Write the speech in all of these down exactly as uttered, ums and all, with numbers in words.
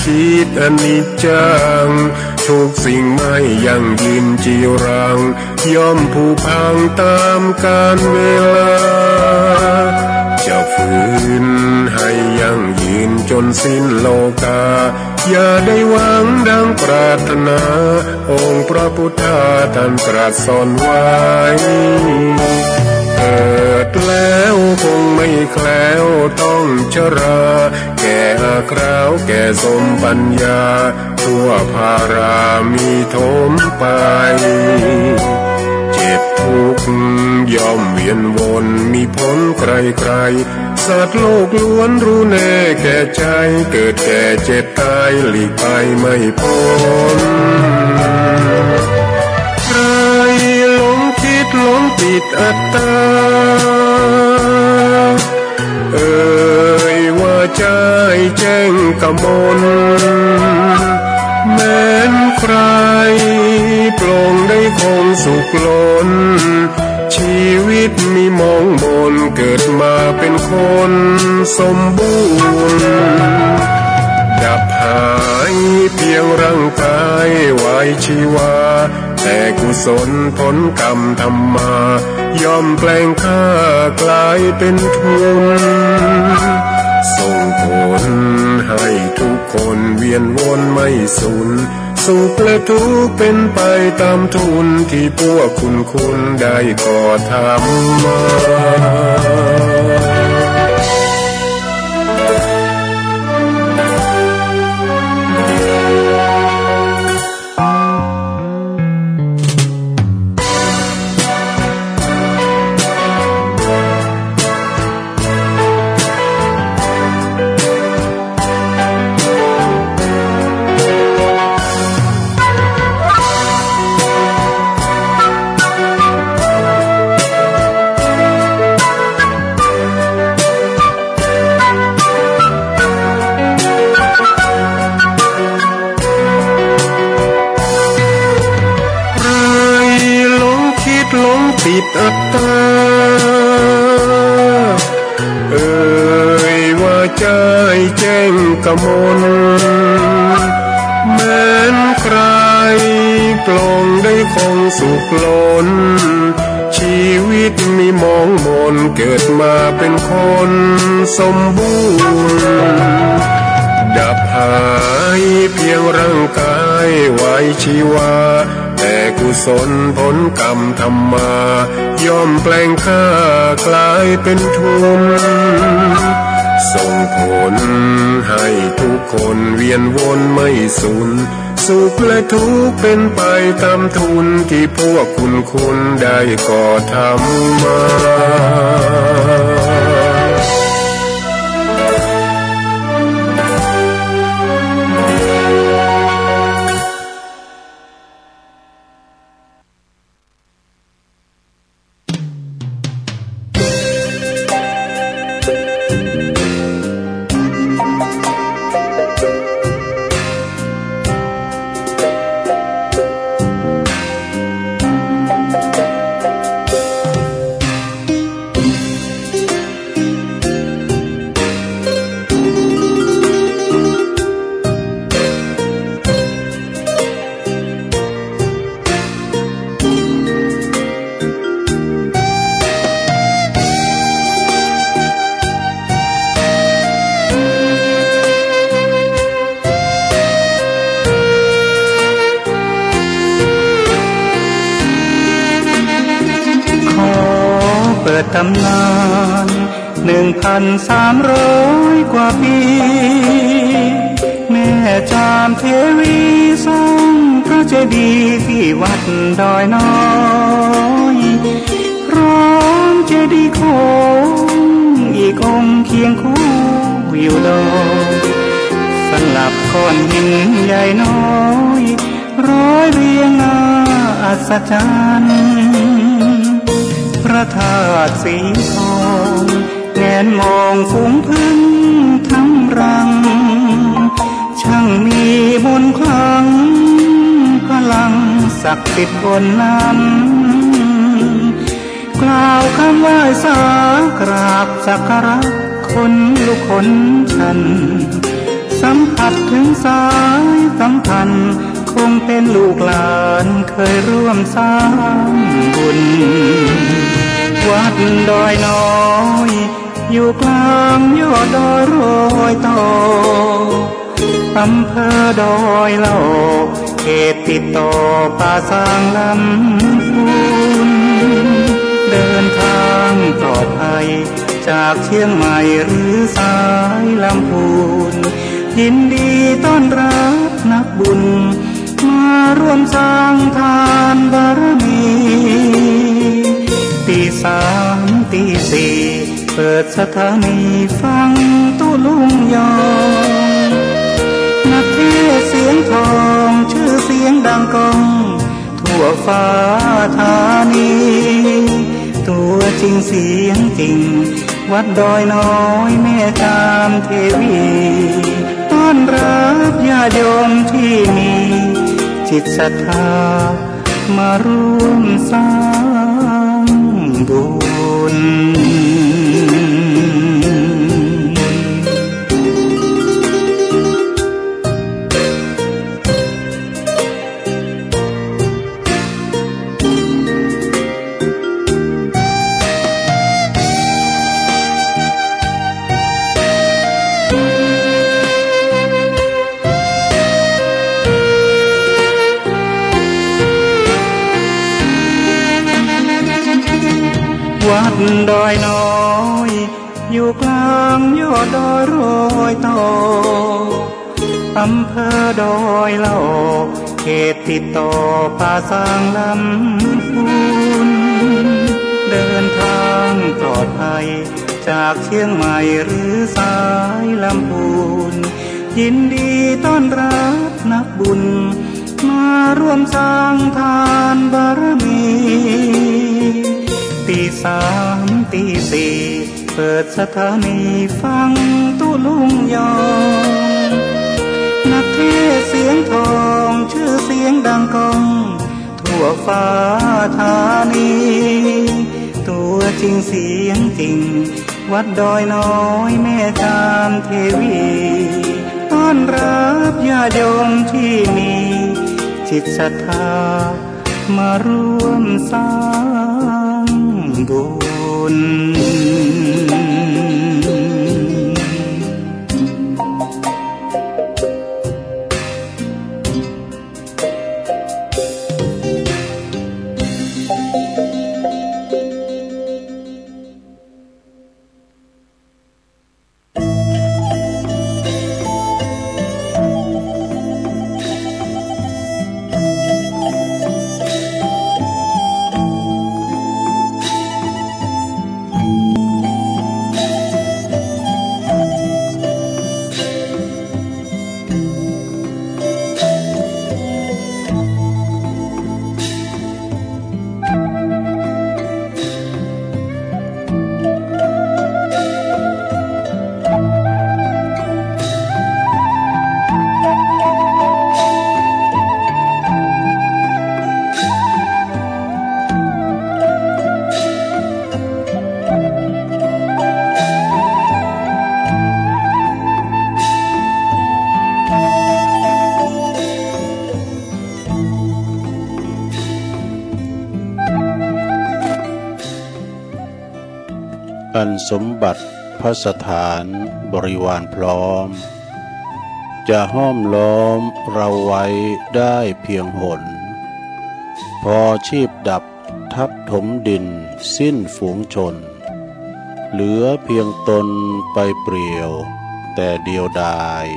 จิตอนิจจัง ทุกสิ่งไม่ยั่งยืนจีรัง ย่อมผุพังตามกาลเวลา จะฝืนให้ยั่งยืนจนสิ้นโลกา อย่าได้หวังดังปรารถนา องค์พระพุทธาท่านตรัสสอนไว้ เกิดแล้วคงไม่แคล้วต้องชรา แก่อาคราวแก่สมปัญญา ทั่วพารามีโถมไป เจ็บทุกข์ย่อมเวียนวนมีผลใครๆ สัตว์โลกล้วนรู้แน่แก่ใจ เกิดแก่เจ็บตายหลีกไปไม่พ้น ใครหลงคิดหลงติดอัตตา เอ่ยว่าใจแจ้งกมล แม้นใครปลงได้คงสุขล้น ชีวิตมีมองมน เกิดมาเป็นคนสมบูรณ์ ดับหายเพียงร่างกายไว้ชีวา แต่กุศลผลกรรมทำมา ย่อมแปลงค่ากลายเป็นทุน ส่งผลให้ทุกคนเวียนวนไม่สูญ สุขและทุกข์เป็นไปตามทุน ที่พวกคุณคุณได้ก่อทำมา ใครหลงคิดหลงติดอัตตา เอ่ยว่าใจแจ้งกมล แม้นใครปลงได้คงสุขล้น ชีวิตมีมองมน เกิดมาเป็นคนสมบูรณ์ ดับหายเพียงร่างกายไว้ชีวา แต่กุศลผลกรรมทำมา ย่อมแปลงค่ากลายเป็นทุน ส่งผลให้ทุกคนเวียนวนไม่สูญ สุขและทุกข์เป็นไปตามทุน ที่พวกคุณคุณได้ก่อทำมาขอเปิดตำนาน หนึ่งพันสามร้อยกว่าปี แม่จามเทวีสร้างพระเจดีย์ที่วัดดอยน้อย พร้อมเจดีย์โค้งอีกองค์เคียงคู่อยู่ดอย สลับก้อนหินใหญ่น้อย ร้อยเรียงน่าอัศจรรย์ พระธาตุสีทอง แงนมองฝูงผึ้งทำรัง ช่างมีมนต์ขลัง พลังศักดิ์สิทธิ์บนนั้น กล่าวคำไหว้สากราบสักการะ ขนลุกขนชัน สัมผัสถึงสายสัมพันธ์ คงเป็นลูกหลานเคยร่วมสร้างบุญ วัดดอยน้อย อยู่กลางยอดดอยรอยต่อ อำเภอดอยหลอก เขตติดต่อป่าซางลำพูน เดินทางปลอดภัย จากเชียงใหม่หรือสายลำพูน ยินดีต้อนรับนักบุญ มาร่วมสร้างทานบารมี ตีสามตีสี่ เปิดสถานีฟังตุ๊ลุงยอง นักเทศน์เสียงทอง ชื่อเสียงดังก้อง ทั่วฟ้าธานี ตัวจริงเสียงจริง วัดดอยน้อยแม่จามเทวี ต้อนรับญาติโยมที่มีจิตศรัทธา มาร่วมสร้างบุญ วัดดอยน้อย อยู่กลางยอดดอยรอยต่อ อำเภอดอยหลอก เขตติดต่อป่าซางลำพูน เดินทางปลอดภัย จากเชียงใหม่หรือสายลำพูน ยินดีต้อนรับนักบุญ มาร่วมสร้างทานบารมี ตีสามตีสี่ เปิดสถานีฟังตุ๊ลุงยอง นักเทศน์เสียงทอง ชื่อเสียงดังก้อง ทั่วฟ้าธานี ตัวจริงเสียงจริง วัดดอยน้อยแม่จามเทวี ต้อนรับญาติโยมที่มีจิตศรัทธา มาร่วมสร้างบุญ อันสมบัติภัสถานบริวารพร้อม จะห้อมล้อมเราไว้ได้เพียงหน พอชีพดับทับถมดินสิ้นฝูงชน เหลือเพียงตนไปเปลี่ยวแต่เดียวดาย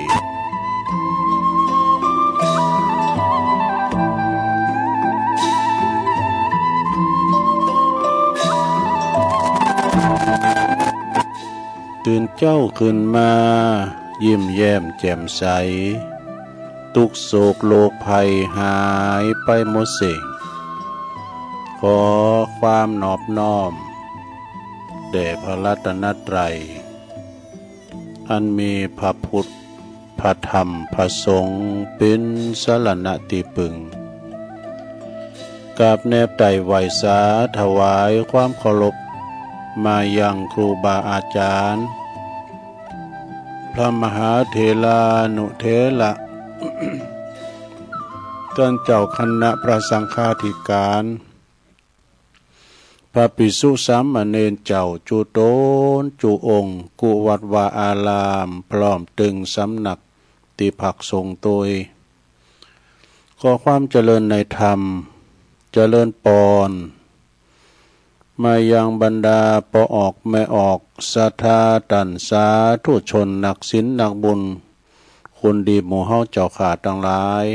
ตื่นเจ้าขึ้นมา ยิ้มแย้มแจ่มใส ทุกข์โศกโรคภัยหายไปหมดสิ้น ขอความนอบน้อม แด่พระรัตนตรัย อันมีพระพุทธ พระธรรม พระสงฆ์ เป็นสรณะที่พึ่ง กราบแนบไต่ไหว้สาถวายความเคารพ มายังครูบาอาจารย์ พระมหาเถรานุเถระ ต้านเจ้าคณะพระสังฆาธิการ พระภิกษุสามเณรเจ้าจุ๊ตนจุ๊องค์ กู้วัดวาอาราม พร้อมตึงสำนักตี้พักสงฆ์โตย ขอความเจริญในธรรม เจริญปอน มายังบรรดาป้อออกแม่ออก ศรัทธาต้านสาธุชนนักศีลนักบุญ คนดีหมู่เฮาเจ้าข้าตังหลาย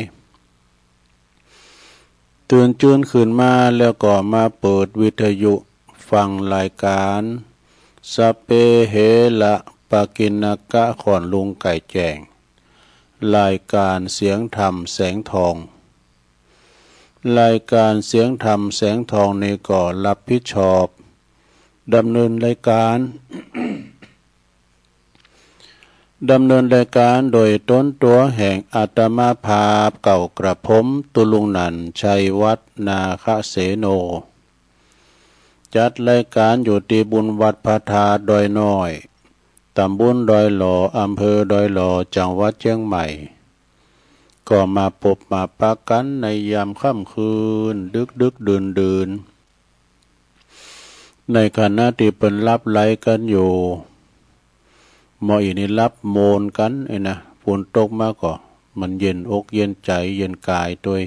ตื่นจื้นขึ้นมาแล้วก็มาเปิดวิทยุฟังรายการ สัพเพเหระปะกิณณกะ ขอนลุงไก่แจ้ง รายการเสียงธรรมแสงทอง รายการเสียงธรรมแสงทองนี้ก็รับผิดชอบดำเนินรายการ ดำเนินรายการโดยตนตั๋วแห่งอาตมาภาพเก่ากระผม ตุ๊ลุงนันท์ ชัยวัฒน์ นาคเสโน จัดรายการอยู่ตี้บุญวัดพระธาตุดอยน้อย ตำบลดอยหล่อ อำเภอดอยหล่อ จังหวัดเชียงใหม่ ก็มาปบมาปะกันในยามค่ำคืน ดึกๆ ดื่นๆ ในขณะตี้เปิ้นหลับไหลกันอยู่ หมออีนี่หลับโมนกันไอ้นะ ฝนตกมาก็มันเย็นอกเย็นใจเย็นกายตวย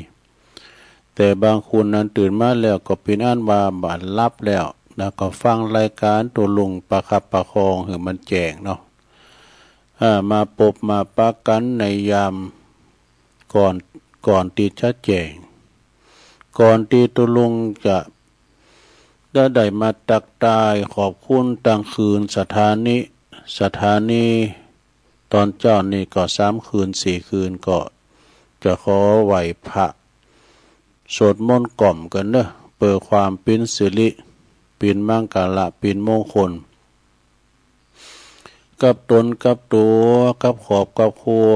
แต่บางคนนั้นตื่นมาแล้วก็เป๋นอันว่าบ่หลับแล้วนะ ก็ฟังรายการตุ๊ลุงประคับประคองหื้อมันแจ้งเนาะ อ่า มาปบมาปะกันในยามก่อน ก่อนตี้จะแจ้ง ก่อนตี้ตุ๊ลุงจะได้ ได้มาตักทายขอบคุณตังคืนสถานี สถานี ตอนเจ๊านี่ก็สามคืนสี่คืน ก็จะขอไหว้พระ สวดมนต์กล่อมกันเนอะ เปื้อความเป๋นสิริ เป๋นมังคละ เป๋นมงคล กับตนกับตั๋ว กับครอบกับครัว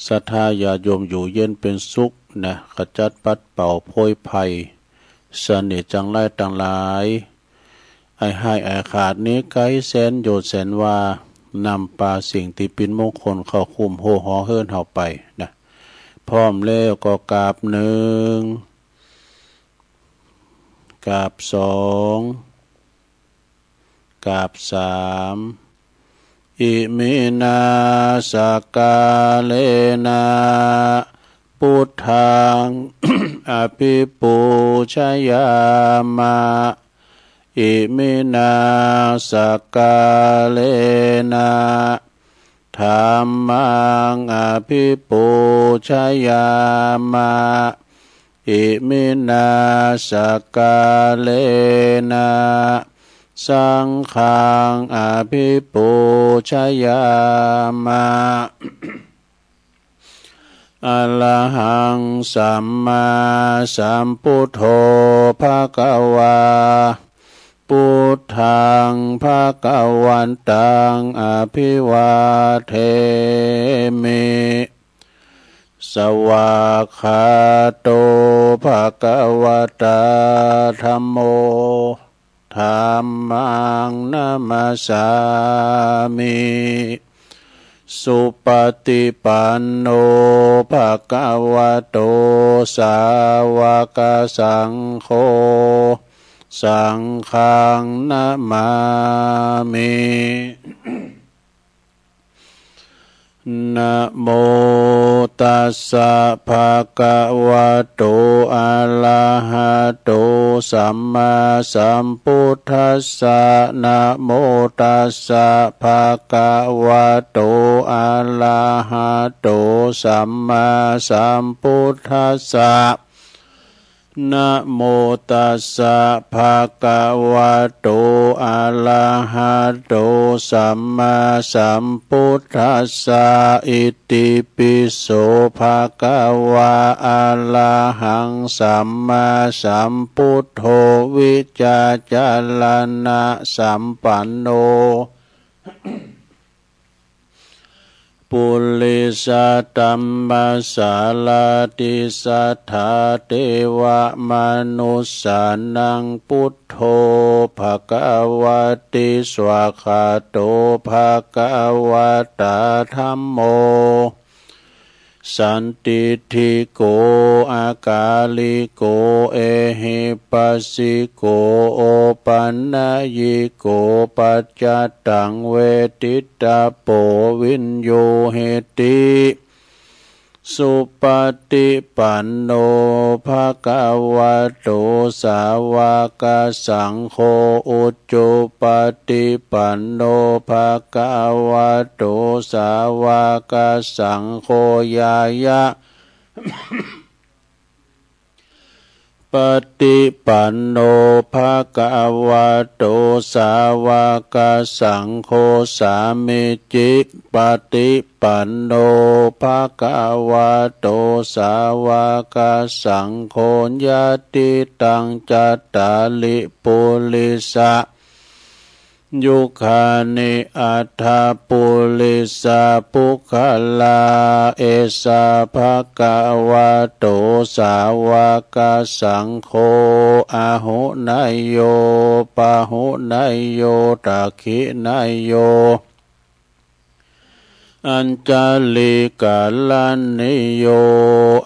ศรัทธาญาติโยมอยู่เย็นเป๋นสุขนะ ขจัดปัดเป่าโพยภัย เสน่ห์จังไรตังหลาย อันฮ้ายอันขาดหนีไกลแสนโยชน์แสนวา นำปาสิ่งตี้เป๋นมงคลเข้าคุ้มโฮหอเฮือนเฮาไปนะ พร้อมแล้วก็กราบหนึ่ง กราบสอง กราบสาม อิมินา สักการะนะ พุทธัง อภิปูชยามะ อิมินา สักการะนะ ธัมมัง อภิปูชยามะ อิมินา สักการะนะ สังฆัง อภิปูชยามะ อะระหัง สัมมาสัมพุทโธ ภะคะวา พุทธัง ภะคะวันตัง อะภิวาเทมิ สวากขาโต ภะคะวะตา ธัมโม ธัมมัง นะมัสสามิ สุปะฏิปันโน ภะคะวะโต สาวะกะสังโฆ สังฆัง นะมามิ นะโมตัสสะ ภะคะวะโต อะระหะโต สัมมาสัมพุทธัสสะ นะโมตัสสะ ภะคะวะโต อะระหะโต สัมมาสัมพุทธัสสะ นะโมตัสสะ ภะคะวะโต อะระหะโต สัมมาสัมพุทธัสสะ อิติปิโส ภะคะวะ อะระหัง สัมมาสัมพุทโธ วิจาจารณะสัมปันโน ปุริสะธัมมะสารถิ สัทธา เทวะมนุสสานัง พุทโธ ภะคะวะติ สวากขาโต ภะคะวะตา ธัมโม สันทิฏฐิโก อะกาลิโก เอหิปัสสิโก โอปันนยิโก ปัจจัตตัง เวทิตตะโป วิญญูหิติ สุปะฏิปันโน ภะคะวะโต สาวะกะสังโฆ อุจุปะฏิปันโน ภะคะวะโต สาวะกะสังโฆ ญาญะ ปะฏิปันโน ภะคะวะโต สาวะกะสังโฆ สามิจิปะฏิปันโน ภะคะวะโต สาวะกะสังโฆ ยะติตัง จัตตาริ ปุริสะ ยุคคานิ อัตถะ ปุริสะ ปุคคลา เอสะ ภะคะวะโต สาวะกะสังโฆ อะหุเนยโย ปะหุเนยโย ทักขิเนยโย อัญชะลีกะรัณีโย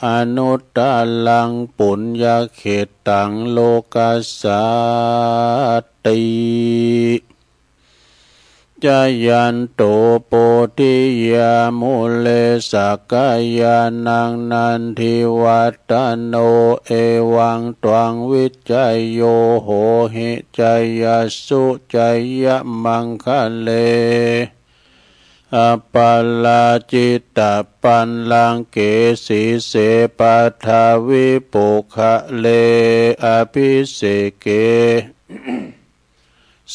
อนุตตะรัง ปุญญะเขตตัง โลกัสสาติ จายันโต โพธิยา มูเล สักกายานัง นันทิวัฏฏะโน เอวังตวัง วิจโย โหหิ จายสสุ จายะมังคะเล อะปะราจิตะปัลลังเก สีเส ปัททาวิ ปุคคะเล อะภิเสเก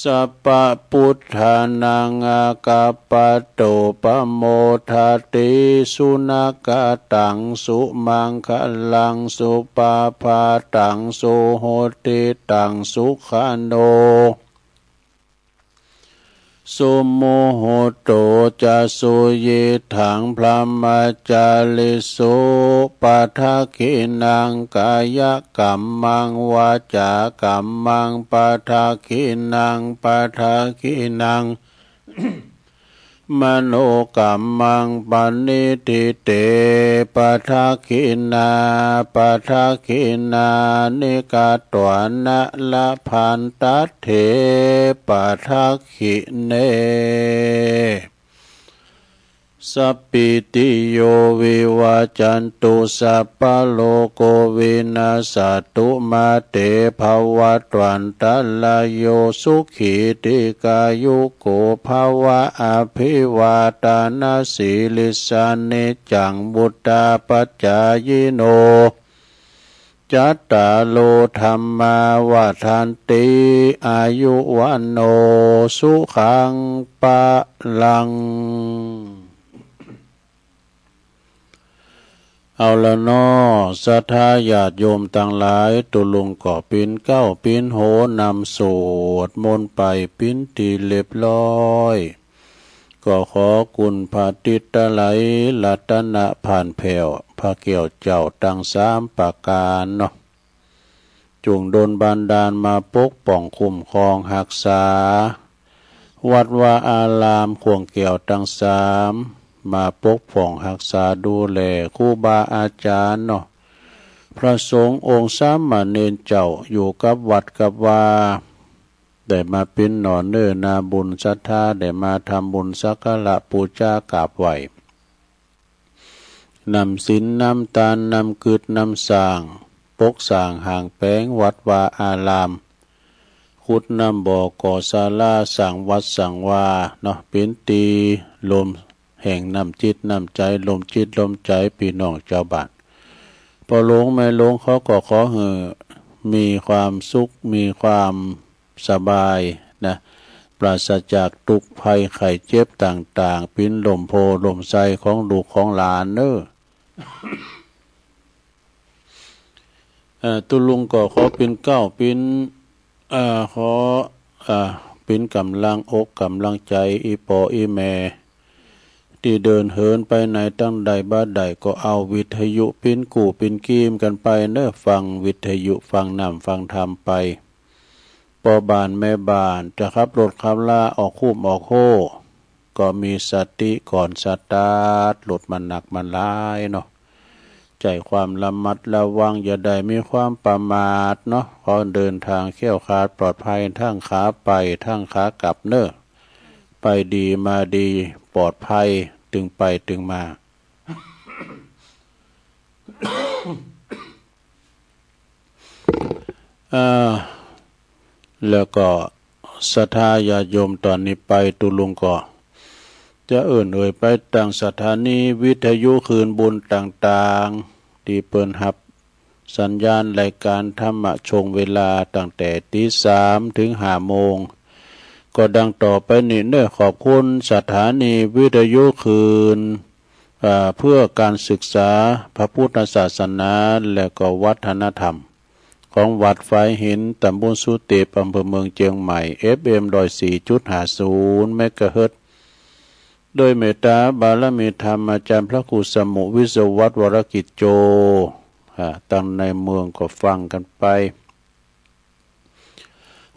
สัพพะพุทธานัง อาคัปปะโต ปะโมทะติ สุนะกะตัง สุมังคะลัง สุปะภาตัง สุหุตติตัง สุขะโน สุมุหุตโต จะ สุยิตถัง พรหมจาริสุ ปะทักขิณัง กายะกัมมัง วาจากัมมัง ปะทักขิณัง ปะทักขิณัง มโนกัมมัง ปะนิฏฐิเต ปะทักขิณา ปะทักขิณานิ กะตวานะ ละพันตัตเถ ปะทักขิเณ สัพพีติโย วิวัจจันตุ สัพพะโรโค วินัสสะตุ มา เต ภะวัตวันตะราโย สุขี ทีฆายุโก ภะวะ อะภิวาทะนะสีลิสสะ นิจจัง วุฑฒาปะจายิโน จัตตาโร ธัมมา วัฑฒันติ อายุ วัณโณ สุขัง พะลัง เอาละเนาะ ศรัทธาญาติโยมตังหลาย ตุ๊ลุงก็ปิ๊นเกล้าปิ๊นโหนำสวดมนต์ไปปิ๊นตี้เรียบร้อย ก็ขอคุณพระติตะไลรัตนะผ่านแผ้ว พระแก้วเจ้าตังสามประก๋านเนาะ จุ่งดลบันดาลมาปกป้องคุ้มครองฮักษา วัดวาอารามข่วงแก้วตังสาม มาปกป้องฮักษาดูแลครูบาอาจารย์เนาะ พระสงฆ์องค์สามเณรเจ้าอยู่กับวัดกับวา ได้มาปิ๊นหน่อเนื้อนาบุญศรัทธา ได้มาทำบุญสักการะปู๋จากราบไหว้ นำศีลนำตานนำกึ๊ดนำสร้าง ปกสร้างหางแป๋งวัดวาอาราม ขุดน้ำบ่อก่อศาลาสร้างวัดสร้างวาเนาะ เป๋นตี้ลมแห่งน้ำจิตน้ำใจ๋ ลมจิตลมใจ๋ปี้น้องจาวบ้าน พ่อหลวงแม่หลวงเขาก็ขอหื้อมีความสุขมีความ สบายนะ ปราศจากทุกข์ภัยไข้เจ็บต่างๆ ปิ๊นล่มโพธิ์ล่มไทรของลูกของหลานเน้อ เอ่อ ตุ๊ลุงก็ขอปิ๊นเกล้าปิ๊น เอ่อ ขอ เอ่อ ปิ๊นกำลังอกกำลังใจ๋ อี่ป้ออี่แม่ ที่เดินเหินไปไหนตางใดบ่าใดก็เอาวิทยุปิ้นกู้ปิ้นกีมกันไปเนอะ ฟังวิทยุฟังน้ำฟังธรรมไป พ่อบ้านแม่บ้านจะขับรถขับลาออกคุ้มออกโฮ ก็มีสติก่อนสตาร์ทรถมันหนักมันหลายเนาะ ใช้ความระมัดระวัง อย่าได้มีความประมาทเนาะ ขอเดินทางแคล้วคลาดปลอดภัยทั้งขาไปทั้งขากลับเนอะ ไปดีมาดีปลอดภัยตึงไปตึงมา อ่า แล้วก็ศรัทธาญาติโยมตอนนี้ไปตุลุงก็ จะเอิ้นเอ่ยไปตางสถานีวิทยุคลื่นบุญต่างๆ ที่เปิ้นฮับสัญญาณรายการธรรมะช่วงเวลาตั้งแต่ตีสามถึงห้าโมง ก็ดังต่อไปนี้เนอะ ขอบคุณสถานีวิทยุคลื่น อ่า เพื่อการศึกษาพระพุทธศาสนาและก็วัฒนธรรม ของวัดฝายหิน ตำบลสุเตป อำเภอเมืองเจียงใหม่ เอฟเอ็ม ร้อยสี่จุดห้าศูนย์ เมกะเฮิรตซ์ โดยเมตตาบารมีธรรมอาจารย์พระครูสมุวิศวัตร วรกิจโจ อ่า ตางในเมืองก็ฟังกันไป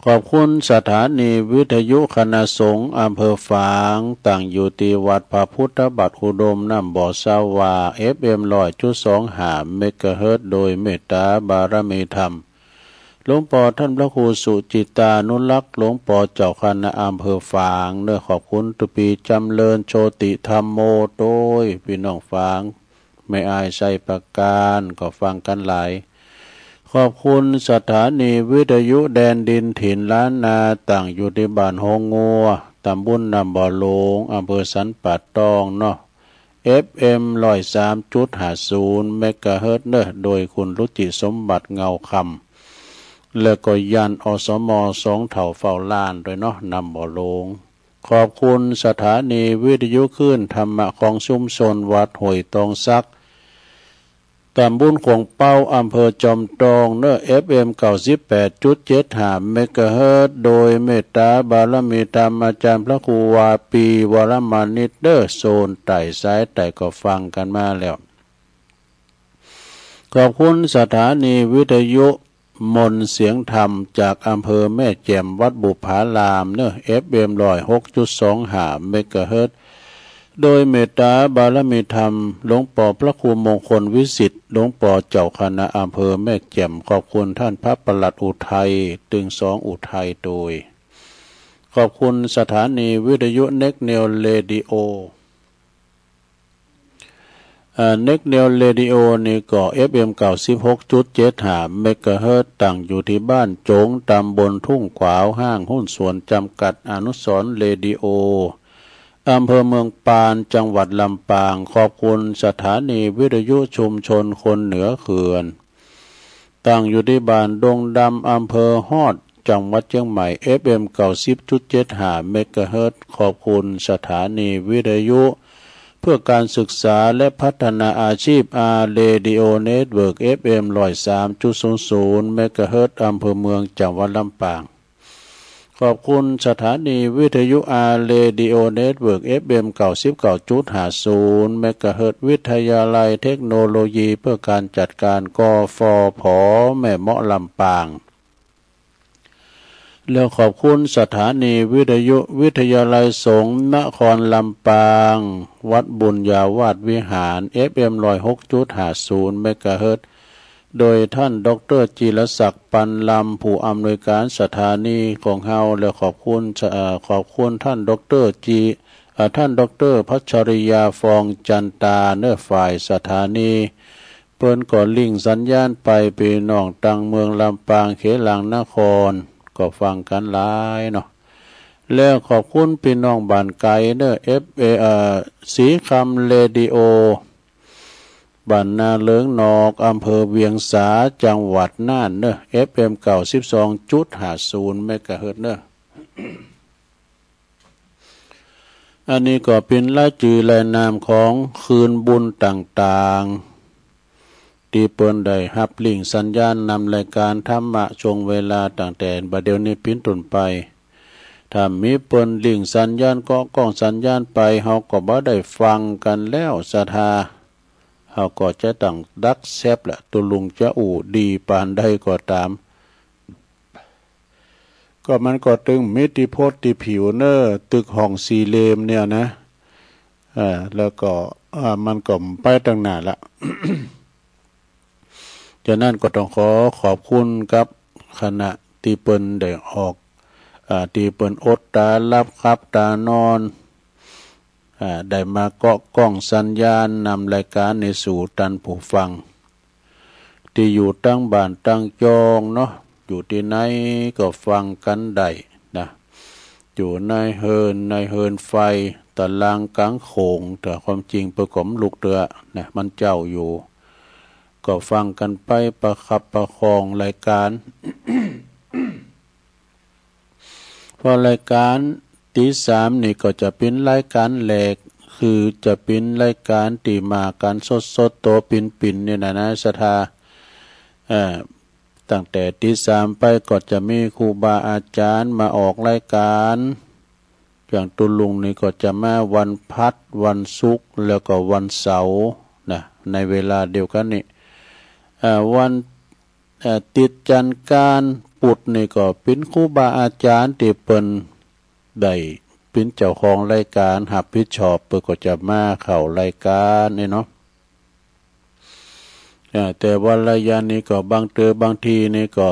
ขอบคุณสถานีวิทยุคณะสงฆ์อำเภอฝาง ตั้งอยู่ที่วัดพระพุทธบาทอุดมน้ำบ่อสาว่า เอฟเอ็ม ร้อยจุดสองห้า เมกะเฮิรตซ์ โดยเมตตาบารมีธรรม หลวงพ่อท่านพระครูสุจิตานุรักษ์ หลวงพ่อเจ้าคณะอำเภอฝางเนอะ ขอบคุณตุปีจำเริญโชติธรรมโม โดยพี่น้องฝาง แม่อายไซประการ ก็ฟังกันหลาย ขอบคุณสถานีวิทยุแดนดินถิ่นล้านนา ตั้งอยู่ที่บ้านโฮงงัว ตำบลน้ำบ่อหลวง อำเภอสันป่าตองเนาะ เอฟเอ็ม ร้อยสามจุดห้าศูนย์ เมกะเฮิรตซ์ เนอะ โดยคุณรุจิสมบัติเงาคำ แล้วก็ยัน อสม สองเฒ่าเฝ้าล้านด้วยเนาะ น้ำบ่อหลวง ขอบคุณสถานีวิทยุคลื่นธรรมะของชุมชนวัดห้วยตองสัก ตำบลขวงเปา อำเภอจอมทองเนอะ เอฟเอ็ม เก้าสิบแปดจุดเจ็ดห้า เมกะเฮิรตซ์ โดยเมตตาบารมีธรรมอาจารย์พระครูวาปี วรมานิตเนอะ โซนใต้สายใต้ก็ฟังกันมาแล้ว ขอบคุณสถานีวิทยุมนต์เสียงธรรมจากอำเภอแม่แจ่ม วัดบุปผารามเนอะ เอฟเอ็ม ร้อยหกจุดสองห้า เมกะเฮิรตซ์ โดยเมตตาบารมีธรรม หลวงพ่อพระครูมงคลวิสิทธิ์ หลวงพ่อเจ้าคณะอำเภอแม่แจ่ม ขอบคุณท่านพระปลัดอุทัย ตึงสองอุทัยโดย ขอบคุณสถานีวิทยุเน็กเนวเรดิโอ อ่า เน็กเนวเรดิโอนี่ก็ เอฟเอ็ม เก้าสิบหกจุดเจ็ดห้า เมกะเฮิรตซ์ ตั้งอยู่ที่บ้านโจ๋ง ตำบลทุ่งขวาว ห้างหุ้นส่วนจำกัดอนุสรณ์เรดิโอ อำเภอเมืองปาน จังหวัดลำปาง ขอบคุณสถานีวิทยุชุมชนคนเหนือเขื่อน ตั้งอยู่ที่บ้านดงดำ อำเภอฮอด จังหวัดเชียงใหม่ เอฟเอ็ม เก้าสิบจุดเจ็ดห้า เมกะเฮิรตซ์ ขอบคุณสถานีวิทยุ เพื่อการศึกษาและพัฒนาอาชีพ อาร์ เรดิโอ เน็ตเวิร์ก เอฟเอ็ม ร้อยสามจุดศูนย์ศูนย์ เมกะเฮิรตซ์ อำเภอเมือง จังหวัดลำปาง ขอบคุณสถานีวิทยุ อาร์ เรดิโอ เน็ตเวิร์ก เอฟเอ็ม เก้าสิบเก้าจุดห้าศูนย์ เมกะเฮิรตซ์ วิทยาลัยเทคโนโลยีเพื่อการจัดการ กฟผ แม่เมาะ ลำปาง แล้วขอบคุณสถานีวิทยุวิทยาลัยสงฆ์นครลำปาง วัดบุญญาวาสวิหาร เอฟเอ็ม ร้อยหกจุดห้าศูนย์ เมกะเฮิรตซ์ โดยท่านดอกเตอร์จิรศักดิ์ ปันลำ ผู้อำนวยการสถานีของเฮา และขอบคุณ เอ่อ ขอบคุณท่านดอกเตอร์จิ เอ่อ ท่านดอกเตอร์พัชริยา ฟองจันตา เนอะ ฝ่ายสถานี เปิ้นก็ลิงก์สัญญาณไป พี่น้องตังเมืองลำปาง เขตหลางนคร ก็ฟังกันหลายเนาะ แล้วขอบคุณพี่น้องบ้านไกลเนอะ เอฟเอ เอ่อ สีคำเรดิโอ บ้านนาเหลืองนอก อำเภอเวียงสา จังหวัดน่านเนอะ เอฟเอ็ม เก้าสิบสองจุดห้าศูนย์ เมกะเฮิรตซ์เนอะ อันนี้ก็เป๋นรายจื่อรายนามของคลื่นบุญต่างๆ ตี้เปิ้นได้ฮับลิงก์สัญญาณนำรายการธรรมะช่วงเวลาตั้งแต่บัดเดี๋ยวนี้เป๋นต้นไป ถ้ามีเปิ้นลิงสัญญาณก็ก้องสัญญาณไป เฮาก็บ่ได้ฟังกันแล้วศรัทธา เฮาก็จะต้องดักแซบละ ตุลุงจะอู้ดีปานใดก็ตาม ก็มันก็ตึงมีติโพสติผิวเนอ ตึกห้องสี่เหลี่ยมเนี่ยนะ อ่า แล้วก็ อ่า มันก็ไปตั้งนานละ ฉะนั้นก็ต้องขอขอบคุณกับคณะที่เปิ้นได้ออก อ่า ที่เปิ้นอดตาหลับขับตานอน อ่า ได้มาเกาะกล้องสัญญาณนำรายการนี้สู่ท่านผู้ฟัง ที่อยู่ตั้งบ้านตั้งจองเนาะ อยู่ที่ไหนก็ฟังกันได้นะ อยู่ในเฮือนในเฮือนไฟ ตารางกลางโขง แต่ความจริงเปิ้นก็บ่ลุกเตื้อนะ มันเจ้าอยู่ ก็ฟังกันไปประคับประคองรายการ เพราะรายการตีสามนี่ก็จะเป๋นรายการแรก คือจะเป๋นรายการที่มากันสดๆ โตปิ่นๆ เนี่ยนะนะศรัทธา เอ่อ ตั้งแต่ตีสามไปก็จะมีครูบาอาจารย์มาออกรายการ อย่างตุลุงนี่ก็จะมาวันพัด วันศุกร์ แล้วก็วันเสาร์นะ ในเวลาเดียวกันนี่ เอ่อ วัน เอ่อ ติดจันทร์กลางพุธนี่ก็เป๋นครูบาอาจารย์ที่เปิ้นได้เป๋นเจ้าของรายการ รับผิดชอบ เปิ้นก็จะมาเข้ารายการนี่เนาะ เอ่อ แต่ว่าระยะนี้ก็บางเตื้อบางทีนี่ก็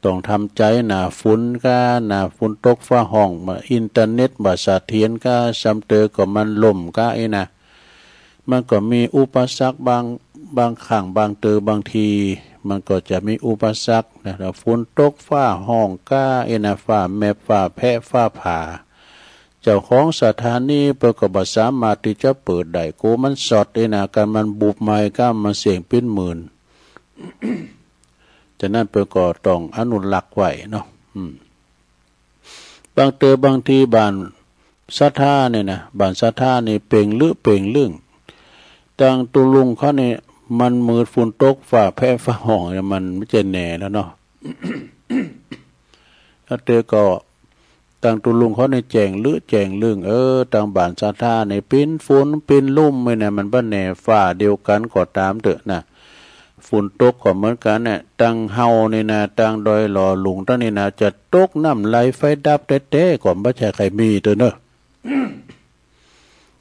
ต้องทำใจ หน้าฝนก้า หน้าฝนตกฟ้าฮ้อง อินเทอร์เน็ตบ่เสถียรก้า ซ้ำเตื้อก็มันล่มก้าอี้นะ มันก็มีอุปสรรคบาง บางครั้งบางเตื้อบางที มันก็จะมีอุปสรรคนะ แล้วฝนตกฟ้าฮ้องก้าอี้นะ ฟ้าแมบฟ้าแผะฟ้าผ่า เจ้าของสถานีเปิ้นก็บ่สามารถที่จะเปิดได้ กลัวมันช็อตอี้นะ คันมันบุบไหม้ก้า มันเสี้ยงเป๋นหมื่น ฉะนั้นเปิ้นก็ต้องอนุรักษ์ไว้เนาะ อืม บางเตื้อบางทีบ้านศรัทธานี่นะ บ้านศรัทธานี่เป่งลึเป่งลึ่ง ตังตุลุงเขานี่มันมืดฝนตกฟ้าแผะฟ้าฮ้อง มันบ่ใจ้แน่แล้วเนาะ แล้วเตื้อก็ ตังตุลุงเขานี่แจ้งลึแจ้งลึ่ง เออ ตังบ้านศรัทธานี่เป๋นฝนเป๋นลมไว้นะ มันบ่แน่ ฟ้าเดียวกันก็ตามเต๊อะนะ ฝนตกก็เหมือนกันเนี่ย ตังเฮานี่นะ ตังดอยหล่อหลวงตังนี่นะ จะตกน้ำไหลไฟดับแต๊ๆ ก็บ่ใจ้ใค่มีเต๊อะเนาะ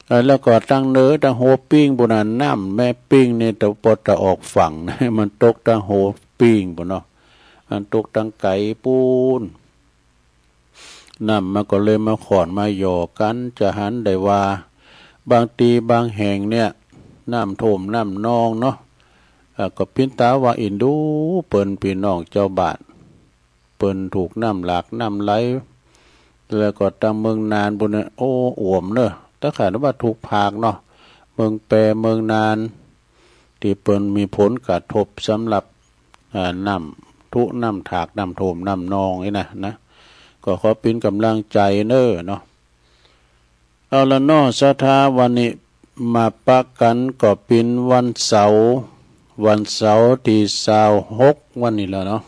เออ แล้วก็ตังเหนือ ตังโฮปิ้งปู้นนะ น้ำแม่ปิ้งนี่ แต่ปอตะออกฝั่งนะ มันตกตังโฮปิ้งปู้นเนาะ มันตกตังไก๋ปู้น น้ำมันก็เลยมาข่อนมาหย่อกั๋น จะหันได้ว่า บางตี้บางแห่งเนี่ย น้ำท่วมน้ำนองเนาะ เอ่อ ก็เป๋นต๋าว่าเอ็นดูเปิ้น ปี้น้องจาวบ้าน เปิ้นถูกน้ำหลากน้ำไหล แล้วก็ตังเมืองน่านปู้นเนี่ย โอ้ อ่วมเนาะ แต่ข้าว่าทุกภาคเนาะ เมืองแป เมืองน่าน ตี้เปิ้นมีผลกระทบสำหรับ อ่า น้ำทุ น้ำถาก น้ำท่วม น้ำนองนี่นะ นะ ก็ขอเป๋นก๋ำลังใจ๋เน้อเนาะ เอาละเนาะ ศรัทธา วันนี้มาปะกั๋นก็เป๋นวันเสาร์ วันเสาร์ตี้ซาวหก วันนี้แล้วเนาะ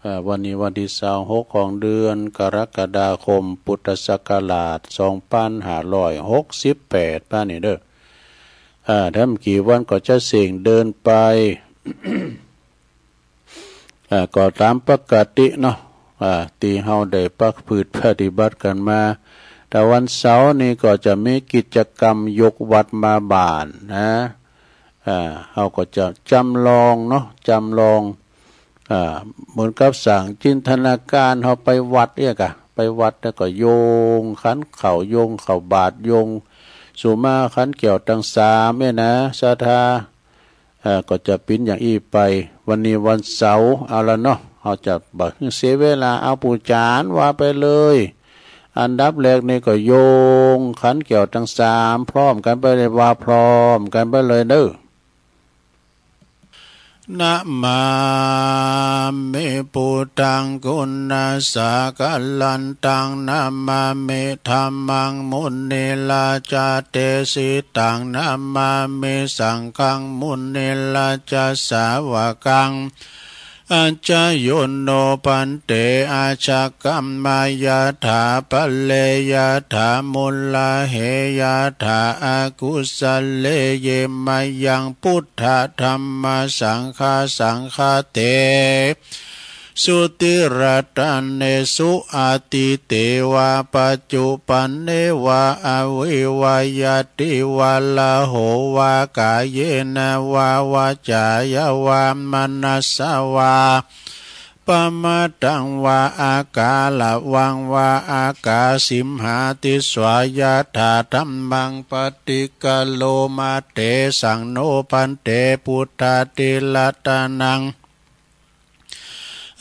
เอ่อ วันนี้วันตี้ซาวหกของเดือนกรกฎาคม พุทธศักราชสองพันห้าร้อยหกสิบแปด ปานนี้เด้อ เอ่อ ถ้าบ่กี่วันก็จะเส้งเดือนไป เอ่อ ก็ต๋ามปกติเนาะ เอ่อ ตี้เฮาได้ประพฤติปฏิบัติกั๋นมา แต่วันเสาร์นี้ก็จะมีกิจกรรมยกวัดมาบ้านนะ เอ่อ เฮาก็จะจ๋ำลองเนาะ จ๋ำลอง อ่า เหมือนกับสร้างจินตนาการ เฮาไปวัดเนี่ยกะ ไปวัดแล้วก็โยงขันข้าว โยงข้าวบาตร โยงสุมาขันแก้วตังสามเนี่ยนะ ศรัทธา เอ่อ ก็จะเป๋นอย่างอี้ไป วันนี้วันเสาร์ เอาละเนาะ เฮาจะบ่หื้อเสียเวลา เอาปู๋จานว่าไปเลย อันดับแรกนี่ก็โยงขันแก้วตังสาม พร้อมกั๋นไปเลย ว่าพร้อมกั๋นไปเลยเน้อ Namāmi buddhaṃ guṇasāgaraṃ taṃ, namāmi dhammaṃ munirājā desitaṃ, namāmi saṅghaṃ munirājasāvakaṃ อาจโยโน ภันเต อาชะกัมมะ ยะถาปะเร ยะถามุลาเห ยะถาอากุสะเร เยมะยัง พุทธะธัมมะสังฆะ สังฆะเต สุ ติรัตเนสุ อะติเตวะ ปัจจุปันเนวะ อะวิวะยะติวะ ละโหวะ กาเยนะวะ วะจายะวะ มะนัสสะวะ ปะมะตังวะ อาการะวังวะ อาคาสิมหาติสสะ ยะถาธัมมัง ปะติกะโรมะ เตสังโน ภันเต พุทธาธิรัตนัง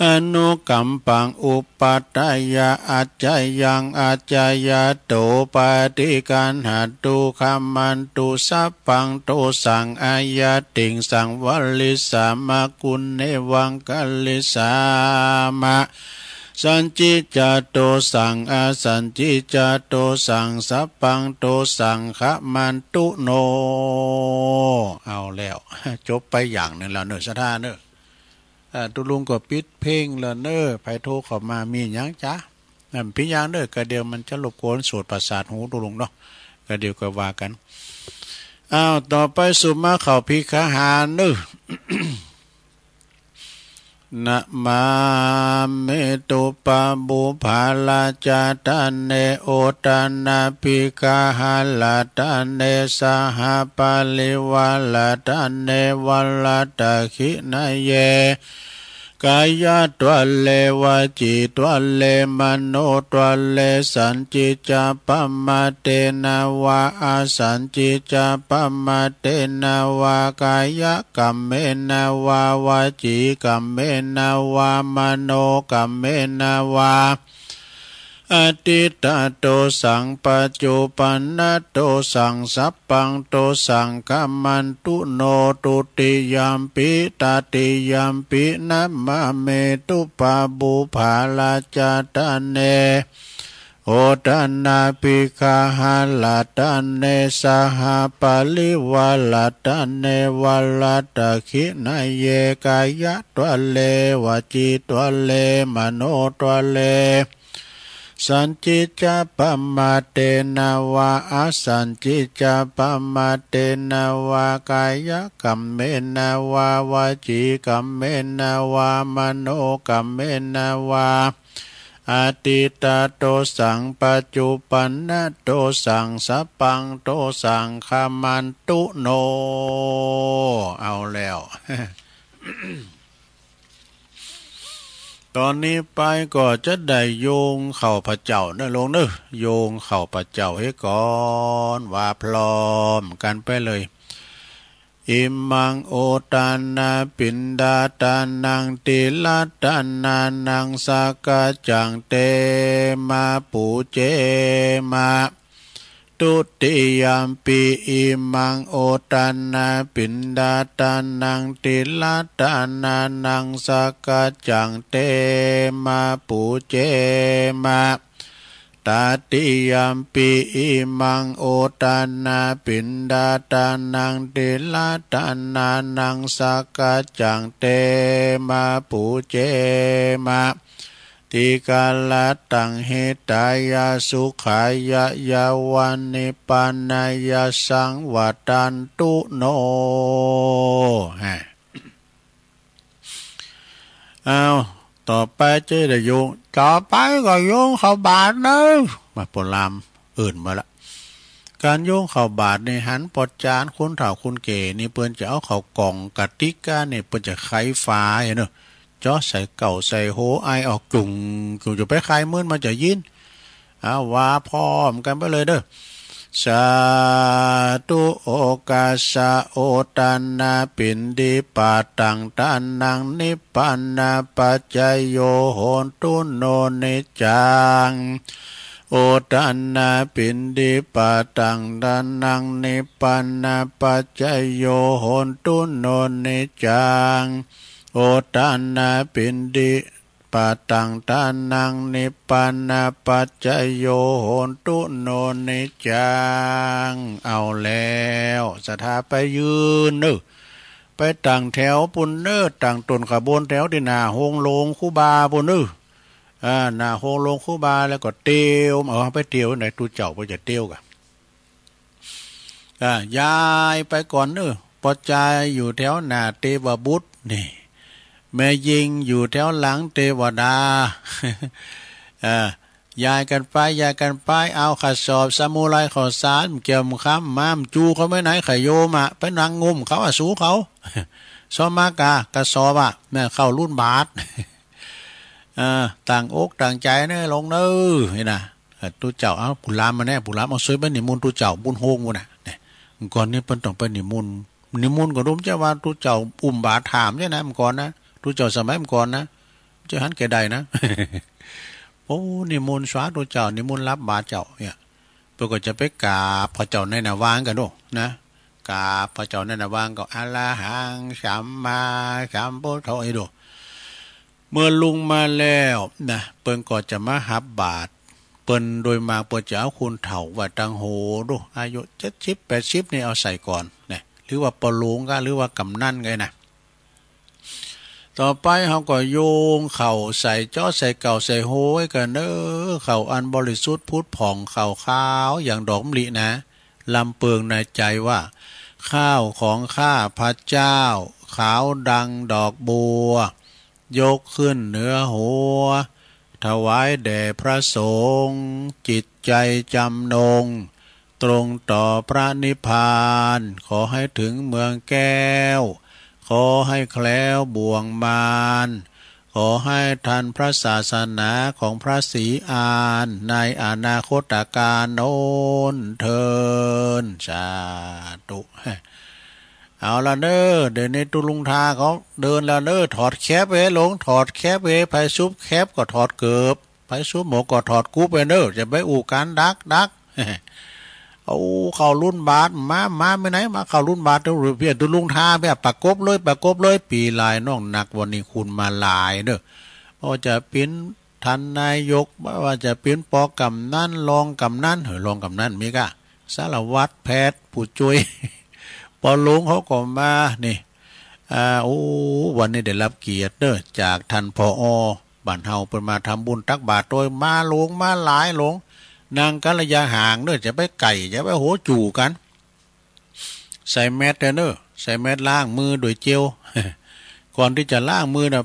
อนุกัมปัง อุปัฏฐายะ อาจยัง อาจยะโต ปะติคันหะตุ ขะมันตุ สัพพังโตสัง อะยะติงสัง วะริสสะ มะกุเณวัง กะริสสามะ สัญจิจจะโตสัง อะสัญจิจจะโตสัง สัพพังโตสัง ขะมันตุโน เอาแล้ว จบไปอย่างหนึ่งแล้วเนอะ ศรัทธาเนอะ เอ่อ ตุ๊ลุงก็ปิดเพลงแล้วเนอะ ไผโทรเข้ามามีหยังจ๊ะ นั่นเปียงหยังเนอะ กะเดียวมันจะรบกวนโสตประสาทหูตุ๊ลุงเนาะ กะเดียวก็ว่ากั๋น อ้าว ต่อไปสุมาเข้าภิกขาหารเนอะ นะมามิ ตุปะปุพพะราชะทะเน โอทะนะภิกขาหะราชะทะเน สหะปะริวาราชะทะเน วะรัตถะขิณะเย กายะทะเน วจีทะเน มโนทะเน สัญจิจจะปะมะเตนะวะ อะสัญจิจจะปะมะเตนะวะ กายะกัมเมนะวะ วจีกัมเมนะวะ มโนกัมเมนะวะ อะทิฏฐะโตสัง ปัจจุปันนะโตสัง สัพพังโตสัง ขะมันตุโน ทุติยัมปิ ตติยัมปิ นะมามิ ตุปะปุพพะราชะทะเน โอทะนะภิกขาหะราชะทะเน สหะปะริวาราชะทะเน วะรัตถะขิณะเย กายะทะเน วจีทะเน มโนทะเน สัญจิจจะปะมะเตนะวะ อะสัญจิจจะปะมะเตนะวะ กายะกัมเมนะวะ วจีกัมเมนะวะ มโนกัมเมนะวะ อะทิฏฐะโตสัง ปัจจุปันนะโตสัง สัพพังโตสัง ขะมันตุโน เอาแล้ว ตอนนี้ไปก็จะได้โยงเข้าพระเจ้าเนอะโยมเนอะ โยงเข้าพระเจ้าเหียก่อน ว่าพร้อมกั๋นไปเลย อิมัง โอทะนะ ปิณฑะทานัง ติระทานานัง สักกะจัง เตมะ ปูเจมะ ทุติยัมปิ อิมัง โอทะนะ ปิณฑะทานัง ติระทานานัง สักกะจัง เตมะ ปูเจมะ ตติยัมปิ อิมัง โอทะนะ ปิณฑะทานัง ติระทานานัง สักกะจัง เตมะ ปูเจมะ ติกะระตัง หิตายะ สุขายะ ยะวะ นิพพานายะ สังวัตตันตุโน ฮะ เอา ต่อไปจะได้โยง ต่อไปก็โยงเข้าบาตรเนอะ มาโปรลามอื่นมาละ ก๋านโยงเข้าบาตรนี่หันปอดจานคนเฒ่าคนแก่นี่เปิ้นจะเอาเข้ากล่องกะติกานี่เปิ้นจะไขฝาหั้นเนอะ เจาะใส่เก้าใส่โหไอออกจุ่งจุ่งจะไปไขมื้นมาจะยิน เอาว่าพร้อมกันไปเลยเด้อ สาธุ โอกัสสะ โอทะนะ ปิณฑิปาตัง ทานัง นิพพานะปัจจโย โหนตุโน นิจจัง โอทะนะ ปิณฑิปาตัง ทานัง นิพพานะปัจจโย โหนตุโน นิจจัง โอทะนะ ปิณฑิ ปาตัง ทานัง นิพพานะปัจจโย โหนตุโน นิจจัง เอาแล้ว ศรัทธาไปยืนเนอะ ไปตั้งแถวปู้นเน้อ ตั้งต้นขบวนแถวตี้หน้าโฮงหลวงครูบาปู้นเน้อ อ่า หน้าโฮงหลวงครูบา แล้วก็เตียว เอาไปเตียวไหน ตุ๊เจ้าเปิ้นจะเตียวกะ อ่า ยายไปก่อนเน้อ ป้อจายอยู่แถวหน้าเทวบุตรนี่ แม่ญิงอยู่แถวหลังเทวดา อ่า ยายกั๋นไป ยายกั๋นไป เอากระสอบสมุไรข้าวสาร เกี่ยวคำ มา จูเขาไปไหน ขะโยมอะ ไปนั่งงุ้มเขาอะ สูเขา ซ้อมมากะ กระสอบอะ แม่นข้าวรุ่นบาท เออ ตั้งอกตั้งใจเน้อ หลวงเน้อ นี่นะ เออ ตุ๊เจ้า เอา ผู้ลามมาแน่ ผู้ลาม เอา ช่วยไปนิมนต์ตุ๊เจ้าบุญโฮงปู้นน่ะ เนี่ย ก่อนนี้เปิ้นต้องไปนิมนต์ นิมนต์ก็รู้จะว่าตุ๊เจ้าอุ้มบาตรถามใช่นะ เมื่อก่อนนะ ตุ๊เจ้าสมัยเมื่อก่อนนะ จะหันแก่ใดนะ โอ้ นิมนต์สาธุเจ้า นิมนต์รับบาตรเจ้า เนี่ย เปิ้นก็จะไปกราบพระเจ้าในหน้าว่างกั๋นโน่นนะ กราบพระเจ้าในหน้าว่างก็ อะระหังสัมมาสัมพุทโธ อีโด เมื่อลุงมาแล้วนะ เปิ้นก็จะมาฮับบาตร เปิ้นโดยมากเปิ้นจะเอาคนเฒ่าไว้ตังโฮโด อายุเจ็ดสิบแปดสิบนี่เอาใส่ก่อนนะ หรือว่าป้อหลวงกะ หรือว่ากำนันกะนะ ต่อไปเฮาก็โยงข้าวใส่เจาะใส่เก้าใส่โฮไว้กั๋นเน้อ ข้าวอันบริสุทธิ์ผุดผ่อง ข้าวขาวอย่างดอกมะลินะ ลำเปิงในใจว่า ข้าวของข้าพเจ้า ขาวดังดอกบัว ยกขึ้นเหนือหัว ถวายแด่พระสงฆ์ จิตใจจำนง ตรงต่อพระนิพพาน ขอให้ถึงเมืองแก้ว ขอให้แคล้วบ่วงมาร ขอให้ทันพระศาสนาของพระศรีอาน ในอนาคตกาลโน้นเทอญ สาธุ เอาละเน้อ เดี๋ยวนี้ตุ๊ลุงทาเขาเดินแล้วเน้อ ถอดแคปเว้ยหลวง ถอดแคปเว้ย ไผซุบแคปก็ถอดเกิบ ไผซุบหมวกก็ถอดกุ๊บเว้ยเน้อ จะไปอู้กันดักดัก เอาข้าวรุ่นบาทมา มาไปไหน มาข้าวรุ่นบาท เดี๋ยวเพี้ยตุ๊ลุงทาเพี้ย ประกบเลย ประกบเลย ปี๋หลายน้องนัก วันนี้คนมาหลายเน้อ บ่ว่าจะเป๋น ท่านนายก บ่ว่าจะเป๋นป้อกำนัน รองกำนัน เฮ้อ รองกำนันมีกะ สารวัตร แพทย์ ผู้จ้วย ป้อหลวงเขาก็มา นี่ อ่า โอ้ วันนี้ได้รับเกียรติเน้อ จากท่าน ผอ บ้านเฮา เปิ้นมาทำบุญตักบาตรโดย มาหลวง มาหลายหลวง นั่งกั๋นระยะห่างเน้อ จะไปใก้ จะไปโหจู๋กั๋น ใส่แมสเด้อเน้อ ใส่แมสล้างมือด้วยเจล ก่อนตี้จะล้างมือน่ะ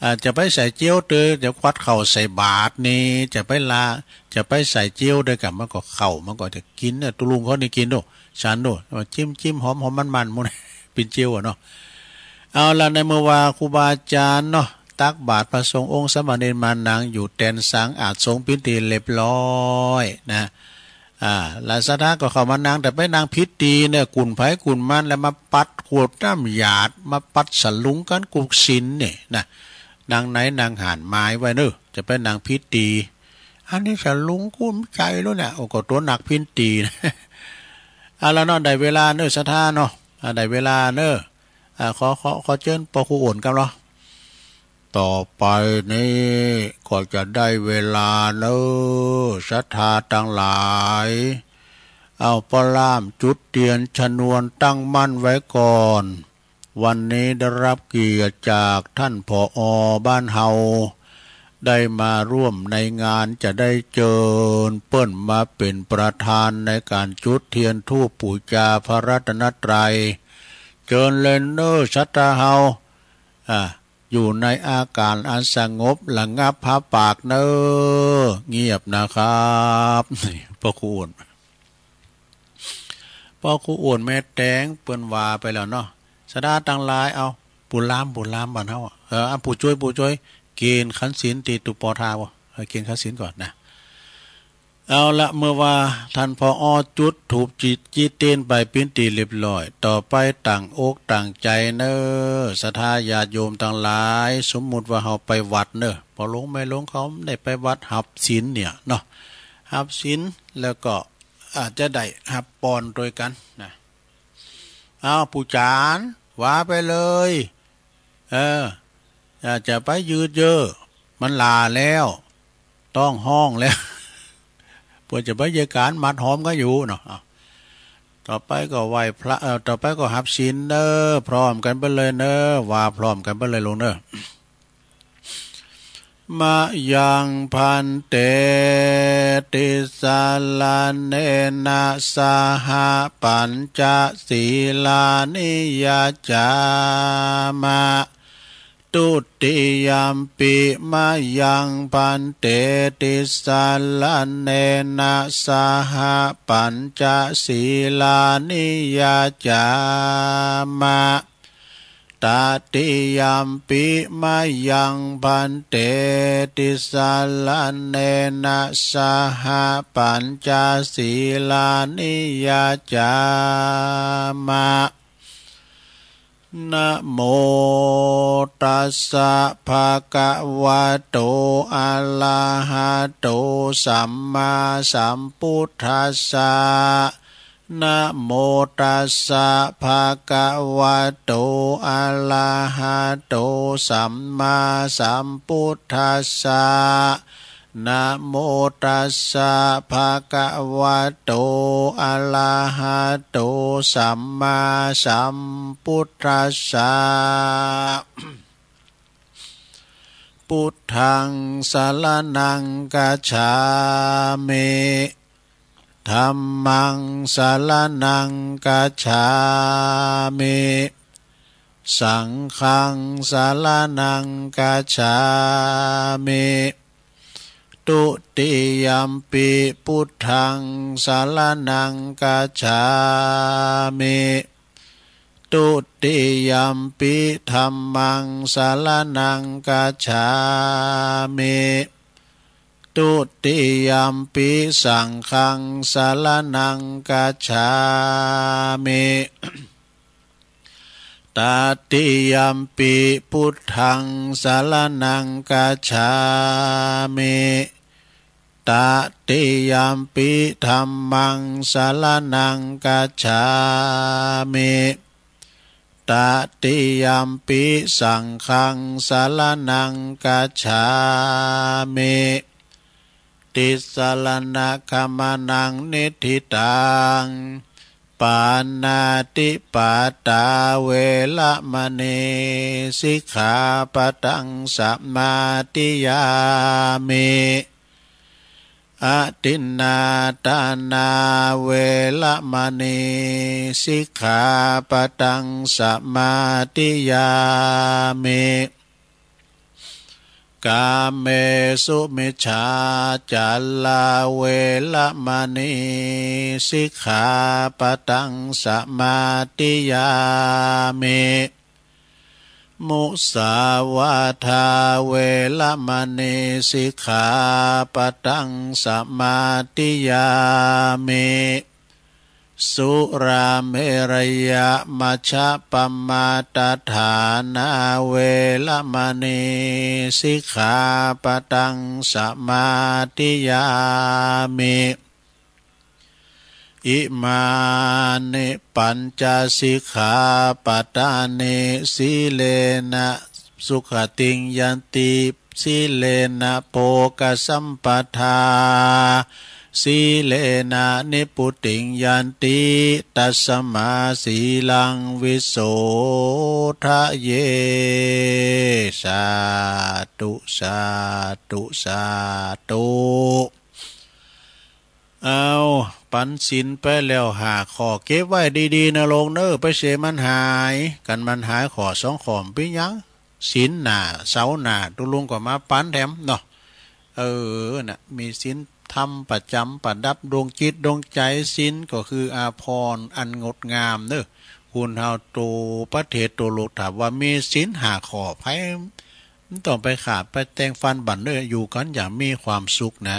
อ่า จะไปใส่เจลเตอ จะควัดข้าวใส่บาตรนี่ จะไปล้าง จะไปใส่เจลเด้อกะ มันก็ข้าว มันก็จะกิ๋นเน้อ ตุ๊ลุงเขานี่กิ๋นโด ฉันโด จิ้มๆ หอมๆ มันๆ หมด เป๋นเจลอะเนาะ เอาละ ในเมื่อว่าครูบาอาจารย์เนาะ ตักบาตร พระสงฆ์องค์สามเณรมานั่งอยู่แตนสังอาสน์สงฆ์เป๋นตี้เรียบร้อยนะ อ่า แล้วศรัทธาก็เข้ามานั่ง แต่ไปนั่งผิดตี้เน้อ กุ่นไผกุ่นมัน แล้วมาปัดขวดน้ำหยาด มาปัดสลุงกั๋นกุกศีลนี่นะ นั่งไหนนั่งหั้น หมายไว้เน้อ จะไปนั่งผิดตี้ อันนี้สลุงกุ้มใจ๋แล้วเนี่ย โอ้ ก็ตั๋วหนักผิดตี้นะ เอาละเนาะ ได้เวลาเน้อศรัทธาเนาะ อ่า ได้เวลาเน้อ อ่า ขอ ขอ ขอเจิญป้อครูอ้วนกำเนาะ ต่อไปนี้ก็จะได้เวลาเน้อ ศรัทธาตังหลาย เอาป้อล่ามจุดเตียนชนวนตั้งมั่นไว้ก่อน วันนี้ได้รับเกียรติจากท่าน ผอ บ้านเฮา ได้มาร่วมในงาน จะได้เจิญเปิ้นมาเป๋นประธานในก๋านจุดเตียนธูปปู๋จาพระรัตนตรัย เจิญเลยเน้อศรัทธาเฮา อ่า อยู่ในอาก๋านอันสงบระงับ ผาปากเน้อ เงียบนะครับ นี่ ป้อครูอ้วน ป้อครูอ้วนแม่แตงเปิ้นว่าไปแล้วเนาะ ศรัทธาตังหลาย เอา ผู้ล่าม ผู้ล่ามบ้านเฮาอะ เออ อันผู้จ้วย ผู้จ้วย เกณฑ์ขันศีลตี้ตุ๊ปอทาบ่ เออ เกณฑ์ขันศีลก่อนนะ เอาละ เมื่อว่าท่าน ผอ จุดธูปจิต จิตเตียนไปเป๋นตี้เรียบร้อย ต่อไปตั้งอกตั้งใจ๋เน้อ ศรัทธาญาติโยมตังหลาย สมมุติว่าเฮาไปวัดเน้อ ป้อหลวงแม่หลวงเขาได้ไปวัดฮับศีลเนี่ยเนาะ ฮับศีลแล้วก็อาจจะได้ฮับปอนโดยกั๋นนะ เอา ผู้จาน ว่าไปเลย เออ อย่าจะไปยืดเยื้อ มันล้าแล้ว ท้องฮ้องแล้ว เปิ้นจะไปเยียะก๋านมัดหอมกั๋นอยู่เนาะ เอา ต่อไปก็ไหว้พระ เอ่อ ต่อไปก็หับศีลเนอะ พร้อมกันไปเลยเนอะ ว่าพร้อมกันไปเลยลุงเนอะ มะยัง ภันเต ติสสะระเณนะ สะหะ ปัญจะ สีลานิ ยัจฉามะ ทุติยมปิ มะยัง ภันเต ติสสะระเณนะ สะหะ ปัญจะ สีลานิ ยัจฉามะ ตติยมปิ มะยัง ภันเต ติสสะระเณนะ สะหะ ปัญจะ สีลานิ ยัจฉามะ นะโม ตัสสะ ภะคะวะโต อะระหะโต สัมมาสัมพุทธัสสะ นะโม ตัสสะ ภะคะวะโต อะระหะโต สัมมาสัมพุทธัสสะ นะโม ตัสสะ ภะคะวะโต อะระหะโต สัมมาสัมพุทธัสสะ พุทธัง สะระณัง คัจฉามิ ธัมมัง สะระณัง คัจฉามิ สังฆัง สะระณัง คัจฉามิ ทุติยมปิ พุทธัง สะระณัง คัจฉามิ ทุติยมปิ ธัมมัง สะระณัง คัจฉามิ ทุติยมปิ สังฆัง สะระณัง คัจฉามิ ตติยมปิ พุทธัง สะระณัง คัจฉามิ ตติยมปิ ธัมมัง สะระณัง คัจฉามิ ตติยมปิ สังฆัง สะระณัง คัจฉามิ ติสสะระณะขะมะนะ นิฏฐิตัง ปาณาติปาตา เวระมะนี สิกขาปะทัง สะมาธิยามิ อะทินนาทานา เวระมะนี สิกขาปะทัง สะมาธิยามิ กาเมสุมิจฉาจารา เวระมะนี สิกขาปะทัง สะมาธิยามิ มุสาวาทา เวระมะนี สิกขาปะทัง สะมาธิยามิ สุราเมรยะมัชฌะปะมาทฐานา เวระมะนี สิกขาปะทัง สะมาธิยามิ อิมานิ ปัญจะ สิกขาปะทานิ สีเลนะ สุขะติง ยันติ สีเลนะ โภคะสัมปะทา สีเลนะ นิพพุติง ยันติ ตัสสะมา สีลัง วิโสทะเย สาธุ สาธุ สาธุ เอา ปันศีลไปแล้วห้าข้อ เก็บไว้ดีๆ นะลูกเนอะ ไปเสียมันหาย กันมันหายข้อสองข้อ บ่เป๋นหยัง ศีลหน้า เสาร์หน้า ตุ๊ลุงก็มาปันแถมเนาะ เออ น่ะ มีศีลธรรมประจำประดับดวงจิตดวงใจ ศีลก็คืออาภรณ์อันงดงามเนอะ คนเฮาโตประเทศโตโลก ถ้าว่ามีศีลห้าข้อ ไผ มันต้องไปฆ่าไปแตงฟันบั่นเนอะ อยู่กันอย่างมีความสุขนะ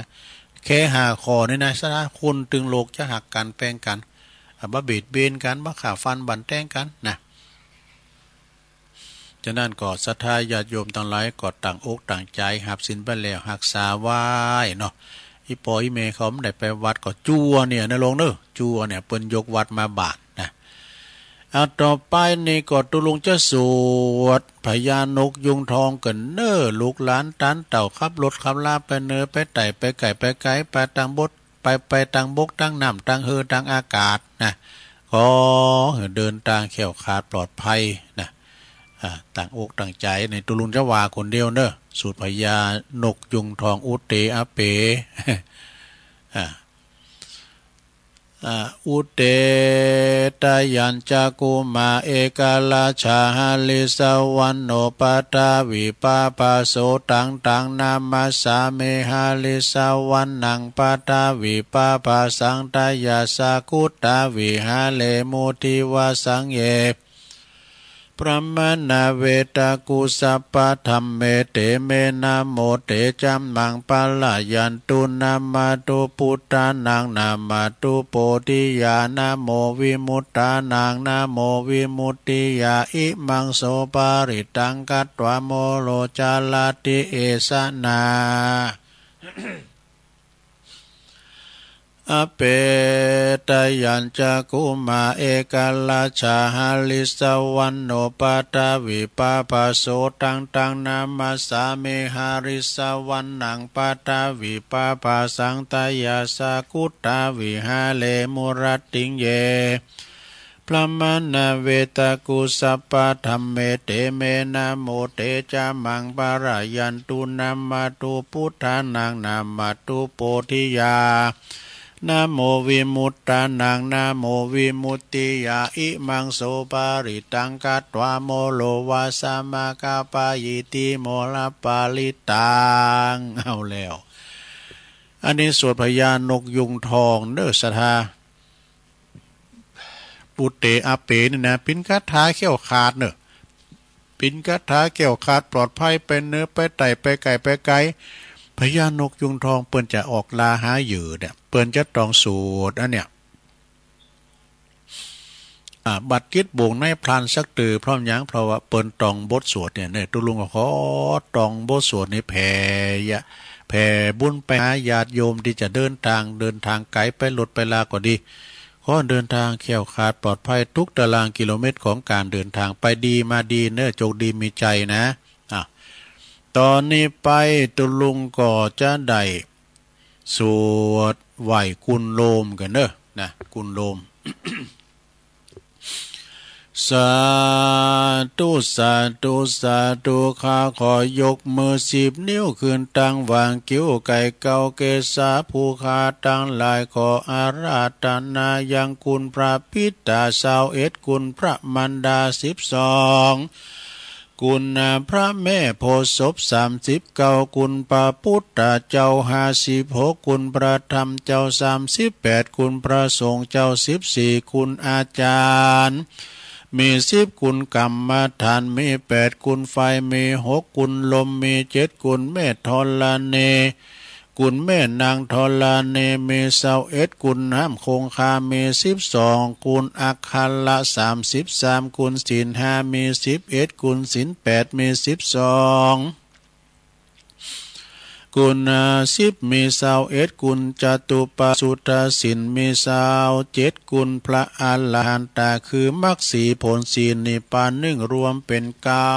แค่ห้าข้อนี้นะ สะนั้นคนตึงโลกจะฮักกันแพงกัน อ่ะ บ่เบียดเบียนกัน บ่ฆ่าฟันบั่นแตงกันนะ ฉะนั้นก็ศรัทธาญาติโยมตังหลายก็ตั้งอกตั้งใจฮับศีลไปแล้วฮักษาไว้เนาะ อีป้ออีแม่เขาบ่ได้ไปวัดก็จั่วเนี่ยนะลูกเนอะ จั่วเนี่ยเปิ้นยกวัดมาบาตรนะ อ่ะ ต่อไปนี่ก็ตุ๊ลุงจะสวดพญานกยูงทองกั๋นเนอะ ลูกหลานตานเต้าขับรถขับลาไปเหนือไปใต้ไปไกลไปไกล ไปตางบก ไป ไปตางบกตางน้ำตางเฮือตางอากาศนะ ขอหื้อเดินตางแคล้วคลาดปลอดภัยนะ อ่า ตั้งอกตั้งใจ๋ ในตุลุงจะว่าคนเดียวเนอะ สูตรพญานกยุงทอง อุเตอะเป อ่า อ่า อุเต ตะยัญจะกุมา เอกราชา หริสวรรณโณ ปะทะวิปะปะโส ตัง ตัง นามัสสามิ หริสวรรณัง ปะทะวิปะปะสัง ตะยัสสะ กุตตะวิหะเรมุ ทิวะสังเย พรหมณาเวตะกุสัพพะธัมเม เตเม นะโม เตจะมัง ปะระยันตุ นะมะตุ พุทธานัง นะมะตุ โพธิยา นะโม วิมุตตานัง นะโม วิมุตติยา อิมัง โส ปะริตตัง คัตวา โมโร จะระติ เอสะนา อะเป ตะยัญจะกุมา เอกราชา หริสวรรณโณ ปะทะวิปะปะโส ตัง ตัง นามัสสามิ หริสวรรณัง ปะทะวิปะปะสัง ตะยัสสะ กุตตะวิหะเรมุ รัตติง เย พรหมณาเวตะกุสัพพะธัมเม เตเม นะโม เตจะมัง ปะระยันตุ นะมะตุ พุทธานัง นะมะตุ โพธิยา นะโม วิมุตตานัง นะโม วิมุตติยา อิมัง โส ปะริตตัง คัตวา โมโร วาสะ มะคะปะยิทธิ โมระปะริตตัง เอาแล้ว อันนี้สูตรพญานกยุงทองเนอะ ศรัทธา อุเตอะเปนี่นะ เป๋นคาถาแคล้วคลาดเนอะ เป๋นคาถาแคล้วคลาดปลอดภัย ไปเหนือไปใต้ ไปใก้ไปไกล พญานกยุงทองเปิ้นจะออกล่าหาเหยื่อเนี่ย เปิ้นจะต้องสูตรอันเนี้ย อ่า บัดจิตบ่งในพลันสักเตื้อ เพราะหยัง เพราะว่าเปิ้นต้องบทสวดเนี่ย เนี่ย ตุลุงก็ขอต้องบทสวดนี้แผ่ยะ แผ่บุญไปหาญาติโยมตี้จะเดินตาง เดินตางไก๋ไปรถไปลาก็ดี ขอเดินตางแคล้วคลาดปลอดภัยทุกตารางกิโลเมตรของการเดินตาง ไปดีมาดีเนอะ โจคดีมีชัยนะ อ่ะ ตอนนี้ไปตุลุงก็จะได้สวดไหว้กุณโลมกั๋นเนอะ นะ กุณโลม สาธุ สาธุ สาธุ ข้าขอยกมือสิบนิ้วขึ้นตั้งวางคิ้วไก่เก้าเกศา ผู้ข้าตังหลายขออาราธนายังคุณพระปิตาซาวเอ็ด คุณพระมารดาสิบสอง คุณพระแม่โพธิ์ศพสามสิบเก้า คุณพระพุทธเจ้าห้าสิบหก คุณพระธรรมเจ้าสามสิบแปด คุณพระสงฆ์เจ้าสิบสี่ คุณอาจารย์มีสิบ คุณกรรมฐานมีแปด คุณไฟมีหก คุณลมมีเจ็ด คุณแม่ธรณี คุณแม่นางธรณีมีซาวเอ็ด คุณน้ำคงคามีสิบสอง คุณอัคระสามสิบสาม คุณศีลห้ามีสิบเอ็ด คุณศีลแปดมีสิบสอง คุณสิบมีซาวเอ็ด คุณจตุปาสุทธศีลมีซาวเจ็ด คุณพระอรหันตะคือมรรคสี่ผลสี่นิพพานหนึ่งรวมเป็นเก้า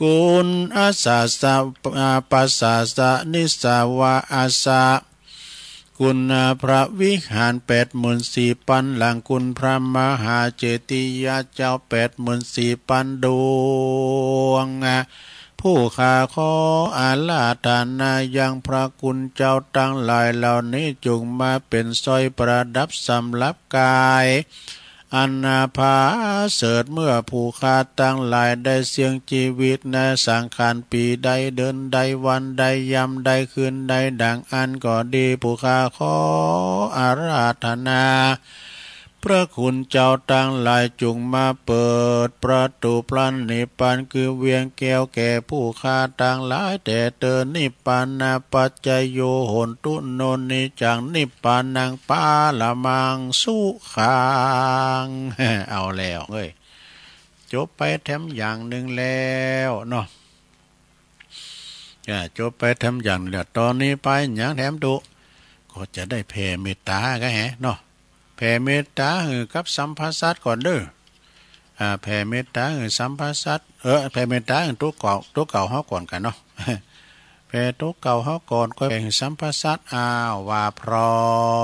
คุณอาสาสะ อาปัสสาสะนิสสาวาอาสะ คุณพระวิหารแปดหมื่นสี่ปันหลัง คุณพระมหาเจติยะเจ้าแปดหมื่นสี่ปันดวง ผู้ข้าขออาราธนายังพระคุณเจ้าตังหลายเหล่านี้ จุ่งมาเป๋นสร้อยประดับสำหรับกาย อันน่าผาเสริฐ เมื่อผู้ข้าตังหลายได้เสี่ยงชีวิตในสังขารปีใดเดือนใดวันใดยามใดคืนใดดังอั้นก็ดี ผู้ข้าขออาราธนา พระคุณเจ้าตังหลายจุ่งมาเปิดประตูพระนิพพานคือเวียงแก้วแก่ผู้ข้าตังหลายแต่เตอ นิพพานะปัจจโย โหนตุ โน นิจจัง นิพพานัง ปะระมัง สุขัง เอาแล้วเอ้ย จบไปแถมอย่างหนึ่งแล้วเนาะ อ่า จบไปแถมอย่างหนึ่งแล้ว ต่อนี้ไปหยังแถมตุ ก็จะได้แผ่เมตตาก็แหะเนาะ แผ่เมตตาหื้อกับสัมภสัตว์ก่อนเด้อ อ่า แผ่เมตตาหื้อสัมภสัตว์ เออ แผ่เมตตาหื้อตั๋วเก่า ตั๋วเก่าเฮาก่อนกั๋นเนาะ แผ่ตั๋วเก่าเฮาก่อน ค่อยแผ่หื้อสัมภสัตว์ อ้าว ว่าพร้อ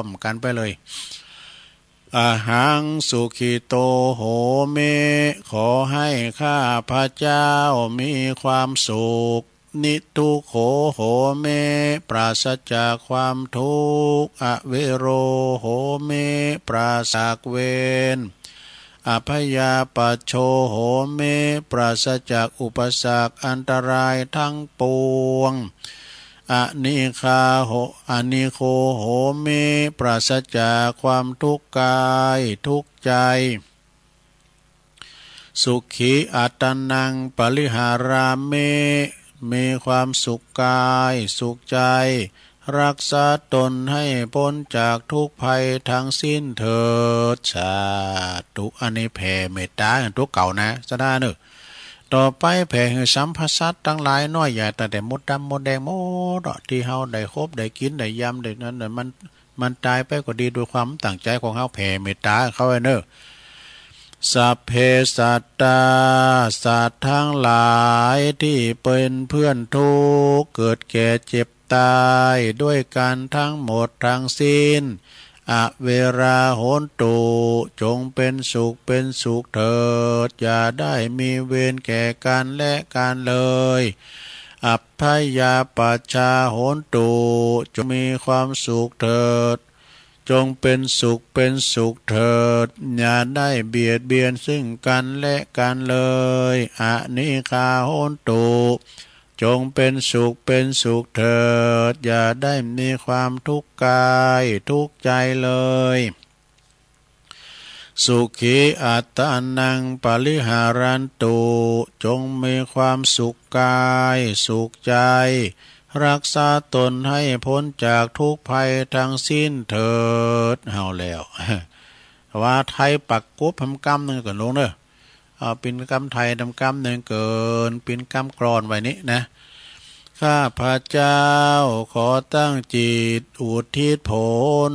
มกั๋นไปเลย อหังสุขิโตโหมิ ขอให้ข้าพเจ้ามีความสุข นิทุกโขโหมิ ปราศจากความทุกข์ อเวโรโหมิ ปราศจากเวร อพยาปัชโชโหมิ ปราศจากอุปสรรคอันตรายทั้งปวง อนิคาโห อนิโคโหมิ ปราศจากความทุกข์กายทุกข์ใจ สุขีอัตตานังปริหารามิ มีความสุขกายสุขใจ รักษาตนให้พ้นจากทุกข์ภัยทั้งสิ้นเถิด สาธุ อันนี้แผ่เมตตาตัวเก่านะ สาธุเนอะ ต่อไปแผ่หื้อสรรพสัตว์ตังหลายน้อยใหญ่ ตั้งแต่มดดำมดแดงหมดเนาะ ตี้เฮาได้คบได้กินได้ยำได้นั้นน่ะ มัน มันตายไปก็ดี ด้วยความตั้งใจของเฮาแผ่เมตตาเขาไว้เนอะ สัพเพสัตตา สัตว์ทั้งหลายที่เป็นเพื่อนทุกข์ เกิดแก่เจ็บตายด้วยกันทั้งหมดทั้งสิ้น อเวราโหนตุ จงเป็นสุขเป็นสุขเถิด อย่าได้มีเวรแก่กันและกันเลย อัพพยาปัชชาโหนตุ จงมีความสุขเถิด จงเป็นสุขเป็นสุขเถิด อย่าได้เบียดเบียนซึ่งกันและกันเลย อนิคาโหนตุ จงเป็นสุขเป็นสุขเถิด อย่าได้มีความทุกข์กายทุกข์ใจเลย สุขีอัตตานังปริหารันตุ จงมีความสุขกายสุขใจ รักษาตนให้พ้นจากทุกข์ภัยทั้งสิ้นเถิด เอาแล้ว ว่าไทยปักกบทำกำหนึ่งก่อนลงเนอะ เอาเป็นกำไทยทำกำหนึ่งเกิน เป็นกำกลอนไว้นี้นะ ข้าพเจ้าขอตั้งจิตอุทิศผล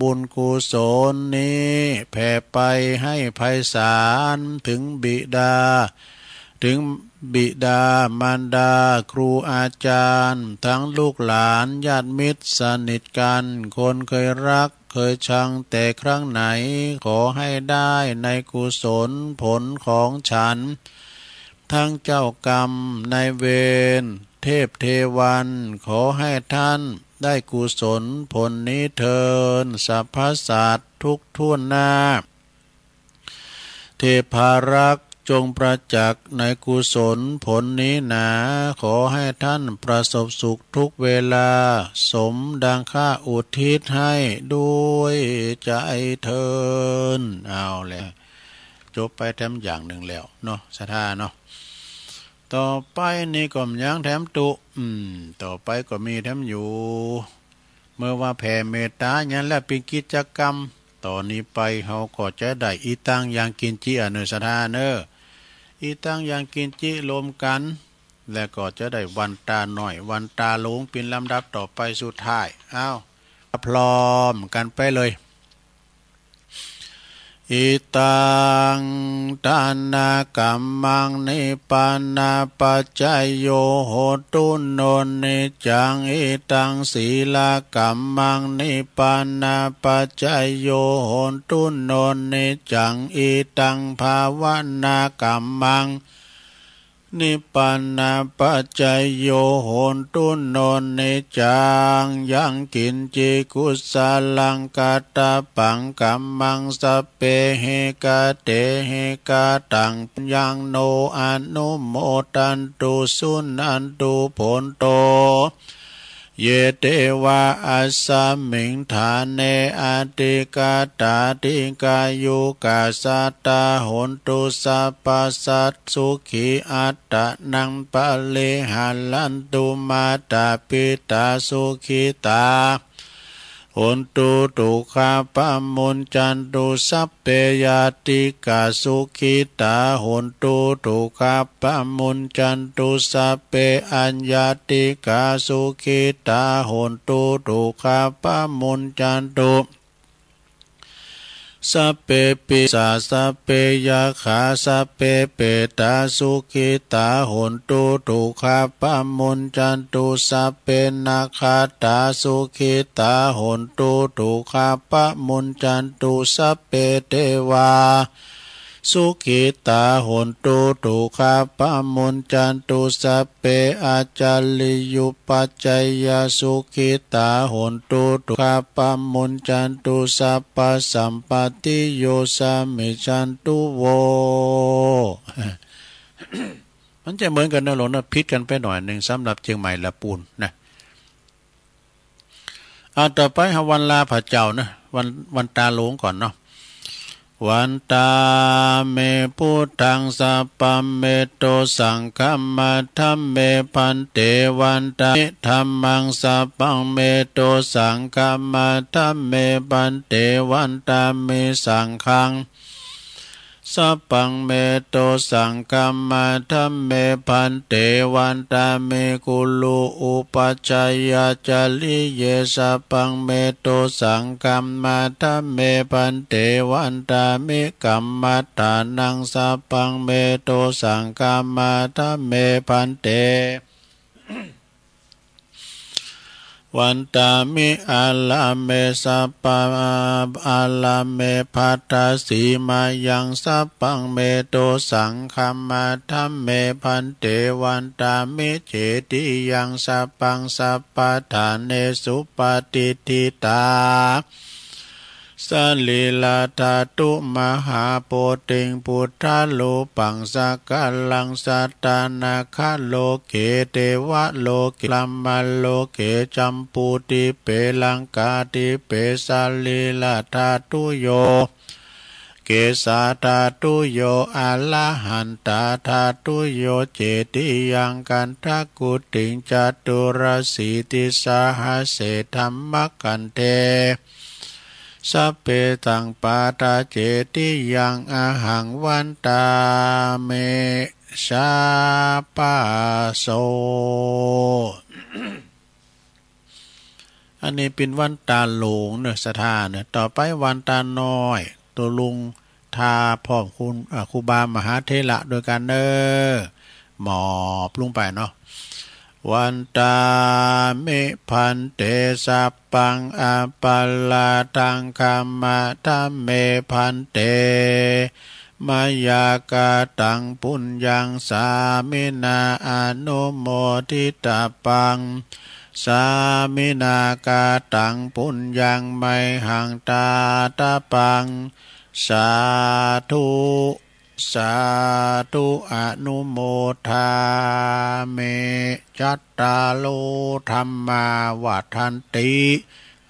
บุญกุศลนี้แผ่ไปให้ไพศาลถึงบิดา ถึงบิดามารดาครูอาจารย์ ทั้งลูกหลานญาติมิตรสนิทกัน คนเคยรักเคยชังแต่ครั้งไหน ขอให้ได้ในกุศลผลของฉัน ทั้งเจ้ากรรมนายเวร เทพเทวัน ขอให้ท่านได้กุศลผลนี้เทิน สรรพสัตว์ทุกทั่วหน้า เทพารักษ์จงประจักษ์ในกุศลผลนี้หนา ขอให้ท่านประสบสุขทุกเวลา สมดังข้าอุทิศให้ด้วยใจเทิน เอาแหละ จบไปแถมอย่างหนึ่งแล้วเนาะ สาธุเนาะ ต่อไปนี้ก็ยังแถมตุ อืม ต่อไปก็มีแถมอยู่ เมื่อว่าแผ่เมตตาอย่างนั้นแล้วเป็นกิจกรรม ต่อนี้ไปเฮาก็จะได้อีตังยังกิญจิ อเนอ สาธุเนอ อีตังยังกิญจิรวมกัน แล้วก็จะได้วันตาน้อย วันตาหลวงเป็นลำดับต่อไปสุดท้าย อ้าว พร้อมกันไปเลย Idaṃ dānakammaṃ nibbānapaccayao hotu, no niccaṃ idaṃ sīlakammaṃ nibbānapaccayo hotu, no niccaṃ idaṃ bhāvanākammaṃ nibbānapaccayo hotu, no niccaṃ. Yaṃ kiñci kusalaṃ kattabbaṃ kammaṃ, sabbehi katehi kataṃ puññaṃ no anumodantu suṇantu bhonto. Ye devā asmiṃ ṭhāne adhigatā, dīghāyukā sattā hontu, sabbasā sukhī attānaṃ pariharantu. Mātā pitā sukhitā hontu, dukkhā pamuñcantu. Sabbe ñātikā sukhitā hontu, dukkhā pamuñcantu. Sabbe aññātikā sukhitā hontu, dukkhā pamuñcantu. Sabbe pisā, sabbe yakkhā, sabbe petā sukhitā hontu, dukkhā pamuñcantu. Sabbe nakkhattā sukhitā hontu, dukkhā pamuñcantu. Sabbe devā sukhitā hontu, dukkhā pamuñcantu. Sabbe ācariyupajjhāyā sukhitā hontu, dukkhā pamuñcantu. Sabbasampattiyosā miccantu vo. มันจะเหมือนกันนะหลวงนะ ผิดกันไปหน่อยหนึ่งสำหรับเชียงใหม่และปูนนะ อ่า ต่อไปเฮาวันลาพระเจ้านะ วัน วันตาหลวงก่อนเนาะ Vandāmi buddhaṃ sabbaṃ me dosaṃ khamatha me bhante. Vandāmi dhammaṃ sabbaṃ me dosaṃ khamatha me bhante. Vandāmi saṅghaṃ sabbaṃ me dosaṃ khamatha me bhante. Vandāmi guru upajjhāyācariye sabbaṃ me dosaṃ khamatha me bhante. Vandāmi kammadānaṃ sabbaṃ me dosaṃ khamatha me bhante. Vandāmi ārāme sabba ārāme bhaddasīmāyaṃ sabbaṃ me dosaṃ khamatha me bhante. Vandāmi cetiyaṃ sabbaṃ sabbaṭṭhānesu patiṭṭhitā sarīradhātu mahābodhiṃ buddharūpaṃ sakalaṃ sadā nāgaloke devaloke brahmaloke jambudīpe laṅkādīpe sarīradhātuyo kesādhātuyo arahantadhātuyo cetiyaṃ gandhakuṭiṃ caturāsītisahase dhammakkhandhe sabbesaṃ pādā cetiyaṃ ahaṃ vandāmi sabbaso. อันนี้เป็นวันตาหลวงเนอะ ศรัทธาเนอะ ต่อไปวันตาน้อย ตกลงทาพร้อมคุณ อ่า ครูบามหาเถระด้วยกันเนอะ หมอบลงไปเนาะ Vandāmi bhante sabbaṃ aparādhaṃ khamatha me bhante. Mayā kataṃ puññaṃ sāminā anumoditabbaṃ. Sāminā kataṃ puññaṃ mayhaṃ dātabbaṃ. Sādhu, sādhu, anumodāmi. Cattāro dhammā vaḍḍhanti,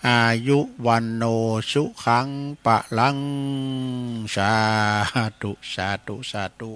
āyu vaṇṇo sukhaṃ balaṃ. Sādhu, sādhu, sādhu.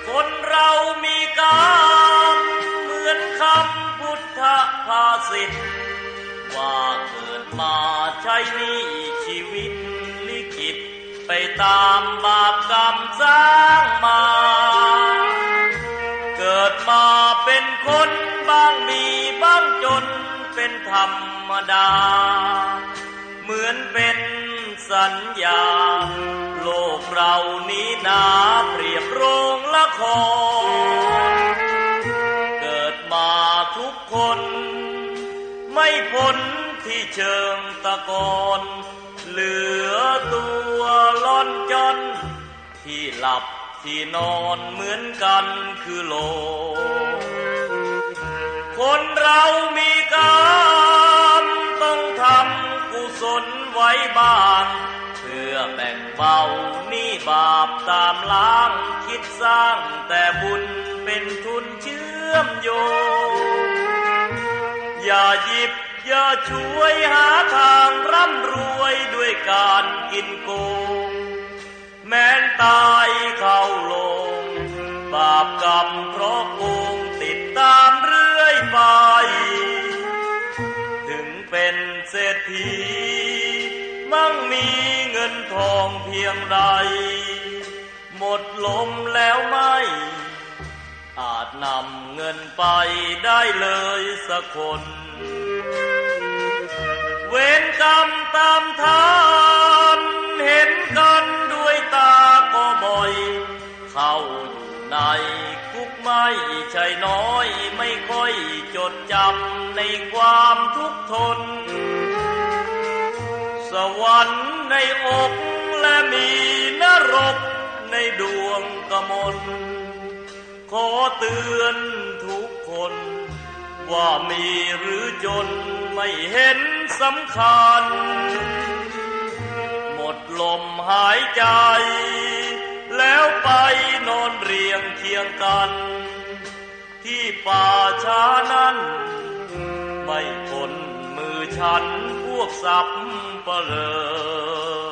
คนเรามีกรรมเหมือนคำพุทธภาษิต ว่าเกิดมาใช้หนี้ชีวิตลิขิต ไปตามบาปกรรมสร้างมา เกิดมาเป็นคนบ้างมีบ้างจนเป็นธรรมดา เหมือนเป็นสัญญา โลกเรานี้นาเปรียบโรงละคร เกิดมาทุกคน คนที่เชิงตะกอน เหลือตัวล่อนจ้อน ที่หลับที่นอนเหมือนกันคือโลง คนเรามีกรรมต้องทำกุศลไว้บ้าง เพื่อแบ่งเบาหนี้บาปตามล้าง คิดสร้างแต่บุญเป็นทุนเชื่อมโยง อย่าหยิบอย่าฉวยหาทางร่ำรวยด้วยการกินโกง แม้นตายเข้าโลง บาปกรรมเพราะโกงติดตามเรื่อยไป ถึงเป็นเศรษฐี มั่งมีเงินทองเพียงใด หมดลมแล้วไม่ อาจนำเงินไปได้เลยสักคน เวรกรรมตามทัน เห็นกันด้วยตาก็บ่อย เข้าอยู่ในคุกไม่ใช่น้อย ไม่ค่อยจดจำในความทุกข์ทน สวรรค์ในอกและมีนรกในดวงกมล ขอเตือนทุกคน ว่ามีหรือจนไม่เห็นสำคัญ หมดลมหายใจ แล้วไปนอนเรียงเคียงกัน ที่ป่าช้านั้น ไม่พ้นมือฉันพวกสัปเหร่อ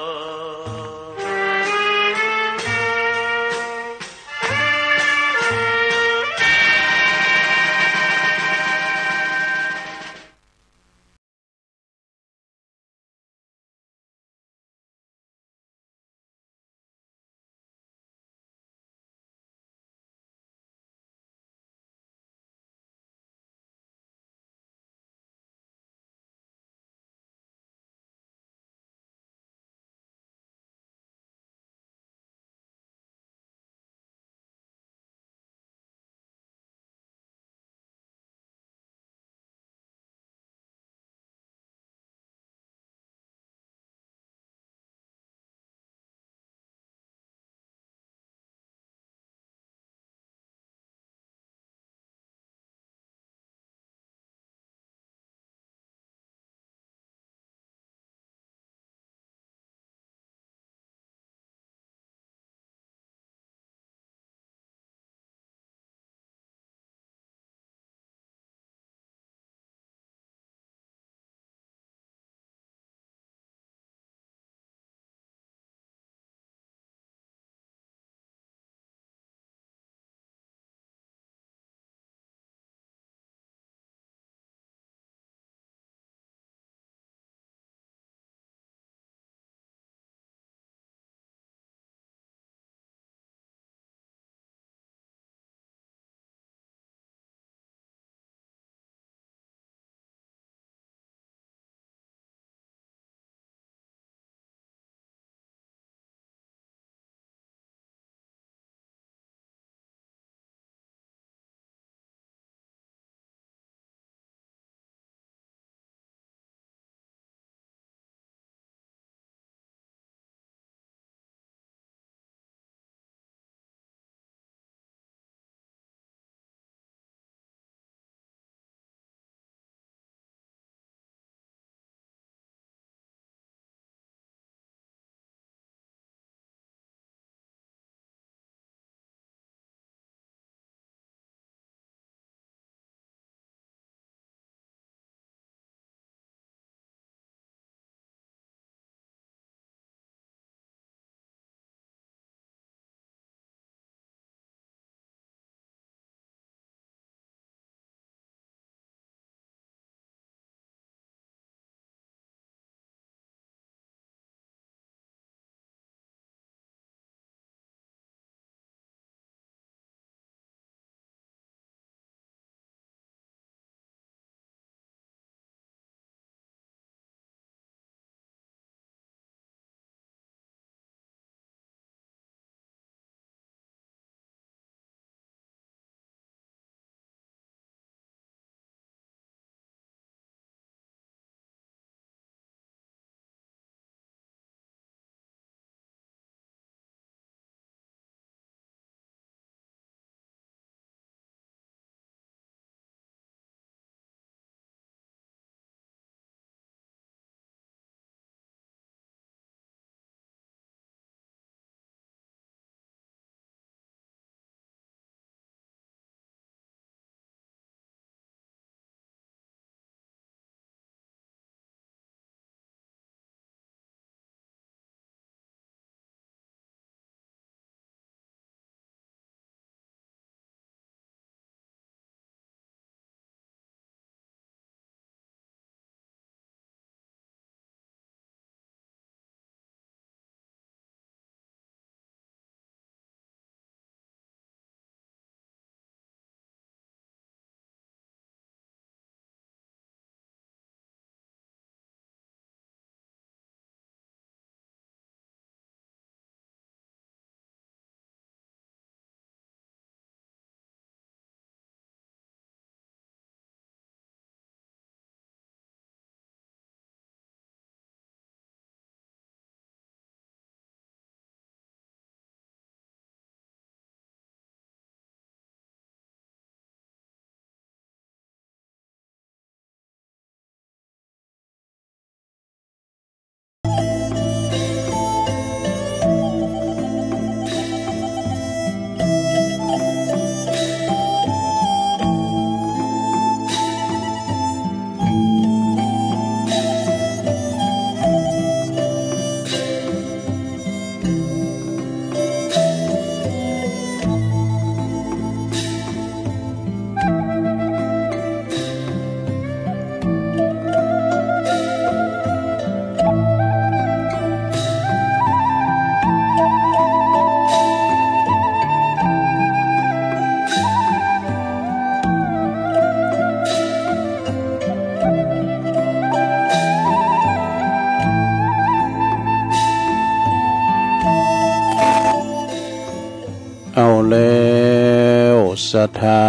ศรัทธา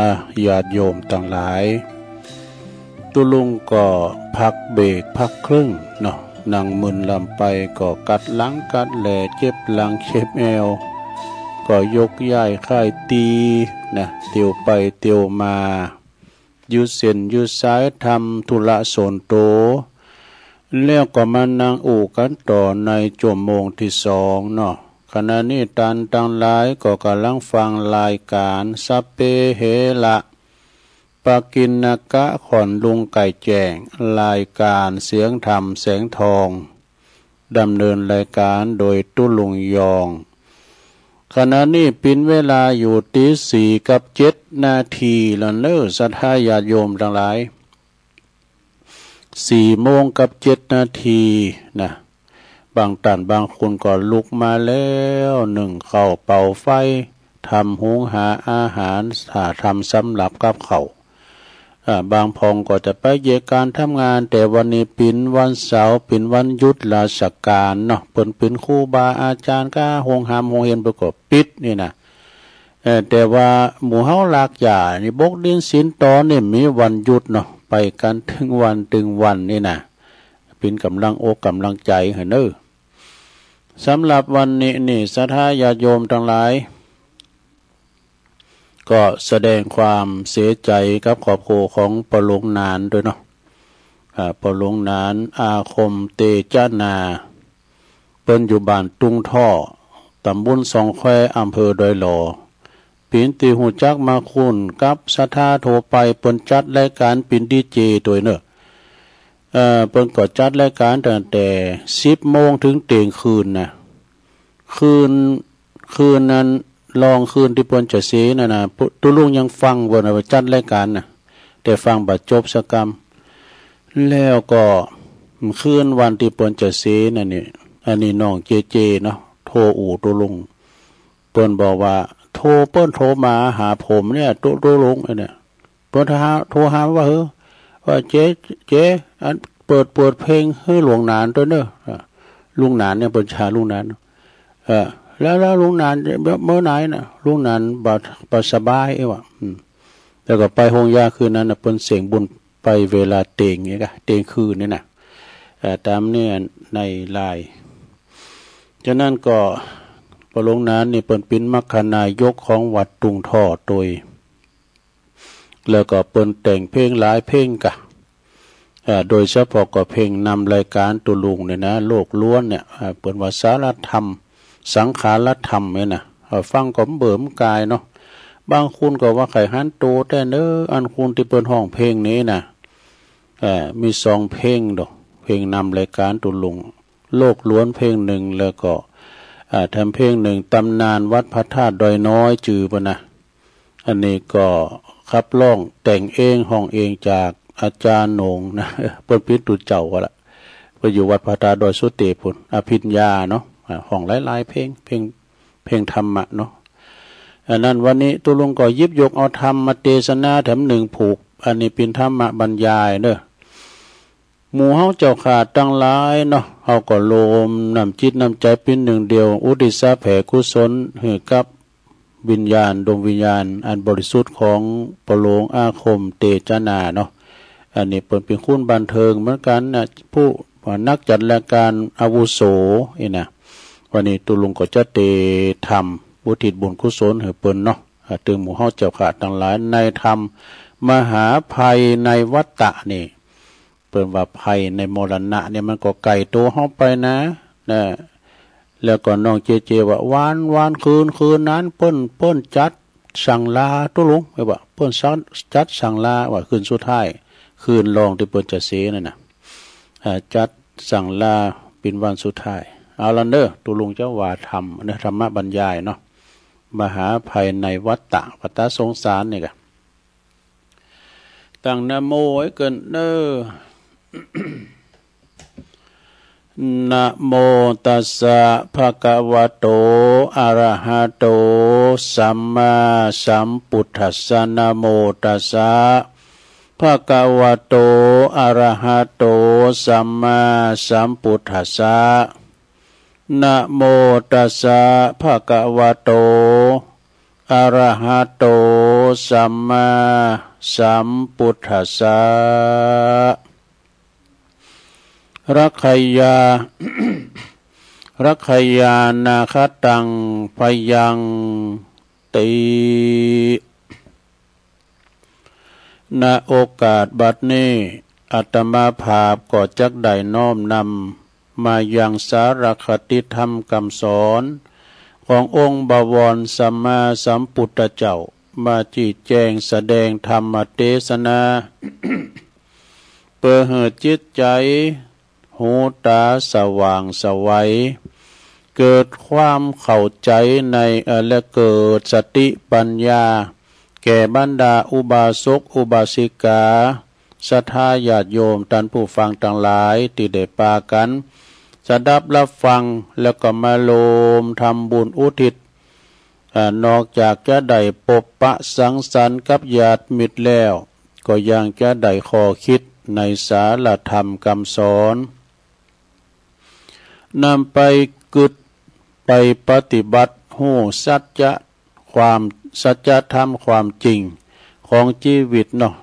ญาติโยมตังหลาย ตุ๊ลุงก็พักเบรกพักครึ่งเนาะ นั่งมึนลำไปก็กัดหลังกัดแหล่ เจ็บหลังเจ็บแอว ก็ยกย้ายค่ายตีนะ เตียวไปเตียวมา ยืดเส้นยืดสาย ทำธุระส่วนตัว แล้วก็มานั่งอู้กันต่อในชั่วโมงที่สองเนาะ ขณะนี้ต้านตังหลายก็กำลังฟังรายการสัพเพเหระ ปกิณณกะ ของลุงไก่แจ้ง รายการเสียงธรรมแสงทอง ดำเนินรายการโดยตุ๊ลุงยอง ขณะนี้เป๋นเวลาอยู่ตีสี่กับเจ็ดนาทีแล้วเนอ ศรัทธาญาติโยมตังหลาย สี่โมงกับเจ็ดนาทีนะ บางต้านบางคนก็ลุกมาแล้ว นึ่งข้าวเป่าไฟ ทำหุงหาอาหาร หาทำสำหรับกับข้าว อ่า บางพ่องก็จะไปเยียะก๋านทำงาน แต่วันนี้เป๋นวันเสาร์ เป๋นวันหยุดราชการเนาะ เปิ้นเป๋นครูบาอาจารย์ ก็โฮงหามโฮงเฮียนเปิ้นก็ปิดนี่นะ เออ แต่ว่าหมู่เฮาลากหญ้านี่ บกดินสินตอนี่มีวันหยุดเนาะ ไปกันตึงวันตึงวันนี่นะ เป๋นกำลังอกกำลังใจหื้อเนอ สำหรับวันนี้นี่ ศรัทธาญาติโยมตังหลาย ก็แสดงความเสียใจกับครอบครัวของป้อหลวงหนานด้วยเนาะ อ่า ป้อหลวงหนาน อาคม เตจนา เปิ้นอยู่บ้านตุงท่อ ตำบลสองแคว อำเภอดอยหล่อ เป๋นตี้ฮู้จักมักคุ้นกับศรัทธาทั่วไป เปิ้นจัดรายการเป๋นดีเจตัวยเนอ เอ่อ เปิ้นก็จัดรายการตั้งแต่สิบโมงถึงเตียงคืนนะ คืน คืนนั้น ลองคืนตี้เปิ้นจะเสนั่นนะ ตุ๊ลุงยังฟังเปิ้นว่าจัดรายการนะ แต่ฟังบ่จบสักกำ แล้วก็คืนวันตี้เปิ้นจะเสนั่นนี่ อันนี้น้องเจเจเนาะ โทรอู้ตุ๊ลุง เปิ้นบอกว่า โทร เปิ้นโทรมาหาผมเนี่ย ตุ๊ ตุ๊ลุงเนี่ย เปิ้นโทรหา โทรหาว่า เฮ้อ ว่า เจ เจ อัน เปิด เปิดเพลงหื้อหลวงหนานตัวยเนอ อ่า ลุงหนานเนี่ย เปิ้นจะหาลุงหนาน เออ แล้ว แล้วลุงหนานเมื่อ เมื่อไหร่นะ ลุงหนานบ่ บ่สบายเอ้ยว่ะ อืม แล้วก็ไปโฮงยาคืนนั้นนะ เปิ้นเสงบุญไปเวลาเตียงเนี่ยกะ เตียงคืนเนี่ยนะ เอ่อ ตามเนี่ยในไลน์ ฉะนั้นก็ ป้อหลวงหนานนี่เปิ้นเป๋นมรรคนายกของวัดตุงท่อตัวย แล้วก็เปิ้นแต่งเพลงหลายเพลงกะ เอ่อ โดยเฉพาะก็เพลงนำรายการตุ๊ลุงเนี่ยนะ โลกล้วนเนี่ย เอ่อ เปิ้นว่าสารธรรม สังขารธรรมเนี่ยนะ เอ่อ ฟังก็เบิ่มกายเนาะ บางคนก็ว่าใค่หันโตแต๊เนอ อันคนตี้เปิ้นฮ้องเพลงนี้นะ เอ่อ มีสองเพลงดอก เพลงนำรายการตุ๊ลุง โลกล้วนเพลงหนึ่ง แล้วก็ อ่า แถมเพลงหนึ่ง ตำนานวัดพระธาตุดอยน้อย จื้อเปิ้นนะ อันนี้ก็ขับร้องแต่งเองฮ้องเองจากอาจารย์โหน่งนะ เปิ้นเป๋นตุ๊เจ้าหั่นละ เปิ้นอยู่วัดพระธาตุดอยสุเตพพุ้น อภิญญาเนาะ อ่า ฮ้องหลายๆเพลง เพลง เพลงธรรมะเนาะ อันนั้นวันนี้ตุ๊ลุงก็หยิบยกเอาธรรมเตสนาแถมหนึ่งผูก อันนี้เป๋นธรรมบรรยายเนอ หมู่เฮาเจ้าข้าตังหลายเนาะ เฮาก็รวมน้ำจิตน้ำใจเป๋นหนึ่งเดียว อุทิศแผ่กุศลหื้อกับวิญญาณ ดวงวิญญาณอันบริสุทธิ์ของป้อหลวงอาคมเตจนาเนาะ อันนี้เปิ้นเป๋นคนบ้านเทิงเหมือนกันนะ ผู้นักจัดรายการอาวุโสนี่นะ วันนี้ตุ๊ลุงก็จะเตรียมทำอุทิศบุญกุศลหื้อเปิ้นเนาะ อ่า ตึงหมู่เฮาเจ้าข้าตังหลาย ในธรรมมหาภัยในวัฏฏะนี่ เปิ้นว่าภัยในมรณะเนี่ยมันก็ใก้ตั๋วเฮาไปนะ นะ แล้วก็น้องเจเจว่า วัน วันคืน คืนนั้นเปิ้น เปิ้นจัดสังลาตุ๊ลุง เอ้ยว่า เปิ้นจัดสังลาว่าคืนสุดท้าย คืนรองตี้เปิ้นจะเสนั่นน่ะ อ่า จัดสังลาเป๋นวันสุดท้าย เอาละเนอ ตุ๊ลุงจะว่าธรรมเนอ ธรรมบรรยายเนาะ มหาภัยในวัฏฏะ วัฏฏะสงสารนี่กะ ตั้งนะโมไว้เกินเนอ นะโมตัสสะ ภะคะวะโต อะระหะโต สัมมาสัมพุทธัสสะ นะโมตัสสะ ภะคะวะโต อะระหะโต สัมมาสัมพุทธัสสะ นะโมตัสสะ ภะคะวะโต อะระหะโต สัมมาสัมพุทธัสสะ รักขยา รักขยานาคตัง พยังติ ณ โอกาสบัดนี้ อาตมาภาพก็จักได้น้อมนำมายังสารคติธรรมคำสอน ขององค์บวรสัมมาสัมพุทธเจ้า มาชี้แจงแสดงธรรมเทศนา เพื่อให้จิตใจ หูตาสว่างไสว เกิดความเข้าใจใน เอ่อ และเกิดสติปัญญา แก่บรรดาอุบาสกอุบาสิกา ศรัทธาญาติโยมท่านผู้ฟังทั้งหลาย ตี้ได้ปากั๋นสดับฮับฟัง แล้วก็มาโฮมทำบุญอุทิศ อ่า นอกจากจะได้ปบปะสังสรรค์กับญาติมิตรแล้ว ก็ยังจะได้ข้อคิดในสารธรรมคำสอน นำไปกึ๊ดไปปฏิบัติ ฮู้สัจจะความ สัจธรรมความจริงของชีวิตเนาะ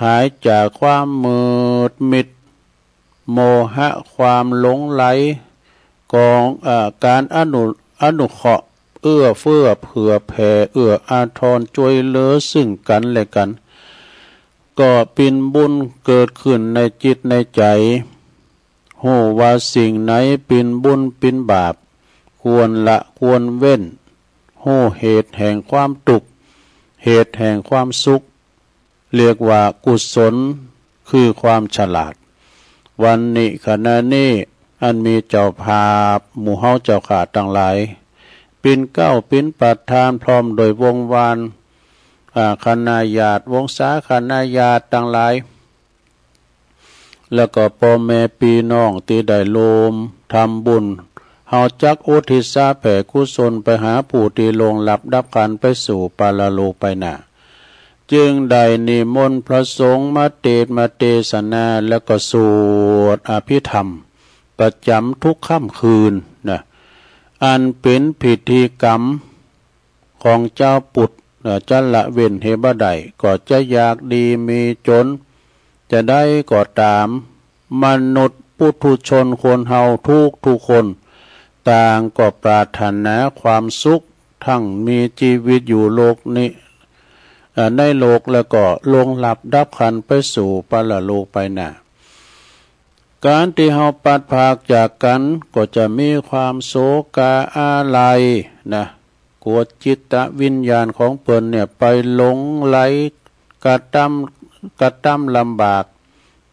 หายจากความมืดมิด โมหะความหลงใหล กอง เอ่อ การอนุ อนุเคราะห์ เอื้อเฟื้อเผื่อแผ่ เอื้ออาทรช่วยเหลือซึ่งกันและกัน ก็เป็นบุญเกิดขึ้นในจิตในใจ ฮู้ว่าสิ่งไหนเป็นบุญเป็นบาป ควรละควรเว้น ฮู้เหตุแห่งความทุกข์ เหตุแห่งความสุข เรียกว่ากุศล คือความฉลาด วันนี้ขณะนี้ อันมีเจ้าภาพ หมู่เฮาเจ้าข้าทั้งหลาย เป็นเก๊าเป็นประธานพร้อมโดยวงวาน อ่า คณะญาติวงศาคณะญาติทั้งหลาย แล้วก็ป้อแม่ปี้น้องตี้ได้โฮมทำบุญ เฮาจักอุทิศแผ่กุศลไปหาผู้ตี้ล่วงลับดับขันไปสู่ปรโลกไปหน้า จึงได้นิมนต์พระสงฆ์มาเทศน์มาเทศนา แล้วก็สวดอภิธรรมประจำทุกค่ำคืนนะ อันเป็นพิธีกรรม ของเจ้าปุตตะ เอ่อ จะละเว้นเหตุบ่ได้ ก็จะยากดีมีจน จะใดก็ตาม มนุษย์ปุถุชนคนเฮาทุกทุกคน ต่างก็ปรารถนาความสุข ทั้งมีชีวิตอยู่โลกนี้ เอ่อ ในโลกแล้วก็ล่วงลับดับขันไปสู่ปรโลกไปหน้า การตี้เฮาปัดพรากจากกัน ก็จะมีความโศกาอาลัยนะ กลัวจิตวิญญาณของเปิ้นเนี่ยไปหลงใหลกระทำ กระทำลำบาก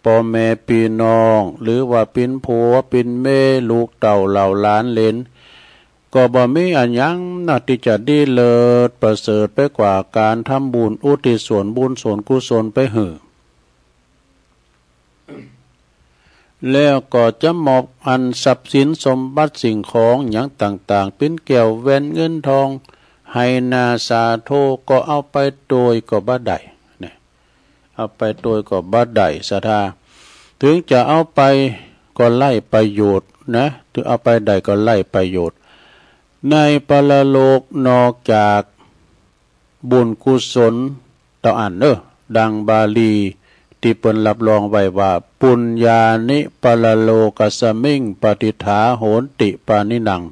ป้อแม่ปี้น้อง หรือว่าเป๋นผัวเป๋นเมีย ลูกเต้าเหล่าหลานเหลน ก็บ่มีอะหยังนะตี้จะดีเลิศประเสริฐไปกว่าการทำบุญอุทิศส่วนบุญส่วนกุศลไปหื้อ แล้วก็จะมอบอันทรัพย์สินสมบัติสิ่งของหยังต่างๆ เป๋นแก้วแหวนเงินทอง ไฮ่นาสาโท ก็เอาไปโตยก็บ่ได้นะ เอาไปโตยก็บ่ได้ศรัทธา ถึงจะเอาไปก็ไร้ประโยชน์นะ ถึงเอาไปได้ก็ไร้ประโยชน์ ในปรโลกนอกจาก บุญกุศลเต้าอั้นเน่อ ดังบาลีตี้เปิ้นรับรองไว้ว่า ปุญญานิปรโลกัสมิง ปะทิฏฐาโหนติปาณินัง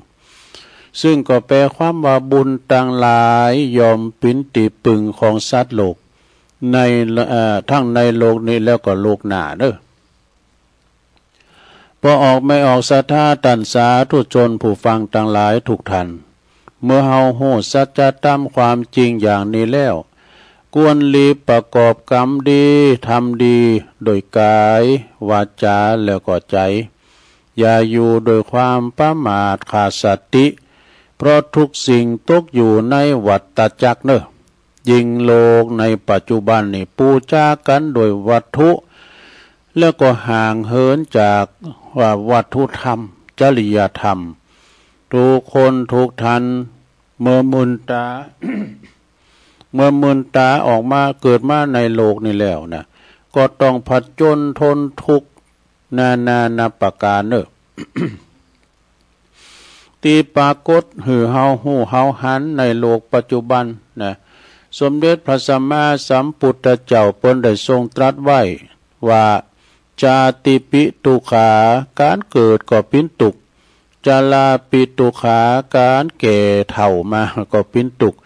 ซึ่งก็แปลความว่าบุญตังหลายย่อมเป๋นตี้ปึงของสัตว์โลก ใน เอ่อ ทั้งในโลกนี้แล้วก็โลกหน้าเน่อ ป้อออกแม่ออกศรัทธาต้านสาธุชนผู้ฟังตังหลายทุกท่าน เมื่อเฮาฮู้สัจธรรมความจริงอย่างนี้แล้ว ควรรีบประกอบกรรมดี ทำดี โดยกาย วาจา แล้วก็ใจ๋ อย่าอยู่โดยความประมาทขาดสติ เพราะทุกสิ่งตกอยู่ในวัฏจักรเน่อ ยิ่งโลกในปัจจุบันนี้ปูจากั๋นโดยวัตถุ แล้วก็ห่างเหินจาก ว่า วัตถุธรรม จริยธรรม ทุกคนทุกท่าน เมื่อมืนต๋า เมื่อมืนต๋าออกมาเกิดมาในโลกนี้แล้วนะ ก็ต้องผจญทนทุกข์นานานับประก๋านเน่อ ที่ปรากฏหื้อเฮาฮู้เฮาหันในโลกปัจจุบันนะ สมเด็จพระสัมมาสัมพุทธเจ้าเปิ้นได้ทรงตรัสไว้ว่า ชาติปิทุกขา ก๋านเกิดก็เป๋นตุ๊กข์ ชราปิทุกขา ก๋านแก่เฒ่ามาก็เป๋นตุ๊กข์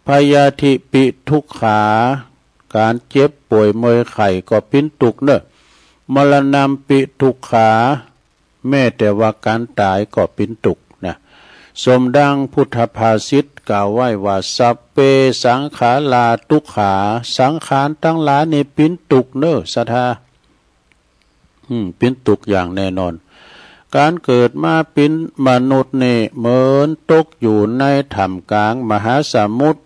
พยาธิปิทุกขา ก๋านเจ็บป่วยเมื่อยไข้ก็เป๋นตุ๊กข์เนอะ มรณัมปิทุกขา แม้แต่ว่าก๋านต๋ายก็เป๋นตุ๊กข์นะ สมดังพุทธภาษิตกล่าวไว้ว่า สัพเพสังขาราทุกขา สังขารตังหลายนี่เป๋นตุ๊กข์เนอะ ศรัทธา อืม เป๋นตุ๊กข์อย่างแน่นอน ก๋านเกิดมาเป๋นมนุษย์นี่เหมือนตกอยู่ในท่ามกลางมหาสมุทร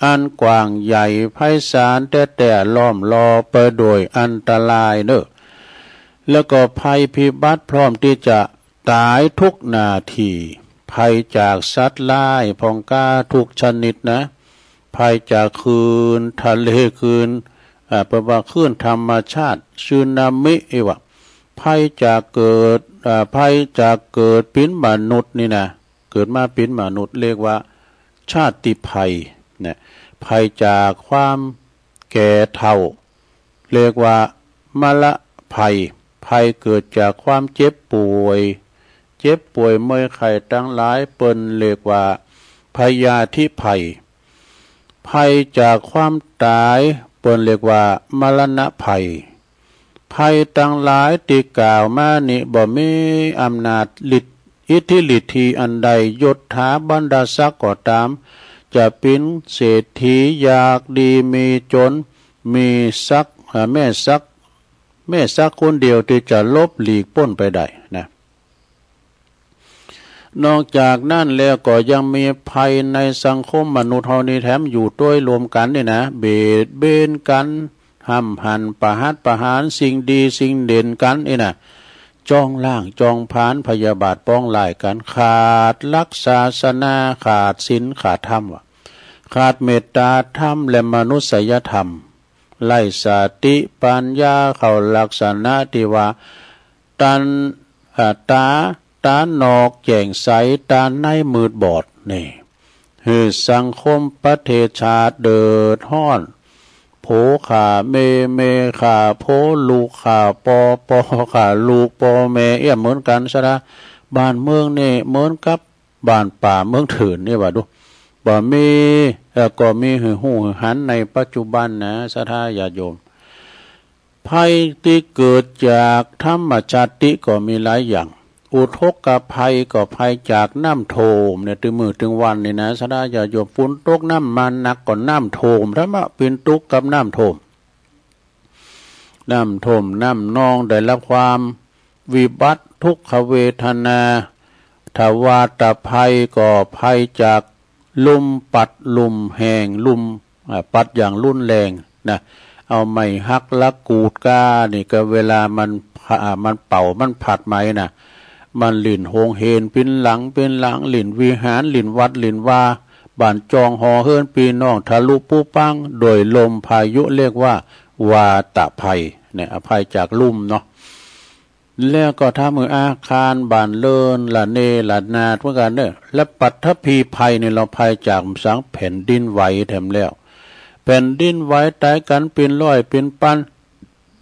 อันกว้างใหญ่ไพศาลแต๊ๆ ล้อมรอบไปด้วยอันตรายเนอะ แล้วก็ภัยพิบัติพร้อมที่จะต๋ายทุกนาที ภัยจากสัตว์ร้ายพ่องกล้าทุกชนิดนะ ภัยจากคลื่นทะเล คลื่น อ่า เปิ้นว่าคลื่นธรรมชาติ สึนามิอีกว่า ภัยจากเกิด อ่า ภัยจากเกิดเป๋นมนุษย์นี่นะ เกิดมาเป๋นมนุษย์เรียกว่าชาติภัยนะ ภัยจากความแก่เฒ่า เรียกว่ามรณภัย ภัยเกิดจากความเจ็บป่วย เจ็บป่วยเมื่อยไข้ตังหลาย เปิ้นเรียกว่าพยาธิภัย ภัยจากความต๋าย เปิ้นเรียกว่ามรณภัย ภัยตังหลายตี้กล่าวมานี้บ่มีอำนาจฤทธิ์ อิทธิฤทธีอันใด ยศถาบรรดาศักดิ์ก็ต๋าม จะเป๋นเศรษฐี อยากดีมีจน มีสัก เอ่อ แม้สัก แม้สักคนเดียวตี้จะหลบหลีกป๊นไปได้นะ นอกจากนั้นแล้วก็ยังมีภัยในสังคมมนุษย์เฮานี้แถมอยู่โดยรวมกั๋นนี่นะ เบียดเบียนกั๋น ห้ำหั่น ประหัตประหารสิ่งดีสิ่งเด่นกั๋นนี่นะ จองล้างจองผลาญ พยาบาทปองร้ายกั๋น ขาดหลักศาสนา ขาดศีลขาดธรรมว่ะ ขาดเมตตาธรรมและมนุษยธรรม ไร้สติปัญญา เข้าลักษณะตี้ว่า ต๋า อ่า ต๋า ต๋านอกแจ้งใส ต๋าในมืดบอดนี่ หื้อสังคมประเทศชาติเดือดฮ้อน ผัวฆ่าเมีย เมียฆ่าผัว ลูกฆ่าปอ ปอฆ่าลูก ปอแม่เอี้ยมเหมือนกั๋นซะนะ บ้านเมืองนี่เหมือนกับบ้านป่าเมืองเถื่อนนี่ว่าดู บ่มี เอ่อ ก็มีหื้อฮู้หื้อหันในปัจจุบันนะ ศรัทธาญาติโยม ภัยตี้เกิดจากธรรมชาติก็มีหลายอย่าง อุทกภัยก็ภัยจากน้ำท่วมเนี่ย ตึงมื้อตึงวันนี่นะ ศรัทธาญาติโยม ฝนตกน้ำมาหนักก็น้ำท่วม ธรรมะเป๋นตุ๊กข์กับน้ำท่วม น้ำท่วมน้ำนอง ได้รับความวิบัติทุกขเวทนา ทวารภัยก็ภัยจากลมพัดลมแฮง ลม อ่า พัดอย่างรุนแรงนะ เอาไม้หักลักกูดก้านี่ก็เวลามัน อ่า มันเป่ามันพัดมานี่นะ มันหลิ้นโฮงเฮนเป๋นหลังเป๋นหลัง หลิ้นวิหาร หลิ้นวัด หลิ้นวา บ้านจองหอเฮือนปี้น้องทะลุปุพัง โดยลมพายุเรียกว่าวาตภัยเนี่ย อภัยจากลมเนาะ แล้วก็ถ้ามืออาคารบ้านเรือนระเนระนาดเหมือนกั๋นเนอะ และปัทภีภัยนี่ลาวภัยจากสังแผ่นดินไหวแถมแล้ว แผ่นดินไหวต๋ายกั๋นเป๋นร้อยเป๋นปัน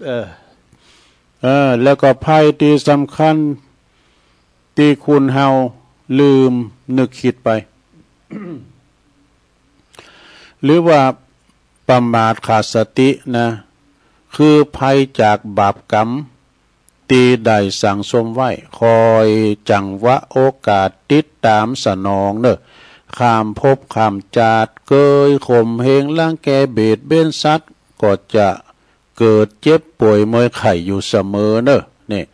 เออ เออ แล้วก็ภัยตี้สำคัญตี้คนเฮาลืมนึกคิดไป หรือว่าประมาทขาดสตินะ คือภัยจากบาปกรรม ตี้ได้สั่งสมไว้ คอยจังหวะโอกาสติดต๋ามสนองเนอะ ข้ามภพข้ามจาติ เกยข่มเหงรังแกเบียดเบียนสัตว์ ก็จะเกิดเจ็บป่วยเมื่อยไข้อยู่เสมอเนอะ นี่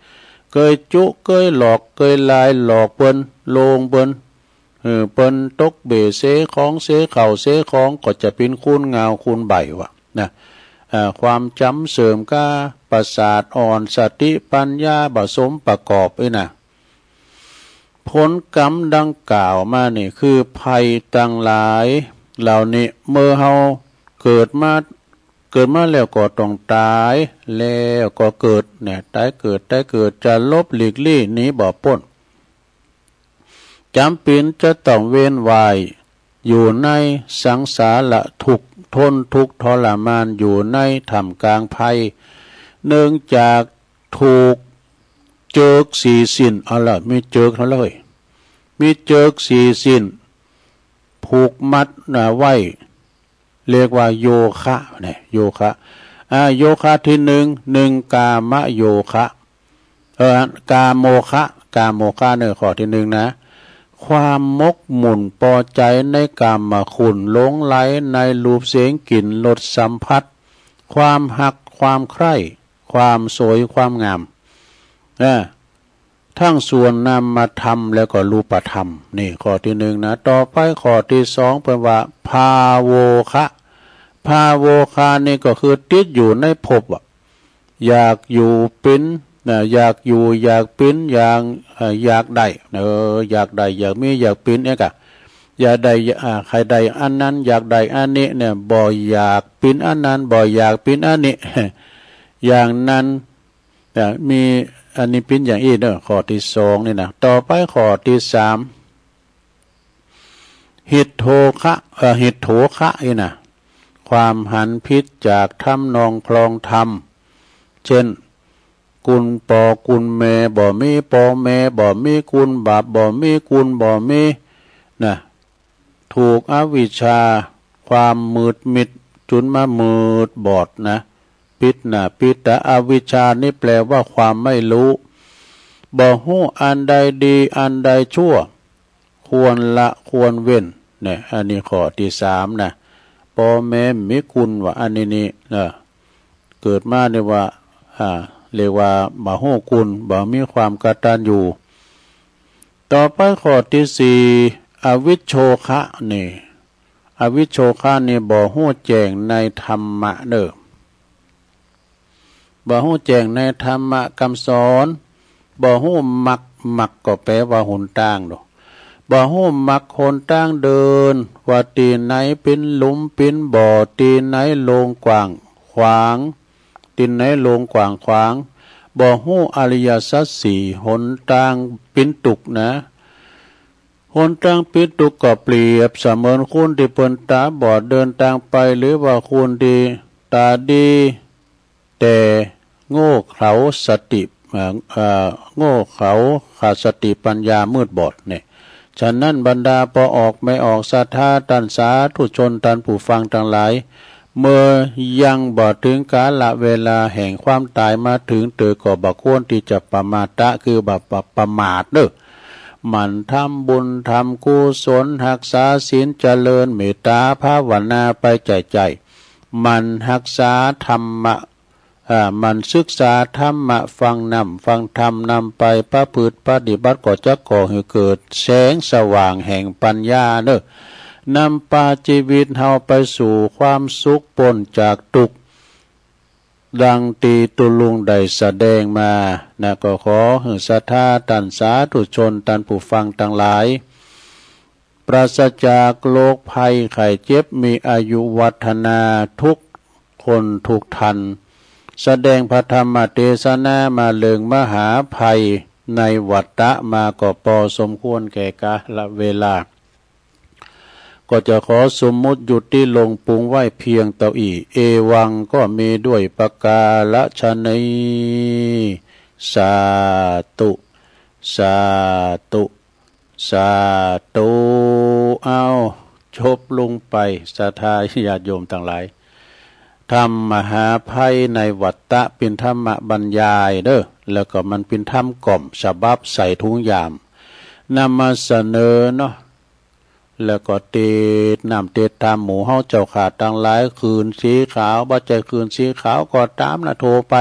เกยจุเกยหลอก เกยลายหลอกเปิ้น โลงเปิ้น หื้อเปิ้นตกเบ้เซของ เซข้าวเซของ ก็จะเป๋นคนเหงาคนใบ้ว่ะนะ อ่า ความจ๋ำเสื่อมก้า ประสาทอ่อน สติปัญญาบ่สมประกอบอี้นะ ผลกรรมดังกล่าวมานี่คือภัยตังหลายเหล่านี้ เมื่อเฮาเกิดมา เกิดมาแล้วก็ต้องต๋าย แล้วก็เกิดเนี่ย ต๋ายเกิด ต๋ายเกิด จะหลบหลีกลี้หนีบ่ป๊น จำเป็นจะต้องเวียนว่ายอยู่ในสังสารทุกข์ ทนทุกข์ทรมานอยู่ในท่ามกลางภัย เนื่องจากถูกเจิกสี่สิ้น เอาละ มีเจิกเท่าเลย มีเจิกสี่สิ้น ผูกมัดน่ะไว้ เรียกว่าโยคะเนี่ย โยคะ อ่า โยคะที่หนึ่ง หนึ่ง กามโยคะ เอ่อ กาโมคะ กาโมคะเนี่ยข้อที่หนึ่งนะ ความหมกมุ่นพอใจในกามคุณ หลงใหลในรูปเสียงกลิ่นรสสัมผัส ความฮัก ความใคร่ ความสวย ความงาม อ่า ทั้งส่วนนามธรรมแล้วก็รูปธรรม นี่ข้อที่หนึ่งนะ ต่อไปข้อที่สองเปิ้นว่า ภาโวคะ ภาโวคะนี่ก็คือติดอยู่ในภพอะ อยากอยู่เป็น นะ อยากอยู่ อยากเป็น อยาก เอ่อ อยากได้ เออ อยากได้ อยากมี อยากเป็น เอ๊ะกะ อยากได้ อ่า ใคร่ได้อันนั้น อยากได้อันนี้เนี่ย บ่อยากเป็นอันนั้น บ่อยากเป็นอันนี้ อย่างนั้น อ่ะ มีอันนี้เป็นอย่างอี้เนอะ ข้อที่สองนี่นะ ต่อไปข้อที่สาม หิทโธคะ เอ่อ หิทโธคะนี่นะ ความหันผิดจากทำนองครองธรรม เช่น คุณป้อคุณแม่บ่มี ป้อแม่บ่มี คุณบาปบ่มี คุณบ่มี นะ ถูกอวิชชา ความมืดมิด จุนมามืดบอดนะ ปิดหน้าปิดตา อวิชชานี่แปลว่าความไม่รู้ บ่ฮู้อันใดดีอันใดชั่ว ควรละควรเว้น เนี่ย อันนี้ข้อที่สามนะ ป้อแม่มีคุณว่าอันนี้นี่ เออ เกิดมาเนี่ยว่า อ่า เรียกว่าบ่ฮู้คุณ บ่มีความกตัญญู ต่อไปข้อที่สี่ อวิชโชคะนี่ อวิชโชคะนี่บ่ฮู้แจ้งในธรรมะเนอะ บ่ฮู้แจ้งในธรรมะกำสอน บ่ฮู้มรรค มรรคก็แปลว่าหนตางเนาะ บ่ฮู้มรรคหนตางเดิน ว่าตี้ไหนเป๋นหลุมเป๋นบ่อ ตี้ไหนโล่งกว้างขวาง ตี้ไหนโล่งกว้างขวาง บ่ฮู้อริยสัจสี่ หนตางเป๋นตุ๊กข์นะ หนตางเป๋นตุ๊กข์ก็เปรียบเสมือนคนตี้เปิ้นตาบอดเดินตางไป หรือว่าคนตี้ตาดี แต่โง่เขลาสติ เอ่อ เอ่อ โง่เขลาขาดสติปัญญามืดบอดเนี่ย ฉะนั้นบรรดาป้อออกแม่ออกศรัทธาต้านสาธุชนต้านผู้ฟังตังหลาย เมื่อยังบ่เถิงกาละเวลาแห่งความต๋ายมาเถิงเตอ ก็บ่ควรตี้จะปะมาทะ คือบ่ประมาทเนอะ หมั่นทำบุญทำกุศล ฮักษาศีล เจริญเมตต๋าภาวนาไปใจ้ๆ หมั่นฮักษาธรรมะ อ่า หมั่นศึกษาธรรมะ ฟังนำฟังธรรม นำไปประพฤติปฏิบัติ ก็จะก่อหื้อเกิดแสงสว่างแห่งปัญญาเนอะ นำปาชีวิตเฮาไปสู่ความสุข ป๊นจากตุ๊กข์ ดังตี้ตุ๊ลุงได้แสดงมานะ ก็ขอหื้อศรัทธาต้านสาธุชนต้านผู้ฟังตังหลาย ปราศจากโรคภัยไข้เจ็บ มีอายุวัฒนาทุกคนทุกท่าน แสดงพระธรรมเตสนามาเรื่องมหาภัยในวัฏฏะมาก็ปอสมควรแก่กาลเวลา ก็จะขอสมมุติหยุดตี้ลงปรุงไว้เพียงเต้าอี้ เอวังก็มีด้วยประการฉะนี้ สาธุ สาธุ สาธุ เอ้า จบลงไป ศรัทธาญาติโยมตังหลาย ธรรมมหาภัยในวัฏฏะ เป๋นธรรมบรรยายเด้อ แล้วก็มันเป๋นธรรมกล่อมฉบับใส่ถุงยาม นำมาเสนอเนาะ แล้วก็เตศน์น้ำเตศน์ธรรมหมู่เฮาเจ้าข้าตังหลาย คืนสีขาว บ่ใจ้คืนสีขาวก็ต๋ามนะ โทรไป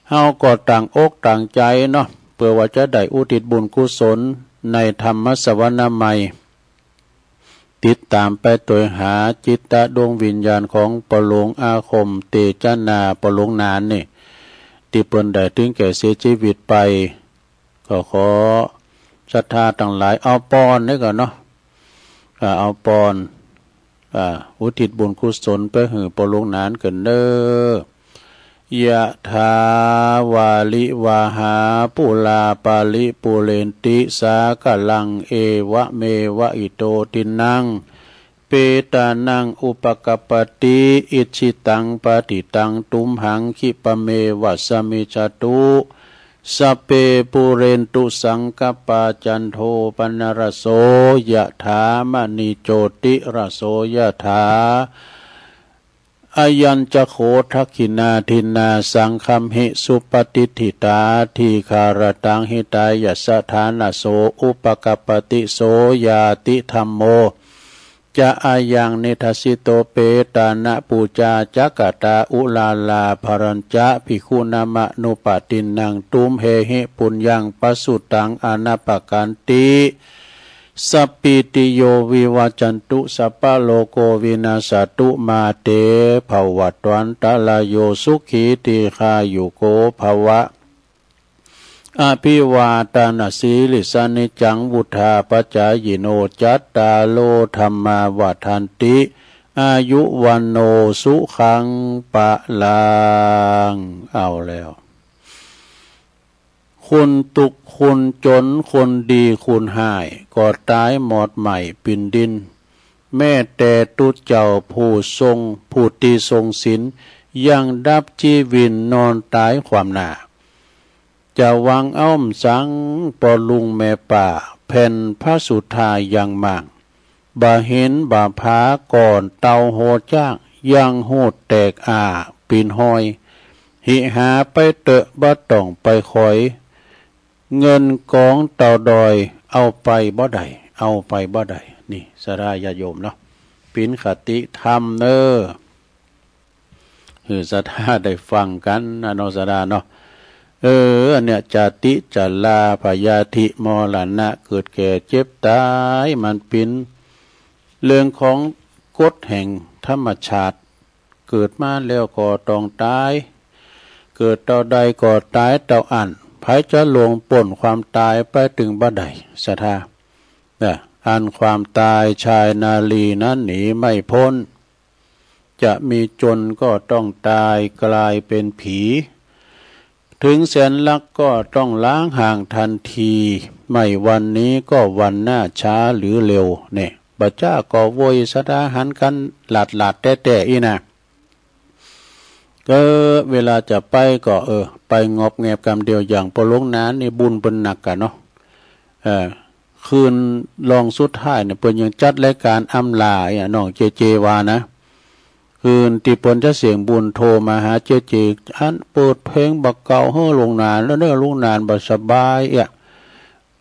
เฮาก็ตั้งอกตั้งใจ๋เนาะ เปื้อว่าจะได้อุทิศบุญกุศลในธรรมสวนามัย ติดต๋ามไปตวยหาจิตตะดวงวิญญาณของป้อหลวงอาคม เตจนา ป้อหลวงหนานนี่ ตี้เปิ้นได้ถึงแก่เสียชีวิตไป ก็ขอศรัทธาตังหลายเอาปอนนี่ก่อนเนาะ อ่า เอาปอน อ่า อุทิศบุญกุศลไปหื้อป้อหลวงหนานก่อนเด้อ ยะถาวาริวาหาปุราปาริปุเรนติสากลัง เอวะเมวะอิโตทินัง เปตานังอุปกัปปติ อิจฉิตังปะฏิตังตุมหัง คิปะเมวะสะมิจฉาตุ สัพเพปูเรนตุสังกัปปา จันโทปะนะระโส ยะถามะณิโจติระโส ยะถา อะยัญจะโข ทักขินาทินนา สังคัมหิ สุปะติฏฐิตา ทีฆาระตัง หิตายะสะ ฐานะโส อุปกัปปติ โสญาติธัมโม จะอะยัง นิทัสสิโต เปตานะปูจา จักกะตา อุลาลา ภะรัญจะ ภิกขุนามะนุปะตินนัง ตุมเหหิ ปุญญัง ปะสุตัง อะนะปะกันติ สัพพีติโย วิวัจจันตุ สัพพะโลโก วินัสสะตุ มาเต ภะวัตวันตะราโย สุขี ทีฆายุโก ภะวะ อะภิวาตานะสีลิสสะ นิจจัง วุฑฒาปะจายิโน จัตตาโร ธัมมา วัฑฒันติ อายุ วัณโณ สุขัง พะลัง เอาแล้ว คนทุกข์คนจน คนดีคนฮ้าย ก็ต๋ายหมดไหม้ปินดิน แม้แต่ตุ๊เจ้าผู้ทรง ผู้ตี้ทรงศีล ยังดับจีวินนอนต๋ายความหน้า จะหวังเอาหม้องสัง ป้อลุงแม่ป้า แผ่นพระสุธายังมาง บ่าหินบ่าผาก่อนเตาโฮจ้าง ยังฮูดแตกอ้าปินฮอย หิหาไปเต๊อะบ่ต้องไปคอย เงินกองเตาดอย เอาไปบ่ได้ เอาไปบ่ได้ นี่ศรัทธาญาติโยมเนาะ ปิ๋นคติธรรมเน้อ หื้อศรัทธาได้ฟังกั๋นนะเนาะ ศรัทธาเนาะ เออ อันเนี้ย จาติ ชรา พยาธิ มรณะ เกิดแก่เจ็บต๋าย มันปิ๋นเรื่องของกฎแห่งธรรมชาติ เกิดมาแล้วก็ต้องต๋าย เกิดเต้าใดก็ต๋ายเต้าอั้น ใผจะล่วงป๊นความต๋ายไปตึงบ่ได้ ศรัทธา นะ อันความต๋ายชายนารีนั้นหนีไม่พ้น จะมีจนก็ต้องต๋ายกลายเป็นผี ถึงแสนรักก็ต้องล้างห่างทันที ไม่วันนี้ก็วันหน้าช้าหรือเร็ว เนี่ย บ่าจ้าก็โวยศรัทธาหันกั๋นหลาดๆ แต๊ๆ อี้นะ ก็เวลาจะไปก็ เออ ไปงอบแงบกำเดียว อย่างป้อหลวงนานนี่บุญเปิ้นหนักกะเนาะ เออ คืนรองสุดท้ายเนี่ย เปิ้นยังจัดรายการอำลา อ่ะ น้องเจเจว่านะ คืนตี้เปิ้นจะเสียงบุญโทรมาหาเจเจ อันเปิดเพลงบ่าเก่า เฮ้อ หลวงนานแล้วเน้อ หลวงนานบ่สบาย อ่ะ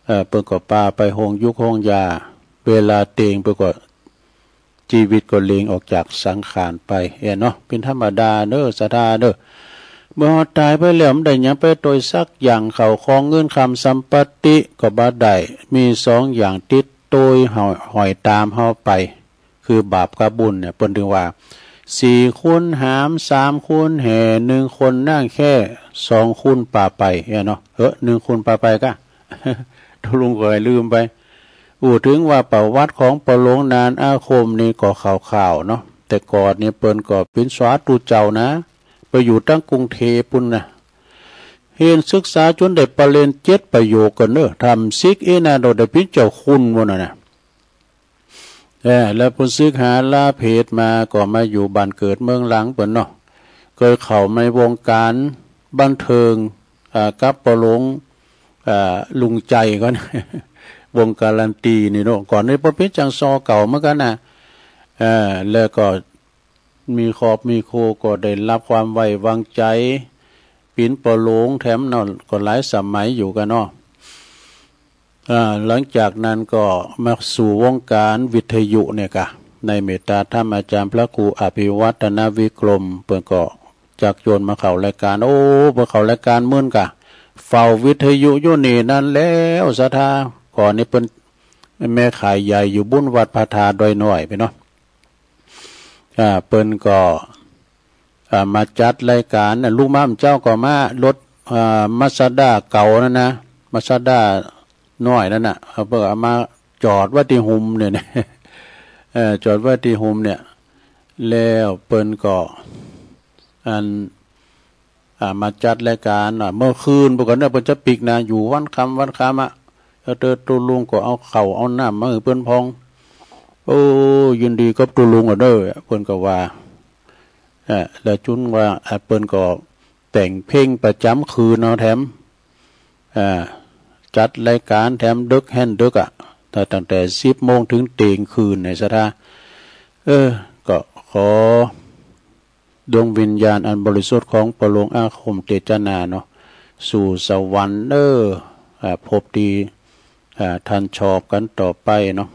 เออ เปิ้นก็ปาไปโฮงยุกโฮงยา เวลาเต็งเปิ้นก็ จีวิตก็เล็งออกจากสังขารไป เอ้อเนาะ เป็นธรรมดาเน้อ ศรัทธาเน้อ เมื่อเฮาต๋ายไปแล้ว มันได้หยังไปโตยสักอย่าง ข้าวของเงินคำสัมปติก็บ่ได้ มีสองอย่างติดโตยหอย หอยต๋ามเฮาไป คือบาปกับบุญเนี่ย เปิ้นถึงว่า สี่คนหาม สามคนแห่ หนึ่งคนนั่งแคร่ สองคนปาไป เอ้อเนาะ เออ หนึ่งคนปาไปกะ ตกลงก็ให้ลืมไป อู้ ถึงว่าประวัติของป้อหลวงนานอาคมนี่ก็ข่าวๆ เนาะ แต่ก่อนนี่เปิ้นก็เป๋นสาธุเจ้านะ ไปอยู่ตังกรุงเทพฯ ปู้นนะ เฮียนศึกษาจ๋นได้ปริญญาเจ็ดประโยคก่อนเน้อ ทำสิกอีกนะ โดดได้เป๋นเจ้าคุณปู้นนะนะ เออ แล้วปู้นศึกษาลาเพศมาก็มาอยู่บ้านเกิดเมืองหลังเปิ้นเนาะ เคยเข้าในวงการบันเทิง อ่า กับป้อหลวง อ่า ลุงใจ๋ก่อน วงการันตีนี่เนาะ ก่อนนี้เปิ้นเป๋นจั่งซอเก่าเหมือนกั๋นนะ เออ แล้วก็มีครอบมีครัวก็ได้รับความไว้วางใจ๋ เป๋นป้อหลวงแถมเนาะ ก็หลายสมัยอยู่กั๋นเนาะ อ่า หลังจากนั้นก็มาสู่วงการวิทยุเนี่ยกะ ในเมตตาธรรมอาจารย์พระครูอภิวัฒนวิกรม เปิ้นก็จักโยนมาเข้ารายการ โอ้ เปิ้นเข้ารายการมื้นกะ เฝ้าวิทยุอยู่นี่นั้นแล้ว ศรัทธา ก่อนนี้เปิ้นแม่ขายใหญ่อยู่บุ้นวัดพระธาตุดอยน้อยพู้นเนาะ อ่า เปิ้นก็ อ่า มาจัดรายการน่ะ ลุงมาเจ้าก็มา รถ อ่า มาสด้าเก่านั่นนะ มาสด้าน้อยนั่นน่ะ เอา เปิ้นเอามาจอดไว้ตี้หุมเนี่ยนะ เออ จอดไว้ตี้หุมเนี่ย แล้วเปิ้นก็ อัน อ่า มาจัดรายการ อ่า เมื่อคืน เปิ้นก็เนี่ย เปิ้นจะปิ๊กนะ อยู่วันค่ำ วันค่ำอะ แล้วเตอ ตุ๊ลุงก็เอาข้าวเอาน้ำมาหื้อเปิ้นพอง โอ้ ยินดีกับตุ๊ลุงอะเด้อ เปิ้นก็ว่า อ่า แล้วจุนว่า อ่า เปิ้นก็แต่งเพลงประจำคืนเอาแถม อ่า จัดรายการแถมดึกแฮ่นดึกอะ แต่ตั้งแต่สิบโมงถึงเตียงคืนในศรัทธา เออ ก็ขอดวงวิญญาณอันบริสุทธิ์ของปอหลวงอาคมเตจนาเนาะ สู่สวรรค์เด้อ อ่า พบดี อ่า ท่านชอบกันต่อไปเนาะ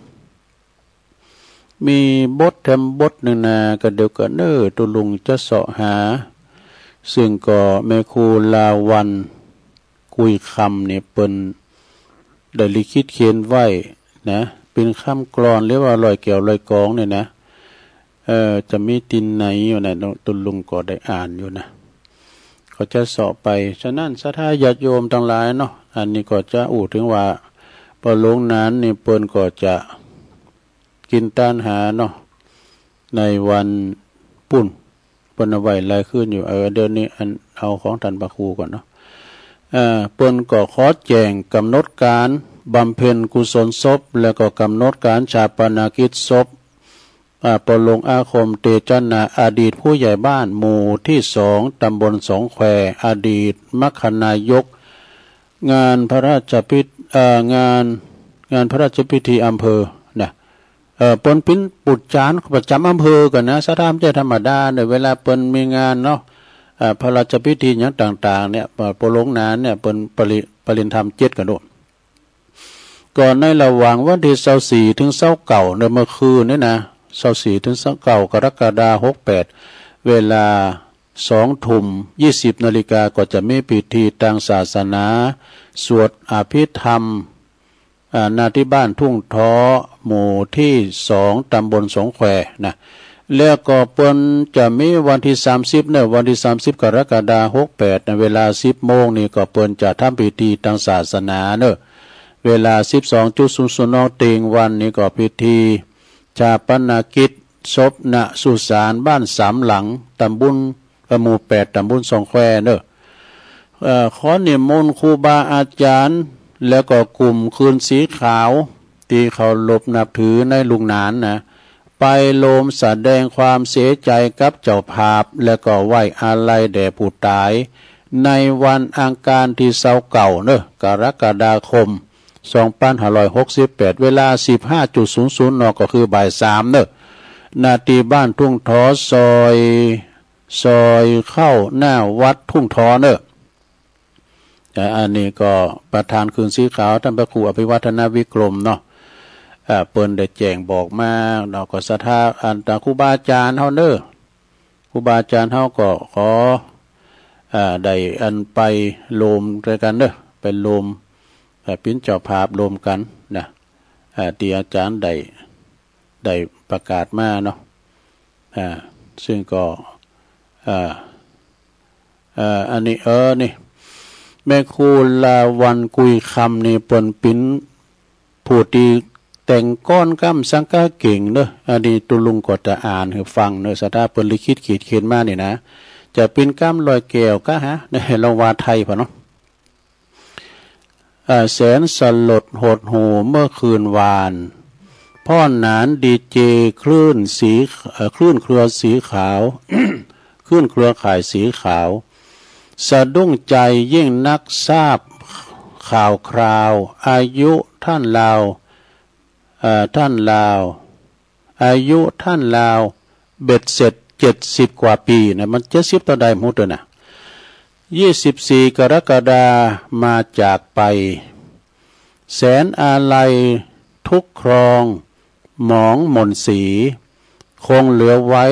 มีบทแถมบทหนึ่งนะ ก็เดี๋ยวก็เน้อ ตุ๊ลุงจะเสาะหา ซึ่งก็แม่ครูลาวัลย์ กุยคำนี่เปิ้นได้ลิขิตเขียนไว้นะ เป็นคำกลอนหรือว่าร้อยแก้วร้อยกลอนนี่นะ เอ่อ จะมีตี้ไหนอยู่นะ ตุ๊ลุงก็ได้อ่านอยู่นะ ก็จะเสาะไป ฉะนั้นศรัทธาญาติโยมทั้งหลายเนาะ อันนี้ก็จะอู้ถึงว่า ปอหลวงหนานนี่เปิ้นก็จะ กินตานหาเนาะ ในวันปุ้น เปิ้นเอาไว้หลายคืนอยู่ เออ เดี๋ยวนี้อันเอาของท่านพระครูก่อนเนาะ เอ่อ เปิ้นก็ขอแจ้งกำหนดการบำเพ็ญกุศลศพ แล้วก็กำหนดการฌาปนกิจศพ อ่า ปอหลวงอาคมเตจนา อดีตผู้ใหญ่บ้านหมู่ที่สอง ตำบลสองแคว อดีตมคคนายก งานพระราชพิธ- เอ่อ งาน งานพระราชพิธีอำเภอนะ เอ่อ เปิ้นเป๋นปุจจารประจำอำเภอก่อนนะ ศรัทธาบ่ใจ้ธรรมดา ในเวลาเปิ้นมีงานเนาะ เอ่อ พระราชพิธีหยังต่างๆ เนี่ย เอ่อ ปอหลวงหนานเนี่ย เปิ้นปริ- ปริญญาธรรมเจ็ดก่อนโด ก็ในระหว่างวันตี้ซาวสี่ถึงซาวเก้า ในเมื่อคืนนี่นะ ซาวสี่ถึงซาวเก้า กรกฎาคม หกแปด เวลาสองทุ่มยี่สิบนาฬิกา ก็จะมีพิธีตางศาสนา สวดอภิธรรม อ่า ณ ที่บ้านทุ่งท้อ หมู่ที่สอง ตำบลสองแควนะ แล้วก็เปิ้นจะมีวันตี้สามสิบเนอะ วันตี้สามสิบ กรกฎาคม หกแปด ในเวลาสิบโมงนี่ ก็เปิ้นจะทำพิธีตางศาสนาเนอะ เวลาสิบสองจุดศูนย์ศูนย์ น เตียงวันนี่ก็พิธีฌาปนกิจศพ ณ สุสานบ้านสามหลัง ตำบล เอ่อ หมู่แปด ตำบลสองแควเนอะ เอ่อ ขอนิมนต์ครูบาอาจารย์ แล้วก็กลุ่มคืนสีขาว ตี้เคารพนับถือในลูกหนานนะ ไปโฮมแสดงความเสียใจกับเจ้าภาพ แล้วก็ไว้อาลัยแด่ผู้ตาย ในวันอังคารตี้ซาวเก้าเนอะ กรกฎาคม สองพันห้าร้อยหกสิบแปด เวลาสิบห้าจุดศูนย์ศูนย์ น ก็คือบ่ายสามเนอะ ณ ที่บ้านทุ่งท้อ ซอย ซอยเข้าหน้าวัดทุ่งท้อเนอะ อ่า อันนี้ก็ประธานคืนสีขาว ท่านพระครูอภิวัฒนวิกรมเนาะ อ่า เปิ้นได้แจ้งบอกมา แล้วก็ศรัทธา อันตาครูบาอาจารย์เฮาเนอะ ครูบาอาจารย์เฮาก็ขอ อ่า ได้อันไปโฮมด้วยกันเนอะ ไปโฮม อ่า เป๋นเจ้าภาพโฮมกันนะ อ่า ตี้อาจารย์ได้ ได้ประกาศมาเนาะ อ่า ซึ่งก็ อ่า อ่า อันนี้ เออ นี่ แม่ครูลาวัลย์กุยคำนี่เปิ้นเป๋นผู้ตี้แต่งกลอนกำสังกะเก่งเนอะ อันนี้ตุ๊ลุงก็จะอ่านหื้อฟังเนอะ ศรัทธาเปิ้นลิขิตขีดเขียนมานี่นะ จะเป๋นกำร้อยแก้วกะฮะ ในลองว่าไทยพอเนาะ อ่า แสนสลดหดหู่เมื่อคืนวาน พ่อหนานดีเจคลื่นสี เอ่อ คลื่นเครือสีขาว คลื่นเครือข่ายสีขาว สะดุ้งใจยิ่งนักทราบข่าวคราว อายุท่านราว เอ่อ ท่านราว อายุท่านราวเบ็ดเสร็จเจ็ดสิบกว่าปีนะ มันเจ็ดสิบเท่าใดบ่ฮู้เตื้อนะ ยี่สิบสี่ กรกฎาคมมาจากไป แสนอาลัยทุกข์ครองหมองหม่นสี คงเหลือไว้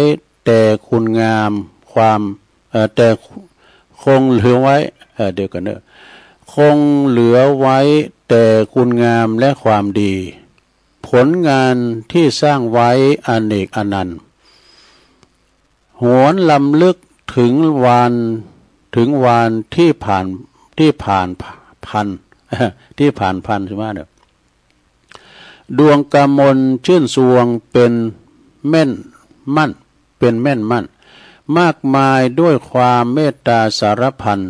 แต่คุณงามความ เอ่อ แต่คงเหลือไว้ เอ่อ เดี๋ยวก่อนเนอะ คงเหลือไว้แต่คุณงามและความดี ผลงานที่สร้างไว้อเนกอนันต์ หวนรำลึกถึงวาน ถึงวานที่ผ่าน ที่ผ่านพัน ที่ผ่านพัน ใช่ไหมเนี่ย ดวงกมลชื่นชวงเป็นแม่นมั่น เป็นแม่นมั่น มากมายด้วยความเมตตาสารพัน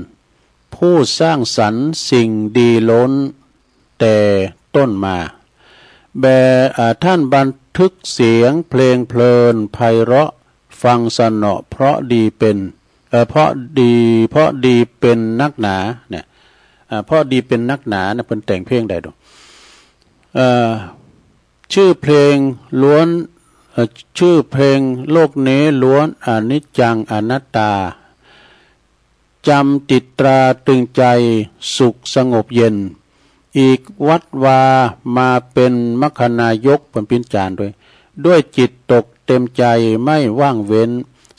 ผู้สร้างสรรค์สิ่งดีล้นแต่ต้นมา แบบอ่าท่านบันทึกเสียงเพลงเพลินไพเราะ ฟังสนอเพราะดีเป็นเอ่อเพราะดีเพราะดีเป็นนักหนาเนี่ยอ่าเพราะดีเป็นนักหนาเนี่ยเพิ่นแต่งเพลงได้ดูเอ่อชื่อเพลงล้วนเอ่อชื่อเพลงโลกนี้ล้วนอนิจจังอนัตตา จำติดตราตรึงใจสุขสงบเย็น อีกวัดวามาเป็นมัคคณายก เปิ้นปิ้นจานด้วย ด้วยจิตตกเต็มใจไม่ว่างเว้น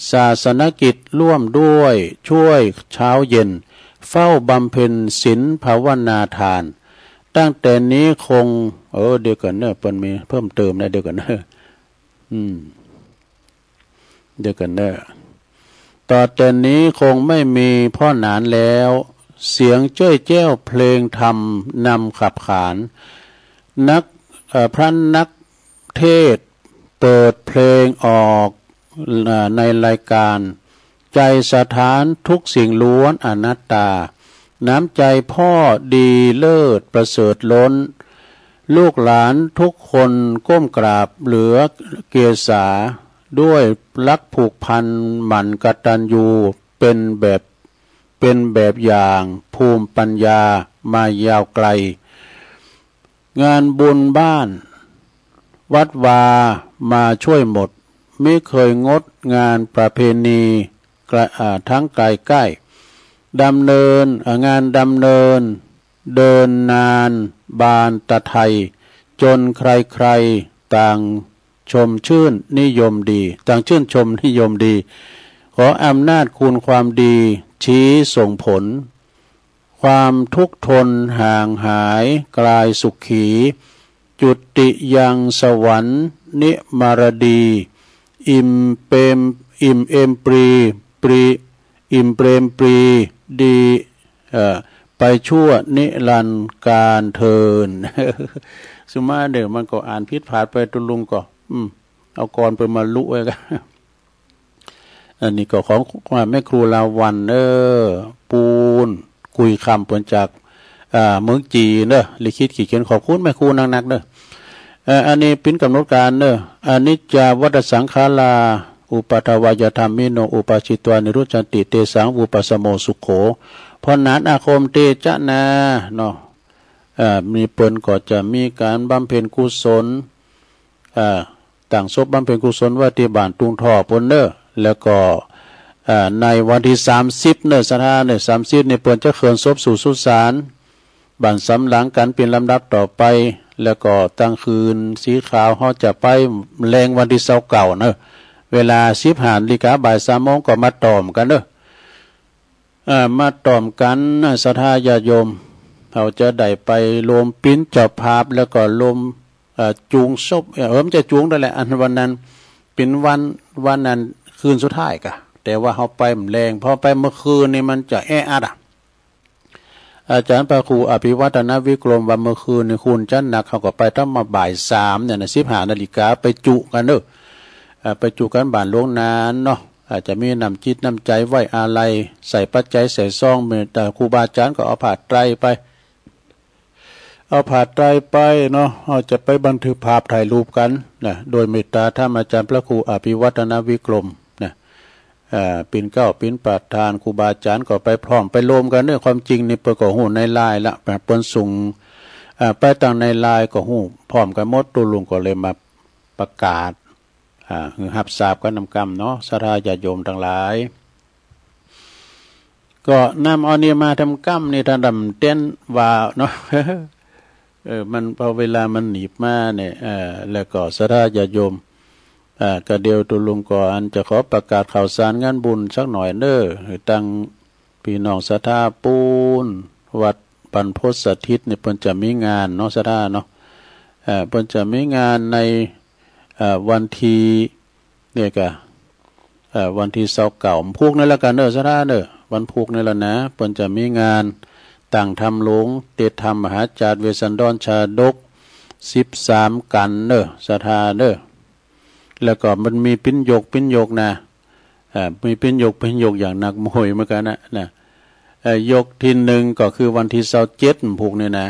ศาสนกิจร่วมด้วยช่วยเช้าเย็น เฝ้าบำเพ็ญศีลภาวนาทาน ตั้งแต่นี้คง เออ เดี๋ยวก่อนเนอะ เปิ้นมีเพิ่มเติมนะ เดี๋ยวก่อนเนอะ อืม เดี๋ยวก่อนเนอะ ต่อแต่นี้คงไม่มีพ่อหนานแล้ว เสียงเจ้ยแจ้วเพลงธรรมนำขับขาน นักเอ่อพระนักเทศน์เปิดเพลงออกเอ่อในรายการ ใจสถานทุกสิ่งล้วนอนัตตา น้ำใจพ่อดีเลิศประเสริฐล้น ลูกหลานทุกคนก้มกราบเหลือเกศา ด้วยรักผูกพันหมั่นกตัญญู เป็นแบบ เป็นแบบอย่างภูมิปัญญามายาวไกล งานบุญบ้านวัดวามาช่วยหมด ไม่เคยงดงานประเพณีไกลอ่าทั้งไกลใกล้ ดำเนินอ่างานดำเนิน เดินนานบานตะไท จนใครๆต่างชมชื่นนิยมดี ต่างชื่นชมนิยมดี ขออำนาจคุณความดีชี้ส่งผล ความทุกข์ทนห่างหายกลายสุขี จุติยังสวรรค์นิมรดี อิ่มเปรม อิ่มเอมปรี ปรี อิ่มเปรมปรีดี เอ่อ ไปชั่วนิรันดร์กาลเทอญ สุมาเด้อ มันก็อ่านผิดพลาดไป ตุลุงก็ อืม เอากรเปิ้นมาลุไว้กัน อันนี้ก็ของแม่ครูลาวัลย์เนอะ ปูนกุยคำ เปิ้นจาก อ่า เมืองจีนเนอะ ลิขิตขีดเขียน ขอบคุณแม่ครูนักๆเนอะ เอ่อ อันนี้ปิ้นกำหนดการเนอะ อนิจจาวัฏฏสังขารา อุปาทวายธรรมมิโน อุปาชิตวานิรุจจันติ เตสังวิปัสสโมสุโข พ่อหนานอาคมเตจะนา เนาะ เอ่อ มีเปิ้นก็จะมีการบำเพ็ญกุศล เอ่อ ตั้งศพบำเพ็ญกุศลไว้ตี้บ้านตุงท่อปู้นเนอะ แล้วก็ เอ่อ ในวันตี้สามสิบเนอะ ศรัทธาเนอะ สามสิบนี่เปิ้นจะเคลื่อนศพสู่สุสาน บ้านสำหลังกันเป๋นลำดับต่อไป แล้วก็ตั้งคืนสีขาว เฮาจะไปแลงวันตี้ซาวเก้าเนอะ เวลาสิบห้านาฬิกา บ่ายสามโมงก็มาต่อมกันเนอะ เอ่อ มาต่อมกันนะ ศรัทธาญาติโยม เฮาจะได้ไปรวมเป๋นเจ้าภาพ แล้วก็รวม เอ่อ จูงศพ เอ่อ เออ มันจะจูงได้แหละ อันวันนั้นเป๋นวัน วันนั้นคืนสุดท้ายกะ แต่ว่าเฮาไปบ่แลง เพราะไปเมื่อคืนนี่มันจะแออัดอะ อาจารย์พระครูอภิวัฒนวิกรมว่าเมื่อคืนนี่คนจะหนัก เฮาก็ไปตั้งมาบ่ายสามเนี่ยนะ สิบห้านาฬิกา ไปจุกันเนอะ เอ่อ ไปจุกันบ้านหลวงนานเนาะ อาจจะมีน้ำจิตน้ำใจไว้อาลัย ใส่ปัจจัยใส่ซอง เมตตาครูบาอาจารย์ก็เอาผ้าไตรไป เอาผ้าไตรไปเนาะ เฮาจะไปบันทึกภาพถ่ายรูปกันนะ โดยเมตตาธรรมอาจารย์พระครูอภิวัฒนวิกรมนะ อ่า เป๋นเก๊าเป๋นประธาน ครูบาอาจารย์ก็ไปพร้อมไปรวมกันเนอะ ความจริงนี่เปิ้นก็ฮู้ในไลน์ละ เปิ้นส่ง อ่า ไปตางในไลน์ก็ฮู้พร้อมกันหมด ตุลุงก็เลยมาประกาศ อ่า หื้อฮับทราบกันนำกำเนาะ ศรัทธาญาติโยมตังหลาย ก็นำเอานี่มาทำกำนี่ ถ้าดำเต้นว่าเนาะ เออ มัน พอเวลามันหนีบมาเนี่ย เอ่อ แล้วก็ศรัทธาญาติโยม เอ่อ กะเดียวตุลุงก็อันจะขอประกาศข่าวสารงานบุญสักหน่อยเนอะ ตังพี่น้องศรัทธาปูนวัดบรรพตสถิตเนี่ย เปิ้นจะมีงานเนาะ ศรัทธาเนาะ เอ่อ เปิ้นจะมีงานใน เอ่อ วันที่ เนี่ยกะ เอ่อ วันตี้ซาวเก้า วันพุธนี่ละกั๋นเนอะ ศรัทธาเนอะ วันพุธนี่ละนะ เปิ้นจะมีงานตั้งธรรมหลวง เตชะธรรมมหาจารย์ เวสสันดรชาดก สิบสามกั๋นเนอะ ศรัทธาเนอะ แล้วก็มันมีปิ้นหยก ปิ้นหยกนะ อ่า มีปิ้นหยกปิ้นหยกอย่างนักมวยเหมือนกันนะ นะ เอ่อ หยกตี้หนึ่งก็คือวันตี้ซาวเจ็ด วันพุธนี่นะ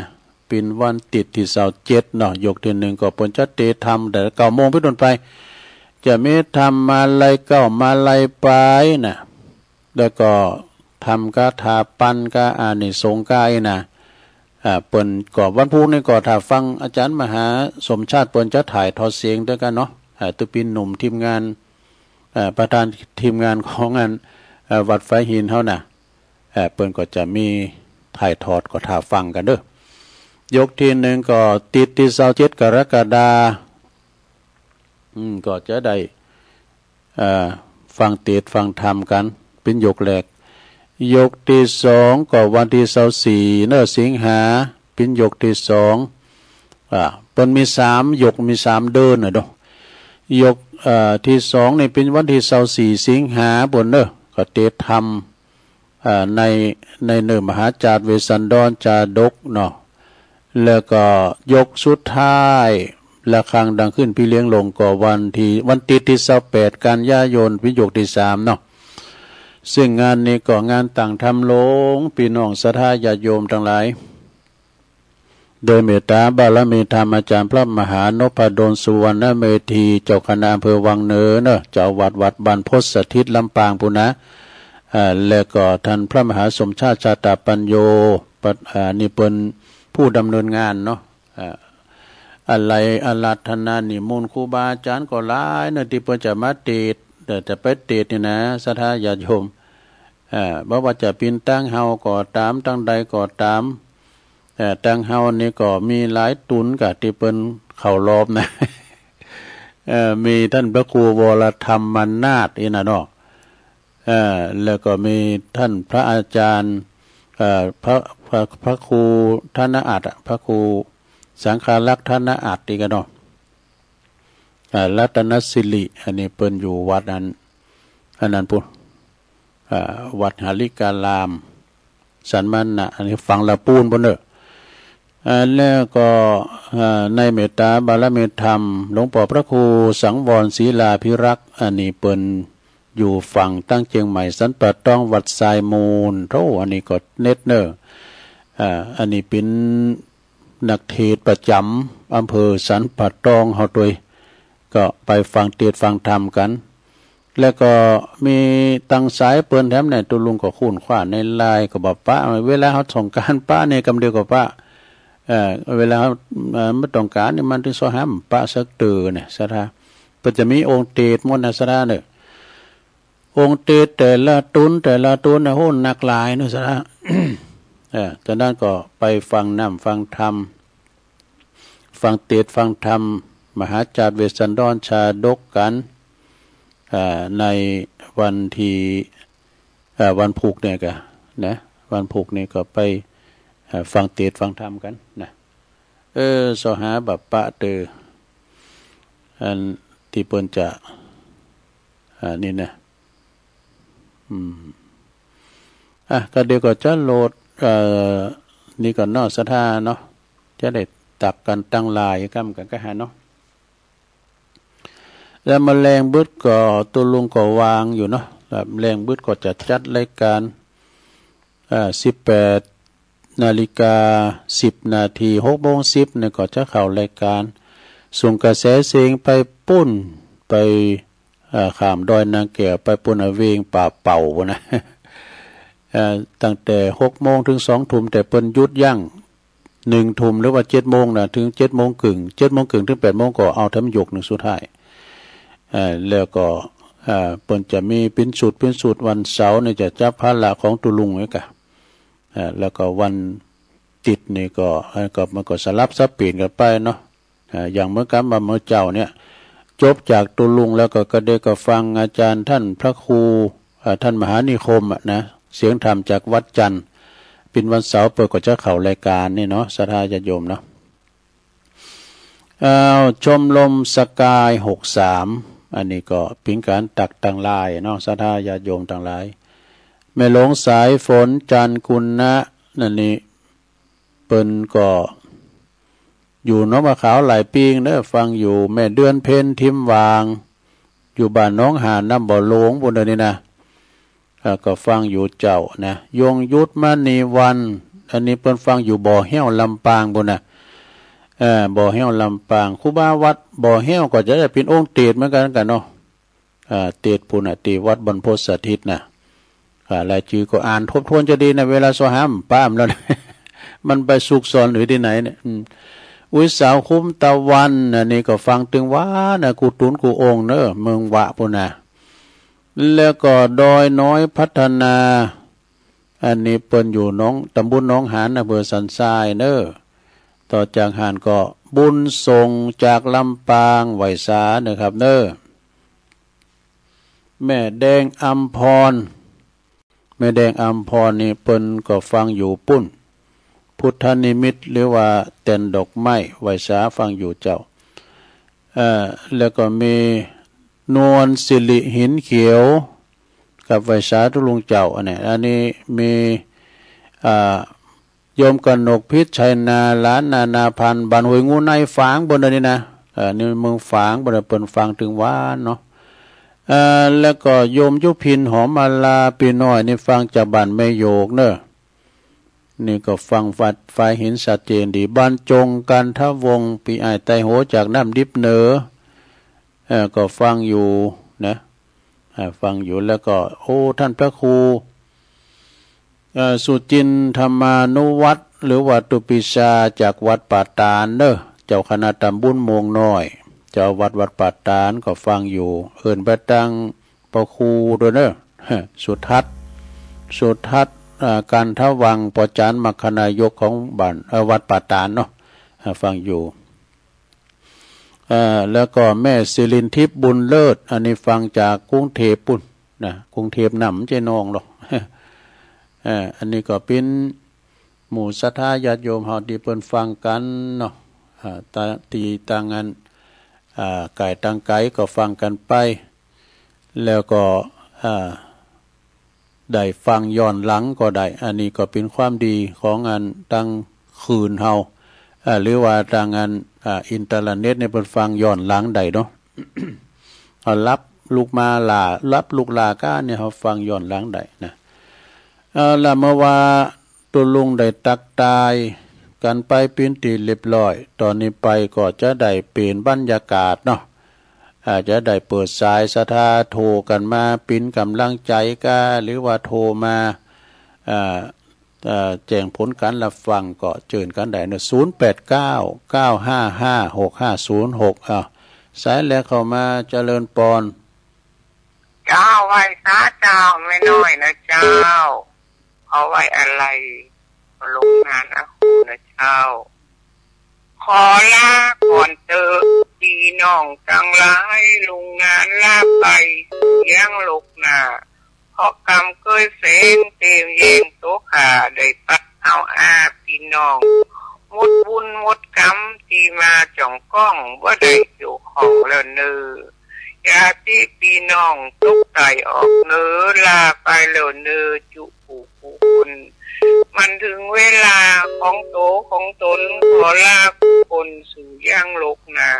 ปิ้นวันอาทิตย์ตี้ซาวเจ็ดเนาะ หยกตี้หนึ่งก็เปิ้นจะเตรียมธรรมแต่เก้าโมงเป็นต้นไป จะมีธรรมาลัยเก้ามาลัยปลายนะ แล้วก็ธรรมคาถาปันกับอานิสงส์กายนะ อ่า เปิ้นก็วันพุธนี่ก็ถ้าฟังอาจารย์มหาสมชาติเปิ้นจะถ่ายทอดเสียงด้วยกันเนาะ อ่า ตุ๊ปิ้นหนุ่มทีมงาน อ่า ประธานทีมงานของอัน เอ่อ วัดไฟหินเฮานะ เอ่อ เปิ้นก็จะมีถ่ายทอดก็ถ้าฟังกันเด้อ หยกตี้หนึ่งก็อาทิตย์ตี้ซาวเจ็ดกรกฎา อืม ก็จะได้ เอ่อ ฟังเตสน์ฟังธรรมกัน ปิ้นหยกแรก หยกตี้สองก็วันตี้ซาวสี่เนอะ สิงหา ปิ้นหยกตี้สอง อ่า เปิ้นมีสามหยก มีสามเดือนน่ะเนาะ หยก เอ่อ ตี้สองนี่ปิ้นวันตี้ซาวสี่ สิงหา เปิ้นเนอะ ก็เตสน์ธรรม อ่า ใน ในเนื้อมหาจาตุเวสสันดรชาดกเนาะ แล้วก็หยกสุดท้าย ระฆังดังขึ้นพี่เลี้ยงลงก็วันตี้ วันอาทิตย์ตี้ซาวแปดกันยายน ปิ้นหยกตี้สามเนาะ ซึ่งงานนี้ก็งานตั้งธรรมหลวง พี่น้องศรัทธาญาติโยมทั้งหลาย โดยเมตตาบารมีธรรมอาจารย์พระมหานพดลสุวรรณเมธี เจ้าคณะอำเภอวังเหนือเนอะ เจ้าวัดวัดบ้านพจน์สถิตลำปางพู้นนะ อ่า แล้วก็ท่านพระมหาสมชาติชาตปัญโญ ปะ อ่า นี่เปิ้นผู้ดำเนินงานเนาะ อ่า อาลัยอาราธนานิมนต์ครูบาอาจารย์ก็หลายเนอะ ตี้เปิ้นจะมาเตสน์ แต่จะไปเตสน์นี่นะ ศรัทธาญาติโยม อ่า บ่ว่าจะปิ้นตังเฮาก็ตาม ตังใดก็ตาม เอ่อ ตังเฮานี่ก็มีหลายตุนกะตี้เปิ้นเข้ารอบนะ เอ่อ มีท่านพระครูวรธรรมนาถอีกนะเนาะ เอ่อ แล้วก็มีท่านพระอาจารย์ เอ่อ พระ พระ พระครูธนอัตถ์อะ พระครูสังฆารักษ์ธนอัตถ์อีกอะเนาะ อ่า รัตนสิริ อันนี้เปิ้นอยู่วัดอัน อันนั้นพู้น อ่า วัดหริการาม สันมณะ อันนี้ฝั่งละปูนพู้นเนอะ อ่า แล้วก็ อ่า ในเมตตาบารมีธรรม หลวงป้อพระครูสังวรศิลาภิรักษ์ อันนี้เปิ้นอยู่ฝั่งตั้งเจียงใหม่สันป่าตองวัดทรายมูล โธ่ อันนี้ก็เน็ตเนอะ อ่า อันนี้เปิ้น นักเทศน์ประจ๋ำอำเภอสันป่าตองเฮาตวย ก็ไปฟังเตสน์ฟังธรรมกัน แล้วก็มีตังสายเปิ้นแถมเนี่ย ตุ๊ลุงก็ค้นคว้าในไลน์ก็บ่ปะ เวลาเฮาต้องการปะเนี่ยกำเดียวก็ปะ เอ่อ เวลาเฮา เอ่อ บ่ต้องการนี่มันตึงซอหาบ่ปะสักเตื้อเนี่ย ศรัทธา เปิ้นจะมีองค์เตสน์หมดนะ ศรัทธาเนอะ องค์เตสน์แต่ละตุน แต่ละตุนนะ โห หนักหลายเนอะ ศรัทธา เออ จากนั้นก็ไปฟังน้ำฟังธรรม ฟังเตสน์ฟังธรรม มหาจาตุเวสสันดรชาดกกัน เอ่อ ในวันตี้ เอ่อ วันพุธเนี่ยกะ นะ วันพุธนี่ก็ไป เอ่อ ฟังเตสน์ฟังธรรมกันนะ เออ ซอหาบ่ปะเตื้อ อันตี้เปิ้นจะ อ่า นี่นะ อืม อ่ะ ก็เดี๋ยวก็จะโหลด เอ่อ นี่ก่อนเนาะ ศรัทธาเนาะ จะได้ตักกันตังหลายกำกั๋นก็หาเนาะ แล้วมาแลงบึดก็ตุ๊ลุงก็ว่างอยู่เนาะ แล้วแลงบึดก็จะจัดรายการ เอ่อ สิบแปดนาฬิกาสิบนาที หกโมงสิบนี่ก็จะเข้ารายการ ส่งกระแสเสียงไปปู้น ไป เอ่อ ข้ามดอยนางแก้วไปปู้นน่ะ เวียงป่าเป่าพู้นนะ เอ่อ ตั้งแต่หกโมงถึงสองทุ่ม แต่เปิ้นหยุดยั้งหนึ่งทุ่มหรือว่าเจ็ดโมงนะ ถึงเจ็ดโมงครึ่ง เจ็ดโมงครึ่งถึงแปดโมงก็เอาแถมหยกหนึ่งสุดท้าย เอ่อ แล้วก็ เอ่อ เปิ้นจะมีปิ้นสูตร ปิ้นสูตรวันเสาร์นี่จะจับภาระของตุ๊ลุงไว้กะ เอ่อ แล้วก็วันอาทิตย์นี่ก็ เอ่อ ก็มันก็สลับสับเปลี่ยนกันไปเนาะ เอ่อ อย่างเมื่อกำว่าเมื่อเจ๊าเนี่ย จบจากตุ๊ลุงแล้วก็กระเดะก็ฟังอาจารย์ท่านพระครู เอ่อ ท่านมหานิคมอะนะ เสียงธรรมจากวัดจันทร์ ปิ้นวันเสาร์เปิ้นก็จะเข้ารายการนี่เนาะ ศรัทธาญาติโยมเนาะ อ้าว ชมรมสกายหกสาม อันนี้ก็ปิ้นก๋านตักตังหลายเนาะ ศรัทธาญาติโยมตังหลาย แม่หลวงสายฝน จันทร์กุณะ นั่นนี่ เปิ้นก็อยู่หนองบัวขาวหลายปี๋เนอะ ฟังอยู่ แม่เดือนเพ็ญ ทิมหว่าง อยู่บ้านหนองหานน้ำบ่อหลวงปู้นเด้อนี่นะ เอ่อ ก็ฟังอยู่เจ้านะ ยงยุทธมณีวรรณ อันนี้เปิ้นฟังอยู่บ่อแห้วลำปางปู้นนะ เอ่อ บ่อแห้วลำปาง ครูบาวัดบ่อแห้วก็จะได้เป็นองค์เตสเหมือนกันกันเนาะ อ่า เตสปู้นน่ะ ตี้วัดบรรพตสถิตน่ะ อ่า รายจื้อก็อ่านทบทวนจะดีนะ เวลาซอหามป้ามแล้วนะ มันไปซุกซ่อนอยู่ที่ไหนเนี่ย อืม อุ้ยสาวคุ้มตะวันน่ะ นี่ก็ฟังตึงหวานนะ กู๋ตุนกู๋องค์เนอะ เมืองวะปู้นน่ะ แล้วก็ดอยน้อยพัฒนา อันนี้เปิ้นอยู่หนอง ตำบลหนองหาน อำเภอสันทรายเนอะ ต่อจากหานก็บุญส่งจากลำปาง ไหว้สาเนอะครับเนอะ แม่แดงอัมพร แม่แดงอัมพรนี่เปิ้นก็ฟังอยู่ปู้น พุทธนิมิตร หรือว่าแตนดอกไม้ ไหว้สาฟังอยู่เจ้า เอ่อ แล้วก็มีนวลสิริหินเขียว กับไหว้สาตุ๊ลุงเจ้า อันนี้ อันนี้มี อ่า โยมกนกพิชชัยนา หลานนานาพันธ์ บ้านห้วยงูใน ฝางปู้นเด้อนี่นะ เอ่อ นี่เมืองฝางปู้นเด้อ เปิ้นฟังตึงหวานเนาะ เอ่อ แล้วก็โยมยุพินหอมมาลา ปี้น้อยนี่ฟังจากบ้านแม่โยกเนอะ นี่ก็ฟังฝ่าย ฝ่ายหินชัดเจนดี บรรจง กันทวงศ์ ปี้อ้ายไตรโห จากน้ำดิบเหนือ เอ่อ ก็ฟังอยู่นะ อ่า ฟังอยู่ แล้วก็ โอ้ ท่านพระครู เอ่อ สุจินทมานุวัฒน์ หรือว่าตุ๊ปีชา จากวัดป่าตาดเนอะ เจ้าคณะตำบลโมงน้อย เจ้าวัดวัดป่าตาดก็ฟังอยู่ เอิ้นไปตัง พระครูด้วยเนอะ สุทัศน์ สุทัศน์ อ่า กันทวังศ์ ปอจารย์มรรคนายกของบ้าน เอ่อ วัดป่าตาดเนาะ อ่า ฟังอยู่ เอ่อ แล้วก็แม่สิรินทิพย์บุญเลิศ อันนี้ฟังจากกรุงเทพฯปู้นนะ กรุงเทพฯนำ บ่ใจ้น้องหรอก เอ่อ อันนี้ก็เป๋นหมู่ศรัทธาญาติโยมเฮาตี้เปิ้นฟังกั๋นเนาะ อ่า ตะ ตี้ต่างอัน อ่า ไก๋ต่างไก๋ก็ฟังกั๋นไป แล้วก็ อ่า ได้ฟังย้อนหลังก็ได้ อันนี้ก็เป๋นความดีของอันตังคืนเฮา อ่า หรือว่าตังอัน อ่า อินเทอร์เน็ตนี่เปิ้นฟังย้อนหลังได้เนาะ เอาหลับลุกมาหล้า หลับลุกหล้าก้านี่เฮาฟังย้อนหลังได้นะ เอาละ เมื่อว่า ตุ๊ลุงได้ตั๊กทายกั๋นไปเป๋นตี้เรียบร้อย ตอนนี้ไปก็จะได้เป๋นบรรยากาศเนาะ อาจจะได้เปิดสายศรัทธาโทรกั๋นมาเป๋นก๋ำลังใจ๋ก้า หรือว่าโทรมา อ่า อ่า แจ้งผลก๋านฮับฟังก็เจิญกั๋นได้เนาะ ศูนย์แปดเก้า เก้าห้าห้า หกห้าศูนย์หก อ้าว สายแรกเข้ามา เจริญปอน เจ้า ไหว้สาเจ้า แม่น้อยนะเจ้า ขอไหว้อาลัย พ่อหลวงนานอาโขนะเจ้า ขอลาก่อนเต๊อะ ปี้น้องตังหลาย หลวงนานลาไป ยังโลกหน้า เพราะกรรมเกยแสง เตรียมแยงโตข้า ได้ปัดเอาอาปี้น้อง หมดบุญหมดกรรม ตี้มาจ้องก้อง บ่ได้เกี่ยวข้องแล้วเน่อ ญาติปี้น้องตกใต้ออกเหนือ ลาไปแล้วเน่อ จุ ผู้ผู้คน มันถึงเวลาของโตของตน ขอลาผู้คนสู่ยังโลกหน้า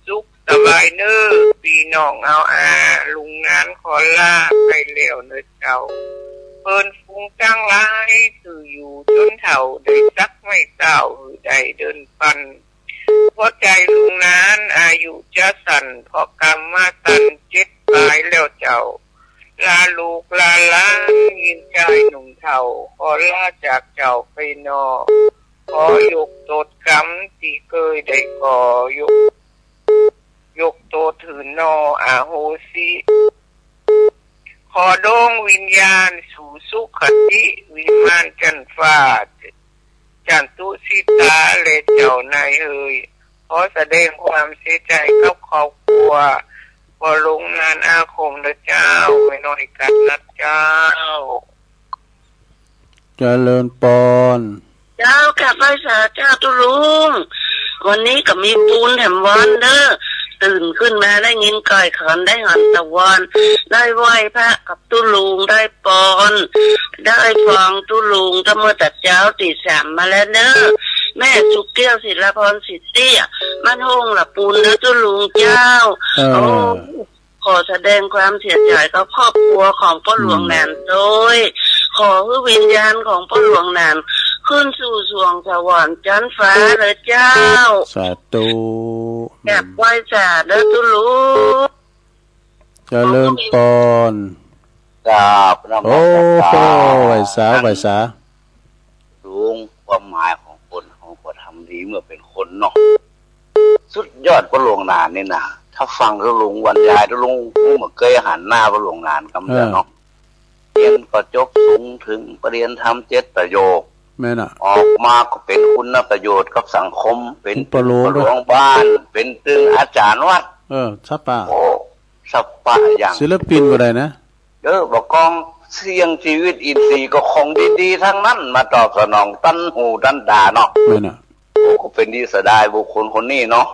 สุขสบายเน่อ ปี้น้องเอาอา ลุงนานขอลาไปแล้วเน่อเจ้า เปิ้นฝูงตังหลาย คืออยู่จนเฒ่า ได้สักไม้เท้า หื้อได้เดินปัน เพราะใจลุงนานอายุจะสั้น เพราะกรรมมาตันเจ็ดปลายแล้วเจ้า ลาลูกลาหลาน ยินชายหนุ่มเฒ่า ขอลาจากเจ้าไปนอ ขอยกโทษกรรมตี้เกยได้ก่อ ยก ยกโทษหื้อนอ อโหสิ ขอดวงวิญญาณสู่สุคติ วิมานจั้นฟ้า จั้นตุสิตา และเจ้านายเฮย ขอแสดงความเสียใจกับครอบครัว พ่อหลวงนานอาคมนะเจ้า แม่น้อยกัดนัดเจ้า เจริญปอน เจ้า กราบไหว้สาเจ้าตุ๊ลุง วันนี้ก็มีปูนแถมวันเด้อ ตื่นขึ้นมาได้ยินก้อยขอน ได้หอนตะวัน ได้ไหว้พระกับตุ๊ลุง ได้ปอน ได้ฟองตุ๊ลุง ตั้งเมื่อแต่เจ๊าตีสามมาแล้วเด้อ แม่สุกแก้ว ศิลาพร สิทธิ์เตี้ย บ้านห้องละปูนเด้อตุ๊ลุงเจ้า เออ โอ้ ขอแสดงความเสียใจกับครอบครัวของป้อหลวงหนานด้วย ขอให้วิญญาณของป้อหลวงหนานขึ้นสู่สวงสวรรค์ชั้นฟ้าเลยเจ้า สาธุ กราบไหว้สาเด้อตุ๊ลุง เจริญปอน ครับ นมัสการ โอ้โห ไหว้สา ไหว้สา ลุง ความหมายของคน เขาก็ทำดีเมื่อเป็นคนเนาะ สุดยอดป้อหลวงหนานนี่นะ ถ้าฟังตุ๊ลุงบรรยาย ตุ๊ลุงบ่เคยหันหน้าป้อหลวงหนานกำเดียวเนาะ เออ เรียนก็จบสูงถึงปริญญาธรรมเจ็ดประโยค แม่นอะ ออกมาก็เป็นคุณประโยชน์กับสังคม เป็น ป้อหลวง ป้อหลวงบ้าน เป็นตึงอาจารย์วัด เออ สัปปะ โอ้ สัปปะอย่าง ศิลปินก็ได้นะ เออ บอกกองเสี่ยงชีวิตอินทรีย์ก็ของดีๆ ทั้งนั้น มาตอบสนองตันหูตันตาเนาะ แม่นอะ โอ้ ก็เป็นที่เสียดายบุคคลคนนี้เนาะ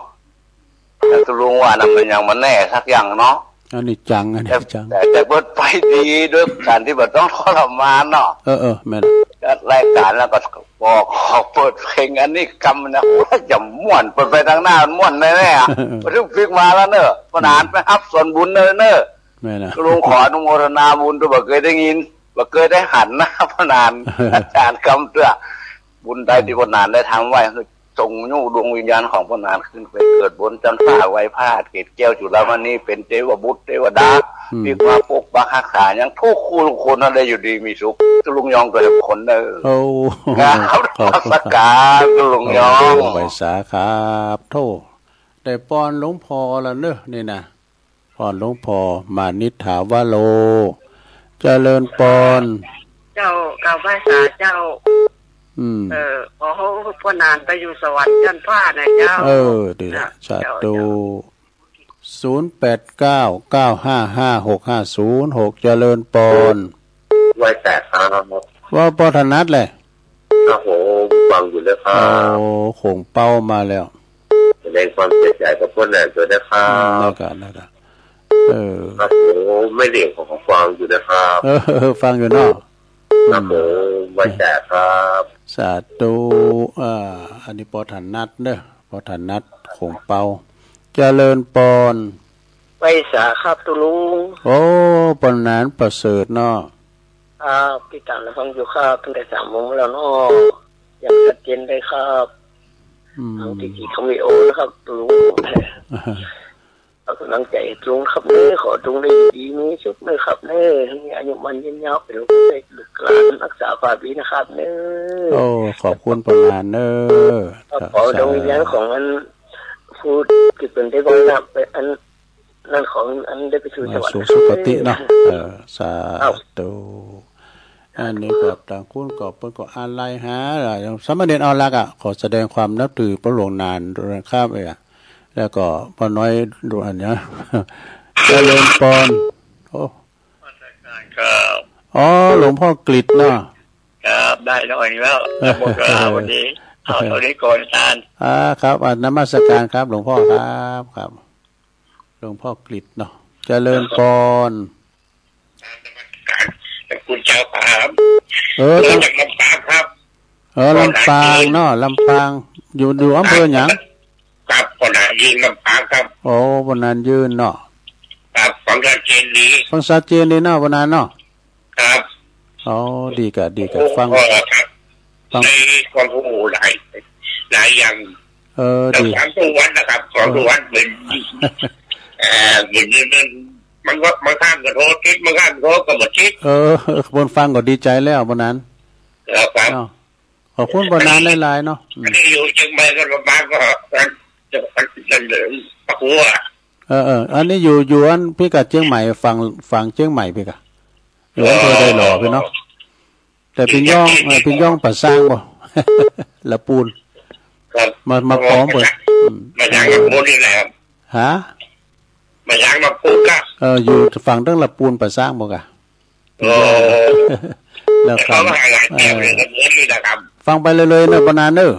แต่ตุ๊ลุงว่านะ มันยังบ่แน่สักอย่างเนาะ อันนี้จัง อันนี้จัง แต่ แต่เปิดไปดีด้วยการที่บ่ต้องทรมานเนาะ เออ เออ แม่น จัดรายการแล้วก็บอก ขอเปิดเพลงอันนี้กำนะ โอ้ย จะม่วน เปิดไปทางหน้ามันม่วนแน่ๆอะ พอถึงพลิกมาแล้วเนอะ ป้อหลวงหนานไปฮับส่วนบุญเนอะเนอะ แม่นนะ ตุ๊ลุงขออนุโมทนาบุญ ตุ๊บ่เคยได้ยิน บ่เคยได้หันหน้าป้อหลวงหนาน อาจารย์กำเตื้อ บุญใดที่ป้อหลวงหนานได้ทำไว้ คือส่งยู้ดวงวิญญาณของป้อหลวงหนานขึ้นไปเกิดบนชั้นฟ้า ไหว้พระหัตถ์เกศแก้วจุฬามณี เป็นเทวบุตรเทวดา อืม ที่มาปกปักรักษายังทุกคู่ทุกคนนั้นได้อยู่ดีมีสุข ตุ๊ลุงยองก็ทุกคนเนอะ โอ้ ครับ ขอบคุณ นมัสการตุ๊ลุงยอง โอ้ ไหว้สาครับ โธ่ ได้ปอนหลวงพ่อแล้วเนอะ นี่นะ ปอนหลวงพ่อมานิษฐาวโร เจริญปอน เจ้า กราบไหว้สาเจ้า อืม เออ ขอให้ป้อหลวงหนานไปอยู่สวรรค์ชั้นฟ้านะเจ้า เออ ดีละ นะ สาธุ เจ้า เจ้า ศูนย์แปดเก้า เก้าห้าห้า หกห้าศูนย์หก เจริญปอน ไหว้สาครับ ว่าป้อถนัดแหละ ครับผม ฟังอยู่นะครับ โอ้ โข่งเป้ามาแล้ว แสดงความเสียใจกับป้อหลวงหนานด้วยนะครับ อืม นั่นก็ นั่นก็ เออ ครับผม แม่เหลียงของฟังอยู่นะครับ เออ ฟังอยู่เนาะ ครับผม อืม ไหว้สาครับ สาธุ อ่า อันนี้ป้อถนัดเนอะ ป้อถนัดโข่งเป้า เจริญปอน ไหว้สาครับตุ๊ลุง โอ้ ป้อหลวงหนานประเสริฐเนาะ ครับ ติดตามรับฟังอยู่ครับ ตั้งแต่สามโมงแล้วเนาะ อย่างชัดเจนเลยครับ อืม เอาที่ขีดคำวิดีโอนะครับตุ๊ลุง เอากำลังใจตุ๊ลุงครับเนอะ ขอตุ๊ลุงได้ดีมีสุขเนอะครับเนอะ มีอายุมั่นยืนยาว เป็นลูกศิษย์ลูกหลานรักษาความดีนะครับเนอะ โอ้ ขอบคุณป้อหลวงหนานเนอะ ครับ ขอดวงวิญญาณของอัน ผู้ที่เป็นได้บ้างนะ เป็นอัน นั่นของอันได้ไปสู่สวรรค์ สู่สุคติเนาะ เออ สาธุ อันนี้ก็ต่างคนก็เปิ้นก็อาลัยหา สามเณรอรักษ์อะ ขอแสดงความนับถือป้อหลวงหนานด้วยนะครับ เออ แล้วก็ป้อน้อยด้วยอันเนี้ย เจริญปอน โอ้ ครับ อ๋อ หลวงพ่อกฤษเนาะ ครับ ได้หน่อยแล้ว ครับ วันนี้ เอาเท่านี้ก่อนอาจารย์ อ่า ครับ อ่ะ นมัสการครับ หลวงพ่อครับ ครับ หลวงพ่อกฤษเนาะ เจริญปอน คุณเจ้าครับ เออ มาจากลำปางครับ เออ ลำปางเนาะ ลำปาง อยู่ อยู่อำเภอหยัง ครับ ป้อหลวงหนานยืนลำปางครับ โอ้ ป้อหลวงหนานยืนเนาะ ครับ ฟังชัดเจนดี ฟังชัดเจนดีเนาะ ป้อหลวงหนานเนาะ ครับ อ๋อ ดีกะ ดีกะ โอ้ ฟัง พ่อครับ ฟัง ได้ความรู้หลาย หลายอย่าง เออ ดี ฟังทุกวันนะครับ ฟังทุกวัน เป็น เอ่อ เป็น เป็น บางวัน บางครั้งก็โทรติด บางครั้งโทรก็บ่ติด เออ คนฟังก็ดีใจแล้ว ป้อหลวงหนาน ครับ ครับ เนาะ ขอบคุณป้อหลวงหนานหลายๆเนาะ อืม อันนี้อยู่เชียงใหม่ก็ประมาณก็ จะ จะ จะ จะ เออ เออ อันนี้อยู่ อยู่อันพิกัดเชียงใหม่ ฝั่ง ฝั่งเชียงใหม่พิกัด อยู่อำเภอดอยหล่อพี่เนาะ แต่ปิงย่อง เอ่อ ปิงย่องป่าซางบ่ ละปูน ครับ มา มาพร้อมเปิด อืม มาจากลำพูนนี่แหละครับ ฮะ มาจากลำพูนครับ เออ อยู่ฝั่งตั้งละปูนป่าซางบ่กะ โอ้ แล้วครับ เขามาหาหลายแก้วเลยครับ เออ ผมนี่นะครับ ฟังไปเรื่อยๆเนอะ ป้อหลวงหนานเนอะ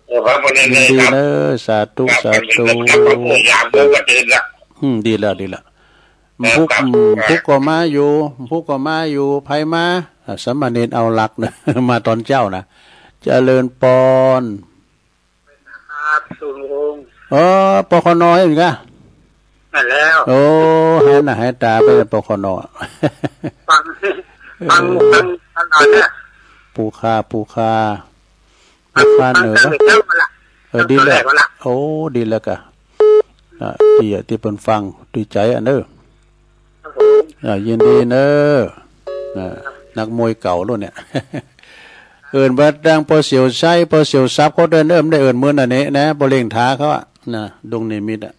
เออ ฟังไปเรื่อยๆ ยินดี ครับ เนอะ สาธุ ครับ สาธุ ครับ ผมอยากรู้ว่าตื่นละ อืม ดีแล้ว ดีแล้ว ครับ พุก ครับ อืม พุกก็มาอยู่ พุกก็มาอยู่ ไผมา อ่ะ สามเณรเอาหลักนะ มาตอนเช้านะ เจริญปอน ครับ ตุ๊ลุง เออ ปคน เห็นกะ นั่นแล้ว โอ้ หายหน้าหายตาไปแล้ว ปคน. ฟัง ฟัง ฟังตลอดเนี่ย ปูคา ปูคา ปูคาเหนือ ตั้งแต่เช้ามาละ เออ ดีแล้ว ตั้งแต่แรกมาละ โอ้ ดีแล้วกะ อ่ะ ที่ ที่เปิ้นฟังด้วยใจอ่ะเนอะ ครับผม อ่ะ ยินดีเนอะ อ่ะ นักมวยเก่ารุ่นเนี่ย เอิ้นว่าดังปอเสี่ยวไซ ปอเสี่ยวซับเขาเดินเอิ้มได้เอิ้นมื้อนั้นนี่นะ ปอเล่งท้าเขาอะนะ ดวงนิมิตอะ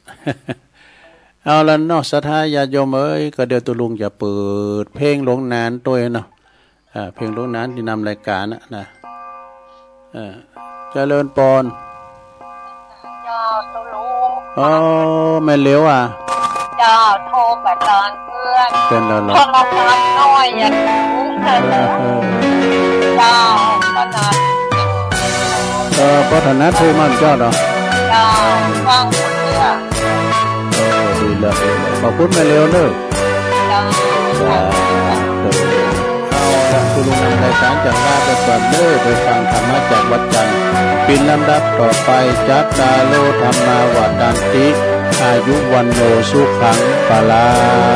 เอาละเนาะ ศรัทธาญาติโยมเอ้ย ก็เดี๋ยวตุ๊ลุงจะเปิดเพลงหลวงนานตัวเนาะ อ่า เพลงหลวงนานที่นำรายการนะ นะ เออ เจริญปอน เจ้าตุ๊ลุง อ๋อ แม่เหลียวอ่ะ เจ้าโทรไปตอนเพื่อน เป็นแล้วเหรอ โทรศัพท์น้อยอย่างนี้ เออ เออ เจ้าก็นอน เออ ปอถนัดโทรมาเจ้าเหรอ เจ้า ฟังเพื่อน เออ ดีแล้ว ดีแล้ว ขอบคุณแม่เหลียวเนอะ จ้า จ้า เอาละ ตุ๊ลุงนำรายการจะลาไปก่อนเด้อ ไปฟังธรรมะจากวัดจันทร์ เป็นลำดับต่อไป จัตตาโร ธัมมา วัฑฒันติ อายุ วัณโณ สุขัง พลัง